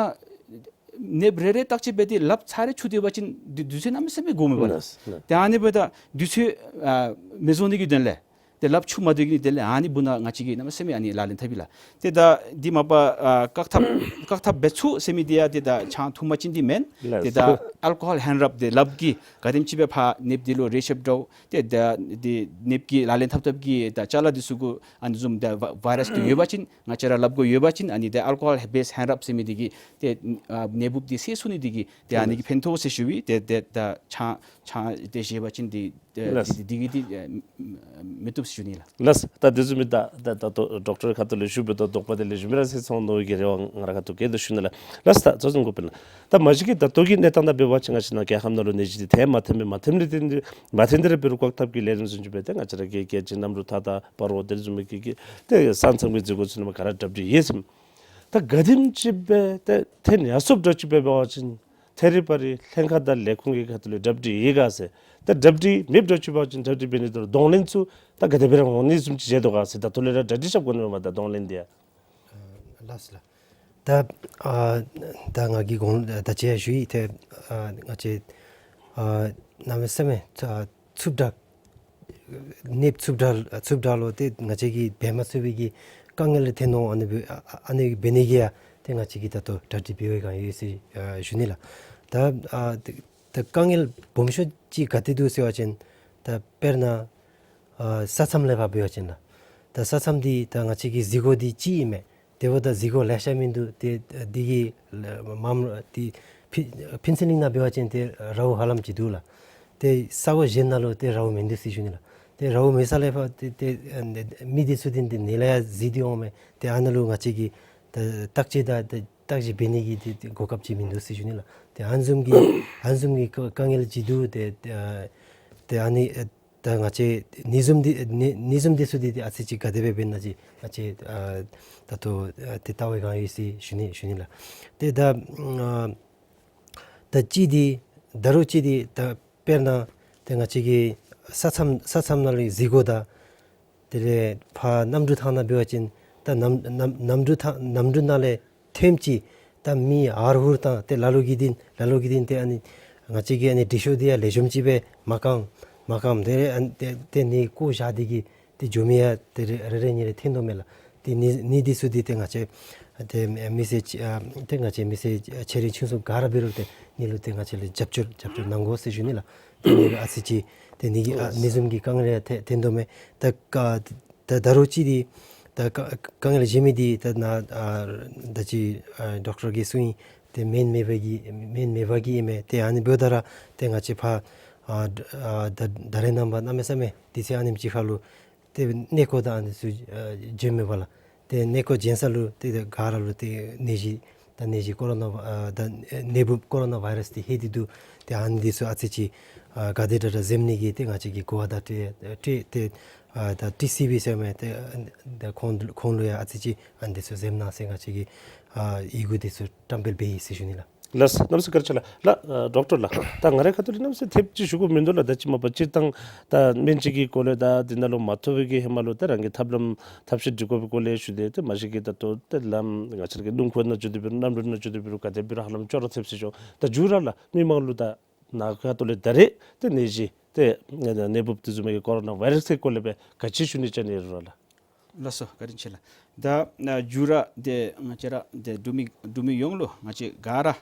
ནདཔ་རེ་རེ་བརྟག་དཔྱད་འབད་དེ་ལགཔ་ཚར་རེ་འཁྱུ་སྡོད་པ་ཅིན་དུས་དུས་ཚོད་གནམ་མེད་ས་མེད་འགོརཝ་མས་པ་ལགས། ལགས་ལགས། ཏེ་ཨ་ནི་འབདཝ་ད་དུས་ཚོད་ཨ་མི་བཟོ་ནི་གི་དོན་ལས་ ཏེ་ལགཔ་འཁྱུ་མ་སྡོད་ནི་དེ་ལས་ཨ་ནི་སྦུག་ན་ང་བཅས་ཀྱིས་གནམ་མེད་ས་མེད་ཨ་ནི་ལག་ལེན་འཐབ་ཨིན་ལགས། ཏེ་ད་འདི་མ་པ་ཨ་བཀག་ཐབས་བཀག་ཐབས་འབད་ཚུགས་ཟེར་མི་འདི་ཡང་ཏེ་ད་ཆང་འཐུང་པ་ཅིན་འདི་མེན། ལགས་ཏེ་ད་ཨལ་ཀོ་ཧོལ་ཧེན་རབ་ཏེ་ལགཔ་གིས་ག་དེམ་ཅིག་སྦེ་ཕར་ནདཔ་འདི་ལུ་རེག་ཤ་འདྲཝ་ཏེ་ད་འདི་ནདཔ་གི་ལག་ལེན་འཐབ་ཐབས་ཀྱི་ད་ཅ་ལ་འདི་ཚུ་གུ་ཨ་ནི་བཟུམ་ད་ཝ་ཝའི་རཱསི་འདི་ཡོད་པ་ཅིན་ང་བཅས་ར་ལགཔ་གུ་ཡོད་པ་ཅིན་ཨ་ནི་ཏེ་ཨལ་ཀོ་ཧོལ་བེསི་ཧེན་རབ་ཟེར་མི་འདི་གིས་ཏེ་ཨ་ནད་འབུཔ་འདི་སེལ་ཚུགས་ནི་འདི་གིས་ཏེ་ཨ་ནི་གིས་ཕན་ཐོགས་ཟེར་ཞུ་ཡི། ཏེ་ཏེ་ད་ཆང་ཆང་ཏེ་བཞེས་པ་ཅིན་འདི་ཏེ་ལགས། འདི་འདི་གིས་འདི་ཨ་མི་བཏུབ་ཟེར་ཞུ་ནི་ལགས། ལགས། ད་དེ་བཟུམ་མའི་ད་ད་ད་ལྟོ་ཌོག་ཊར་ཁ་ཐུག་ལས་ཞུ་བའི་ད་དོགས་པ་དེ་ལེགས་ཤོམ་སྦེ་ར་སེལ་སོང་མནོ་བའི་གི་རེ་བ་ང་ར་ཁ་ཐུག་གིས་ད་ཞུ་ནི་ལགས། ལགས་ད་གཙོ་བཟུང་དགོ་པས་ལགས། ད་མ་གཞི་གི་ད་ལྟོ་གི་གནས་སྟངས་དང་འབད་བ་ཅིན་ང་བཅས་ནཱ་རྒྱལ་ཁབ་ནང་ལུ་ནད་གཞི་འདི་ཐོན་མ་ཐོན་མི་མ་ཐོན་རིགས་འདི་མ་ཐོན་འདི་ར་འབད་རུང་བཀག་ཐབས་ཀྱི་ལས་རིམ་བཟུམ་ཅིག་སྦེ་ཏེ་ང་བཅས་ར་གི་རྒྱལ་སྤྱི་གནམ་གྲུ་ཐག་དང་སྤ་རོ་དེ་བཟུམ་མའི་གི་གི་ཏེ་ས་མཚམས་ཀྱི་འཛུལ་སྒོ་ཚུ་ནང་མ་ག་ར་གྲ་སྒྲིག་ཡོད་ཟེར་མས། ད་ག་དེམ་ཅིག་སྦེ་ཏེ་ཐོན་ཡར་སོངམ་འདྲཝ་ཅིག་སྦེ་འབད་བ་ཅིན་ཐད་རི་བ་རི་ལྷན་ཁག་དང་ལས་ཁུངས་ཀྱི་ཁ་ཐུག་ལས་གྲ་སྒྲིག་ཡོད་ག་ཟེར། ད་གྲ་སྒྲིག་མེདཔ་འདྲཝ་ཅིག་འབད་བ་ཅིན་གྲ་སྒྲིག་འབད་ནི་དེ་ལུ་གདོང་ལེན་ཚུ་ད་ག་དེ་སྦེ་ར་འོང་ནི་བཟུམ་ཅིག་མཇལ་དོ་ག་ཟེར། ད་ཐོག་ལས་ར་གྲ་སྒྲིག་རྐྱབ་དགོ་ནི་མས་ད་གདོང་ལེན་འདི་ཡང་། ལགས་སོ་ལགས། ད་ཨ་ད་ང་གིས་གོང་ད་ཅི་ཡང་ཞུ་ཡི། ཏེ་ཨ་ང་བཅས་ཨ་གནམ་མེད་ས་མེད་ཨ་འཚུབ་དྲགས་ནདཔ་འཚུབ་དྲགས་འཚུབ་དྲགས་ལུ་ཏེ་ང་བཅས་ཀྱིས་འབད་མ་ཚུགས་པའི་གི་དཀའ་ངལ་ཐོན་འོང་། ཨ་ནི་སྦེ་ཨ་ཨ་ནི་འབད་ནི་གི་ཡང་ཏེ་ང་བཅས་ཀྱིས་ད་ལྟོ་གྲ་སྒྲིག་འབད་བའི་སྒང་ཡོད་ཟེར་ཨ་ཞུ་ནི་ལགས། ད་ཨ་ད་དཀའ་ངལ་སྦོམ་ཤོས་ཅིག་ག་ཏེ་འདུག་ཟེར་བ་ཅིན་ད་དཔེར་ན་ཨ་ས་མཚམས་ལས་ཕར་འབད་བ་ཅིན་ལགས། ད་ས་མཚམས་འདི་ད་ང་བཅས་ཀྱི་འཛུལ་སྒོ་འདི་གཅིག་ཨིན་མས། དེ་འབདཝ་ད་འཛུལ་སྒོ་ལེ་ཤ་མིན་འདུག། ཏེ་འདི་གི་མམ་ཏེ་ཕུན་ཕུན་ཚོགས་གླིང་ནང་འབད་བ་ཅིན་ཏེ་རཝ་ཧ་ལམ་ཅིག་འདུག་ལགས། ཏེ་ས་གོ་གཞན་ནང་ལུ་ཏེ་རཝ་མིན་འདུག་ཟེར་ཞུ་ནི་ལགས། ཏེ་རཝ་མེད་ས་ལས་ཕར་ཏེ་ཏེ་ཨ་མི་འདི་ཚུ་འདི་འདི་ནད་ལས་ཡང་འཛིན་ཏེ་འོང་མས། ཏེ་ཨ་ནཱ་ལུ་ང་བཅས་ཀྱིས་ད་བརྟག་དཔྱད་ད་ད་བརྟག་ཞིབ་འབད་ནི་གི་ཏེ་ཏེ་གོ་སྐབས་ཅིག་མིན་འདུག་ཟེར་ཞུ་ནི་ལགས། ཏེ་ཨ་ནི་བཟུམ་གྱི་ཨ་ནི་བཟུམ་གྱི་དཀའ་དཀའ་ངལ་ཅིག་འདུག། ཏེ་ཏེ་ཨ་ཏེ་ཨ་ནི་ཨ་ད་ང་བཅས་ནད་འཛོམས་འདི་ནད་ནད་འཛོམས་འདི་ཚུ་འདི་ཏེ་ཨ་ཙི་ཅིག་ག་དེ་སྦེ་འབད་ན་ཅིག་ང་བཅས་ཨ་ད་ལྟོ་ཨ་ཏེ་བལྟ་བའི་སྒང་ཡོད་ཟེར་ཞུ་ནི་ཞུ་ནི་ལགས། ཏེ་ད་ཨ་ད་གཅིག་འདི་ད་རུང་གཅིག་འདི་ད་དཔེར་ན་ཏེ་ང་བཅས་ཀྱི་ས་མཚམས་ས་མཚམས་ནང་ལུ་འཛུལ་སྒོ་དང་དེ་ལས་ཕར་གནམ་གྲུ་ཐང་ནང་འབད་བ་ཅིན་ད་གནམ་གནམ་གནམ་གྲུ་ཐང་གནམ་གྲུ་ནང་ལས་ཐོནམ་ཅིག་ད་མི་ཧར་ཧུར་བཏང་སྟེ་ལ་ལུ་གིས་འདི་ལ་ལུ་གིས་འདི་ཏེ་ཨ་ནི་ང་བཅས་ཀྱི་ཨ་ནི་འདྲི་ཤོག་འདི་ཡང་ལེགས་ཤོམ་ཅིག་སྦེ་མ་བཀང་མ་བཀངམ་དེ་ལས་ཨ་ནི་ཏེ་ཏེ་ནི་བཀོ་བཞག་སྟེ་གིས་ཏེ་འགྱོ་མི་ཡང་ཏེ་རེ་རེ་རེ་གཉིས་རེ་ཐོན་དོ་མས་ལགས། ཏེ་ནི་ནི་འདི་ཚུ་འདི་ཏེ་ང་བཅས་ཏེ་མི་སེར་ཨ་ཏེ་ང་བཅས་མི་སེར་ཆེ་འབྲིང་ཆུང་གསུམ་ག་ར་འབད་རུང་ཏེ་ནི་ལུ་ཏེ་ང་བཅས་ལས་རྒྱབ་སྐྱོར་རྒྱབ་སྐྱོར་གནང་དགོ་ཟེར་ཞུ་ནི་ལགས། ཏེ་ནི་ཨ་ཙི་ཅིག་ཏེ་ནི་གི་ཨ་ནི་བཟུམ་གྱི་དཀའ་ངལ་ཡང་ཐོན་ཐོན་དོ་མས། ད་ཀ་ད་ད་རུང་གཅིག་འདི་ད་དཀའ་དཀའ་ངལ་གཞན་མི་འདི་ད་ནཱ་ཨ་ད་ཅི་ཨ་ཌོག་ཊར་གྱིས་གསུངས་ཡི། ཏེ་སྨན་མེད་པའི་གི་སྨན་མེད་པའི་གི་ཨིན་མས། ཏེ་ཨ་ནི་འབདཝ་ད་ར་ཏེ་ང་བཅས་ཕར་ཨ་ཨ་ད་ད་རེས་ནངས་པ་གནམ་མེད་ས་མེད་དུས་ཚོད་ཨ་ནེམ་ཅིག་ཁར་ལུ་ཏེ་གནས་སྐོར་དང་ཨ་ནི་ཚུ་ཨ་བྱོན་མེད་པ་ལགས། ཏེ་གནས་སྐོར་བྱོན་ས་ལུ་ཏེ་ཏེ་ག་ར་ལུ་ཏེ་ནད་གཞི་ད་ནད་གཞི་ཀོ་རོ་ན་ཨ་ད་ནད་འབུཔ་ཀོ་རོ་ན་ཝའི་རཱསི་འདི་ལྷོད་དེ་འདུག། ཏེ་ཨ་ནི་འདི་ཚུ་ཨ་ཙི་ཅིག་ཨ་ག་དེ་དྲག་དྲག་འཛེམ་ནི་གི་ཏེ་ང་བཅས་ཀྱིས་གོ་བརྡ་སྤྲོད་སྤྲོད་ཏེ་ཨ་ད་ཊི་སི་ཝི་ཟེར་མི་ཏེ་ཨ་ད་ཁོང་ཁོང་ལུ་ཡང་ཨ་ཙི་ཅིག་ཨ་ནི་འདི་ཚུ་འཛེམ་གནང་ཟེར་ང་བཅས་ཀྱིས་ཨ་ཡི་གུ་འདི་ཚུ་བཀྲམ་སྤེལ་འབད་ཡི་ཟེར་ཞུ་ནི་ལགས། ལགས་གནམ་མེད་ས་མེད་བཀའ་དྲིན་ཆེ་ལགས། ལགས་ཨ་ཌོག་ཊར་ལགས། ད་ང་རའི་ཁ་ཐུག་ལས་གནམ་མེད་ས་མེད་ཐེབས་ཅིག་ཞུ་དགོཔ་མིན་འདུག་ལགས། ད་ཅི་མ་པ་སྤྱིར་བཏང་ད་སྨན་བཅོས་ཀྱི་སྐོར་ལས་ད་འདི་ནང་ལུ་མ་ཐོབ་པའི་གི་ཧེ་མ་ལུ་ད་རང་གི་ཐབས་ལམ་ཐབས་ཤེས་སྒྲིག་དགོ་པའི་སྐོར་ལས་ཞུ་སྟེ་ཏེ་མ་གཞི་གི་ད་ལྟོ་ཏེ་ལམ་ང་བཅས་ར་གི་ལུང་ཁུག་ནང་འགྱོ་སྟེ་འབད་རུང་གནམ་གྲུ་ནང་འགྱོ་སྟེ་འབད་རུང་ག་ཏེ་འབད་རུང་ཧ་ལམ་ཅོག་ར་ཐེབས་ཟེར་ཞུ། ད་མཇུག་ར་ལགས་མི་མང་ལུ་ད་ནཱ་ཁ་ཐུག་ལས་ད་རེས་ཏེ་ནད་གཞི་ཏེ་ནད་འབུཔ་དེ་བཟུམ་མའི་གི་ཀོ་རོ་ན་ཝའི་རཱསི་གི་སྐོར་ལས་སྦེ་ག་ཅི་ཞུ་ནི་ཅིག་ཨིན་རུང་ར་ལགས། ལགས་སོ་བཀའ་དྲིན་ཆེ་ལགས། ད་ཨ་མཇུག་ར་ཏེ་ང་བཅས་ར་ཏེ་འབྲུག་མི་འབྲུག་མི་ཡོངས་ལུ་ང་བཅས་ག་ར་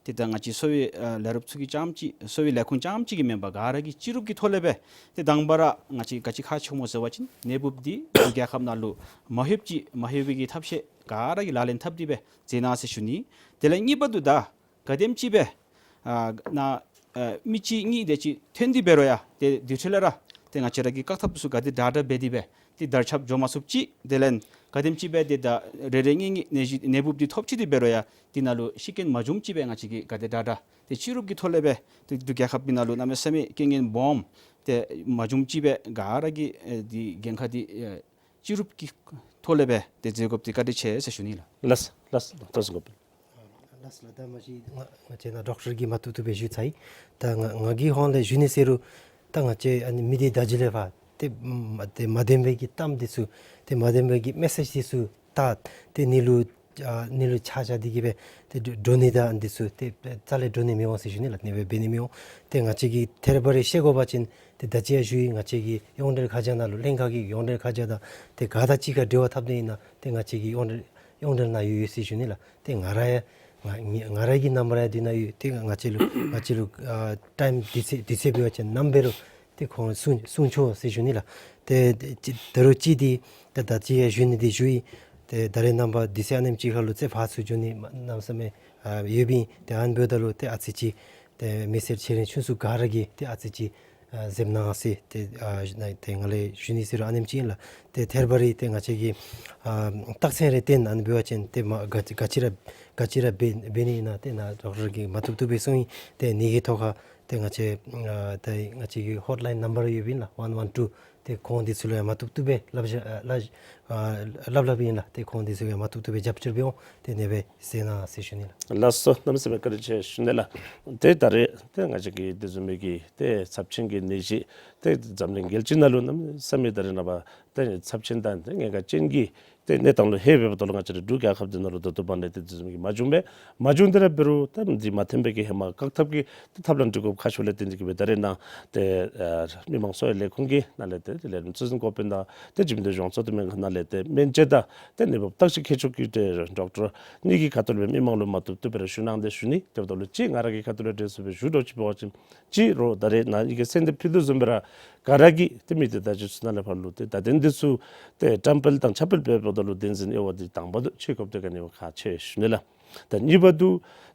ཏེ་ད་ང་བཅས་གསོ་བའི་ཨ་ལས་རོགསཔ་ཚུ་གིས་རྐྱངམ་ཅིག་གསོ་བའི་ལས་ཁུངས་རྐྱངམ་ཅིག་གིས་མེན་པར་ག་ར་གིས་སྤྱི་རུབ་ཀྱི་ཐོག་ལས་སྦེ་ཏེ་དང་པ་ར་ང་བཅས་ག་ཅི་ཁག་ཆེཝ་སྨོ་ཟེར་བ་ཅིན་ནད་འབུཔ་འདི་འབྲུག་རྒྱལ་ཁབ་ནང་ལུ་མ་ལྷོདཔ་ཅིག་མ་ལྷོད་པའི་གི་ཐབས་ཤེས་ག་ར་གིས་ལག་ལེན་འཐབ་སྟེ་སྦེ་མཛད་གནང་ཟེར་ཞུ་ནི། དེ་ལས་གཉིས་པ་འདི་ད་ག་དེམ་ཅིག་སྦེ་ཨ་ནཱ་ཨ་མི་གཅིག་གཉིས་དེ་ཅིག་ཐོན་ཏེ་འབད་རུང་ཡང་ཏེ་དེ་འཕྲོ་ལས་ར་ཏེ་ང་བཅས་ར་གིས་བཀག་ཐབས་ཚུ་ག་དེ་དྲག་དྲག་འབད་དེ་སྦེ་ཏེ་དར་ཁྱབ་འགྱོ་མ་ཚུགསཔ་ཅིག། དེ་ལས་ག་དེམ་ཅིག་སྦེ་ཏེ་ད་རེ་རེ་གཉིས་གཉིས་ནད་གཞི་ནད་འབུཔ་འདི་ཐོབ་ཅི་སྟེ་འབད་རུང་ཡང་དེ་ནང་ལུ་ཤི་རྐྱེན་མ་འབྱུངམ་ཅིག་སྦེ་ང་བཅས་ཀྱིས་ག་དེ་དྲག་དྲག་ཏེ་སྤྱི་རུབ་ཀྱི་ཐོག་ལས་སྦེ་ཏེ་འབྲུག་རྒྱལ་ཁབ་ཀྱི་ནང་ལུ་གནམ་མེད་ས་མེད་རྐྱེན་ངན་སྦོམ་ཏེ་མ་འབྱུངམ་ཅིག་སྦེ་ག་ར་གིས་ཨེ་འདི་འགན་ཁག་འདི་ཨེ་སྤྱི་རུབ་ཀྱི་ཐོག་ལས་སྦེ་ཏེ་མཛད་དགོཔ་འདི་བཀའ་དྲིན་ཆེ་ཟེར་ཞུ་ནི་ལགས། ལགས་ལགས་ལགས་ཐུགས་རྗེ་ཆེ། ལགས་ལགས། ད་མ་གཞི་ང་ང་བཅས་ནཱ་ཌོག་ཊར་གྱིས་མ་བཏུབ་བཏུབ་སྦེ་ཞུ་ཚར་ཡི། ད་ང་ང་གི་ཧོངས་ལས་ཞུ་ནི་ཟེར་རུང་ད་ང་བཅས་ཨ་ནི་མི་སྡེ་བརྡ་བརྒྱུད་ལས་ཕར་ཏེ་མ་ཏེ་མ་བདེན་པའི་གི་གཏམ་འདི་ཚུ་ཏེ་མ་བདེན་པའི་གི་མེ་སེཇ་འདི་ཚུ་ད་ཏེ་ནི་ལུ་ ཨ་གནས་ལུ་ཆགས་བཞག་སྟེ་གིས་སྦེ་ཏེ་འགྲོ་འགྲོ་ནི་དང་འདི་ཚུ་ཏེ་རྩ་ལས་འགྲོ་ནི་མི་འོང་ཟེར་ཞུ་ནི་ལགས། ཨ་ནི་སྦེ་འབད་ནི་མི་འོང་། ཏེ་ང་བཅས་ཀྱིས་ཐད་རི་བ་རི་ཤེས་དགོ་པ་ཅིན་ཏེ་ད་ཅི་ཡང་ཞུ་ཡི། ང་བཅས་ཀྱི་ཡོངས་འབྲེལ་ཁ་བྱང་ནང་ལུ་ལྷན་ཁག་གི་ཡོངས་འབྲེལ་ཁ་བྱང་དང་ཏེ་ག་དང་གཅིག་ཁར་འབྲེལ་བ་འཐབ་ནི་ཨིན་ན་ཏེ་ང་བཅས་ཀྱི་ཡོངས་འབྲེལ་ཡོངས་འབྲེལ་ནང་ཡོད་ཡོད་ཟེར་ཞུ་ནི་ལགས། ཏེ་ང་ར་ཡང་ང་ང་ར་གི་ནམ་བར་ཡང་འདི་ནང་ཡོད། ཏེ་ང་བཅས་ལུ་ང་བཅས་ལུ་ཨ་ཊའིམ་དུས་ཚོད་དུས་ཚོད་འབད་བ་ཅིན་ནམ་འབད་རུང་ཏེ་ཁོང་གསུང་གསུང་ཆོག་ཟེར་ཞུ་ནི་ལགས། ཏེ་ཏེ་ད་རུང་ཅིག་འདི་ད་ད་ཅི་ཡང་ཞུ་ནི་འདི་ཞུ་ཡི། ཏེ་ད་རེས་ནངས་པ་དུས་ཚོད་ཨ་ནེམ་ཅིག་ཁར་ལུ་ཏེ་ཕར་ཚུར་འགྱོ་ནི་མ་གནམ་མེད་ས་མེད་ཨ་ཡོདཔ་ཨིན། ཏེ་ཨ་ནི་འབདཝ་ད་ལུ་ཏེ་ཨ་ཙི་ཅིག་ཏེ་མི་སེར་ཆེ་འབྲིང་ཆུང་གསུམ་ག་ར་གིས་ཏེ་ཨ་ཙི་ཅིག་ཨ་གཟིམ་གནང་ཟེར་ཏེ་ཨ་ཏེ་ང་ལས་ཞུ་ནི་ཟེར་རུང་ཨ་ནེམ་ཅིག་ཨིན་ལགས། ཏེ་ཐད་རི་བ་རི་ཏེ་ང་བཅས་ཀྱིས་ཨ་རྟགས་མཚན་རེ་བསྟན་ཨ་ནི་འབད་བ་ཅིན་ཏེ་མ་ག་ག་ཅི་ར་ག་ཅི་ར་འབད་འབད་ནི་ཨིན་ན་ཏེ་ནཱ་ཌོག་ཊར་གྱིས་མ་བཏུབ་བཏུབ་སྦེ་གསུང་ཡི། ཏེ་ཨ་ནི་གི་ཐོག་ཁར་ཏེ་ང་བཅས་ཨ་ཏེ་ང་བཅས་ཀྱི་ཧོཊ་ལའིན་ནམ་བར་ཡོདཔ་ཨིན་ལགས། ཝན་ཝན་ཊུ། ཏེ་ཁོང་འདི་ཚུ་ལུ་ཡང་མ་བཏུབ་བཏུབ་སྦེ་སླབ་བཞག་ཨ་སླབ་ཨ་སླབ་སླབ་ཨིན་ལགས། ཏེ་ཁོང་འདི་ཚུ་ཡང་མ་བཏུབ་བཏུབ་སྦེ་རྒྱབ་སྐྱོར་འབད་འོང་། ཏེ་ཨ་ནི་སྦེ་ཟེར་གནང་ཟེར་ཞུ་ནི་ལགས། ལགས་སོ། གནམ་མེད་ས་མེད་བཀའ་དྲིན་ཆེ་ཞུ་ནི་ལགས། ཏེ་ད་རེས་ཏེ་ང་བཅས་ཀྱི་དེ་བཟུམ་མའི་གི་ཏེ་ཚབས་ཆེན་གྱི་ནད་གཞི་ཏེ་འཛམ་གླིང་རྒྱལ་སྤྱི་ནང་ལུ་གནམ་མེད་ས་མེད་ད་རེས་ནངས་པ་ཏེ་ཚབས་ཆེན་དང་ཏེ་ཉེན་ཁ་ཅན་གྱི་ཏེ་གནས་སྟངས་ལུ་ལྷོད་འབདཝ་ད་ལུ་ང་བཅས་རའི་འབྲུག་རྒྱལ་ཁབ་འདི་ནང་ལུ་ད་ལྟོ་བར་ན་ཏེ་དེ་བཟུམ་གྱི་མ་བྱུང་པས། མ་བྱུང་དེ་ར་འབད་རུང་ཏེ་འདི་མ་ཐོན་པའི་གི་ཧེ་མ་བཀག་ཐབས་ཀྱི་ཏེ་ཐབས་ལམ་སྒྲིག་དགོཔ་ཁག་ཆེཝ་ལས་བརྟེན་ཏེ་གིས་སྦེ་ད་རེས་ནངས་ཏེ་ཨ་མི་མང་གསོ་བའི་ལས་ཁུངས་ཀྱི་ནང་ལས་ཏེ་ལས་རིམ་གཙོ་འཛིན་འགོ་དཔོན་དང་ཏེ་འཇིགས་མེད་དོན་གྲུབ་དབང་གཙོ་བསྟེན་སྨན་ཁང་ནང་ལས་ཏེ་སྨན་དཔྱད་དང་ཏེ་ནད་འབུབ་བརྟག་ཞིབ་མཁས་མཆོག་གི་ཏེ་ཌོག་ཊར་གཉིས་ཀྱི་ཁ་ཐུག་ལས་སྦེ་མི་མང་ལུ་མ་བཏུབ་བཏུབ་སྦེ་ར་ཞུ་གནང་སྟེ་ཞུ་ནི། དེ་འབདཝ་ད་ལུ་ཅིག་ང་ར་གི་ཁ་ཐུག་ལས་འབྲེལ་སོང་སྦེ་ཞུ་དོ་ཅིག་འབད་བ་ཅིན་ཅིག་རོགས་ད་རེས་ནཱ་ཨི་གི་གསན་ཏེ་ཕུལ་དོ་བཟུམ་སྦེ་ར་ག་ར་གིས་ཏེ་མི་སྡེ་བརྡ་བརྒྱུད་ཚུ་ནང་ལས་ཕར་ལུ་ཏེ་ད་ཏེ་འདི་ཚུ་ཏེ་བཀྲམ་སྤེལ་དང་ཁྱབ་སྤེལ་འབད་འབདཝ་ད་ལུ་བདེན་འཛིན་དབྱེ་བ་འདི་དང་པ་དུ་ཕྱེ་དགོཔ་འདི་ག་ནི་བ་ཁག་ཆེ་ཞུ་ནི་ལགས། ད་གཉིས་པ་དུ་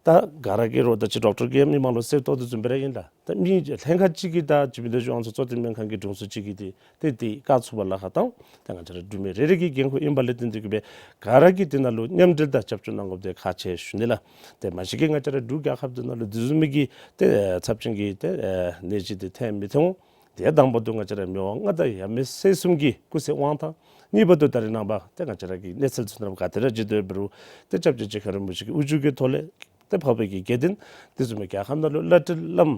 ད་ག་ར་གིས་རོགས་ད་ཅི་ཌོག་ཊར་གྱིས་མི་མང་ལུ་གསལ་ཏོག་ཏོ་བཟུམ་སྦེ་ར་ཨིན་ལགས། ད་མི་ལྷན་ཁག་ཅིག་གིས་ད་འཇིགས་མེད་དོན་གྲུབ་དབང་གཙོ་བསྟེན་སྨན་ཁང་གི་དྲུང་འཚོ་ཅིག་གིས་ཏེ་ཏེ་ཏེ་བཀག་ཚུགས་པར་ལཱ་ཁག་དང་ཏེ་ང་བཅས་ར་འབྲུག་མི་རེ་རེ་གི་འགན་ཁུར་ཨིན་པ་ལས་བརྟེན་ཏེ་གིས་སྦེ་ག་ར་གིས་འདི་ནང་ལུ་མཉམ་འབྲེལ་དང་རྒྱབ་སྐྱོར་གནང་དགོཔ་འདི་ཁག་ཆེ་ཞུ་ནི་ལགས། ཏེ་མ་གཞི་གིས་ང་བཅས་ར་འབྲུག་རྒྱལ་ཁབ་འདི་ནང་ལུ་དེ་བཟུམ་མའི་གི་ཏེ་ཚབས་ཆེན་གྱི་ཏེ་ནད་གཞི་འདི་ཐོན་མི་ཐོན་འོང་། ཏེ་དང་པ་དུ་ང་བཅས་ར་མི་དབང་མངའ་བདག་ཡབ་མེས་སྲས་གསུམ་གྱི་སྐུ་ཚེ་དབང་ཐང་། གཉིས་པ་དུ་ད་རེས་ནངས་པ་ཏེ་ང་བཅས་ར་གི་གནས་ཚུལ་ཚུ་ནང་ག་ཏེ་ར་བརྗོད་དེ་འབད་རུང་ཏེ་སྐྱབས་རྗེ་ཇི་ཁང་རིན་པོ་ཆེ་གི་དབུ་བཞུགས་ཀྱི་ཐོག་ལས་ཏེ་འཕགས་པའི་གི་དགེ་འདུན་དེ་བཟུམ་མའི་རྒྱལ་ཁབ་ནང་ལུ་བླ་སྤྲུལ་བླམ་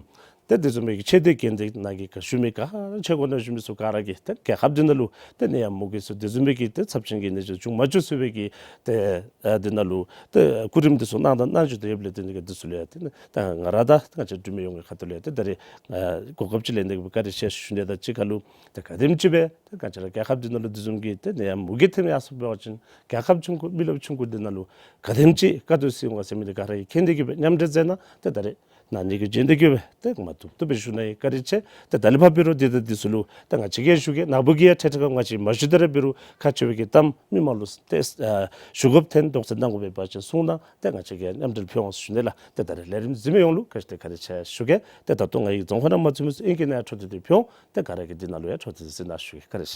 ཏེ་དེ་བཟུམ་མའི་གི་ཆོས་སྡེ་དགོན་སྡེ་ནང་གི་ག་བཞུགས་མི་ག་ར་ཆོས་སྒོ་ནང་བཞུགས་མི་ཚུ་ག་ར་གིས་ཏེ་རྒྱལ་ཁབ་འདི་ནང་ལུ་ཏེ་ནད་ཡམས་མུ་གེ་ཚུ་དེ་བཟུམ་མའི་གི་ཏེ་ཚབས་ཆེན་གྱི་ནད་གཞི་བྱུང་མ་བཅུག་ཚུགས་པའི་གི་ཏེ་ཨ་འདི་ནང་ལུ་ཏེ་སྐུ་རིམ་འདི་ཚུ་གནང་དང་གནང་བཞིན་དུ་ཡོདཔ་ལས་བརྟེན་ཏེ་གིས་འདི་ཚུ་ལུ་ཡང་ཏེ་ད་ང་ར་དང་ང་བཅས་འབྲུག་མི་ཡོངས་ཀྱི་ཁ་ཐུག་ལས་ཏེ་ད་རེས་ཨ་གོ་སྐབས་ཅིག་ལེན་ཏེ་གིས་སྦེ་བཀའ་དྲིན་ཆེ་ཞུ་ནི་དང་གཅིག་ཁར་ལུ་ཏེ་ག་དེམ་ཅིག་སྦེ་ཏེ་ང་བཅས་ར་རྒྱལ་ཁབ་འདི་ནང་ལུ་དེ་བཟུམ་གྱི་ཏེ་ནད་ཡམས་མུ་གེ་ཐོན་ཡར་སོང་འབད་བ་ཅིན་རྒྱལ་ཁབ་ཆུང་ཀུ་མི་རློབས་ཆུང་ཀུ་འདི་ནང་ལུ་ག་དེམ་ཅིག་དཀའ་སྡུག་སེལ་འོང་ག་ཟེར་མི་འདི་ག་ར་གིས་མཁྱེན་ཏེ་གིས་སྦེ་མཉམ་འབྲེལ་མཛད་གནང་། ཏེ་ད་རེས་ནཱ་ནི་གི་རྗེས་འདེད་ཀྱིས་སྦེ་ཏེ་མ་བཏུབ་བཏུབ་སྦེ་ཞུ་ནི་ཨིན། བཀའ་དྲིན་ཆེ། ཏེ་ད་ལས་ཕར་འབད་རུང་འདི་དང་འདི་ཚུ་ལུ་ཏེ་ང་བཅས་ཀྱིས་ཞུ་གེ། ནཱ་བུ་གིས་ཡང་ཁྲེ་ཁྲེ་ཁ་ང་བཅས་མ་ཞུ་དེ་ར་འབད་རུང་ཁག་ཆེ་བའི་གི་གཏམ་མི་མང་ལུ་ཏེ་ཨ་ཞུ་དགོཔ་ཐོན་དོགས་སེལ་གནང་དགོ་པའི་བ་ཅིན་གསུང་གནང་། ཏེ་ང་བཅས་ཀྱིས་མཉམ་འབྲེལ་ཕུལ་འོང་ཞུ་ནི་ལགས། ཏེ་ད་རེས་ལས་རིམ་གཟིགས་མི་ཡོངས་ལུ་བཀྲ་ཤིས་བདེ་ལེགས་བཀའ་དྲིན་ཆེ་ཞུ་གེ། ཏེ་ད་ལྟོ་ང་གིས་རྫོང་ཁོངས་ནང་མ་ཚུད་མི་ཚུ་ཨིན་གྱི་ནཱ་འཕྲོ་མཐུད་དེ་ཕུལ་འོང་། ཏེ་ག་ར་གིས་འདི་ནང་ལུ་ཡང་འཕྲོ་མཐུད་དེ་གཟིགས་གནང་ཞུ་གེ། བཀའ་དྲིན་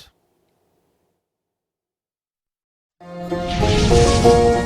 ཆེ།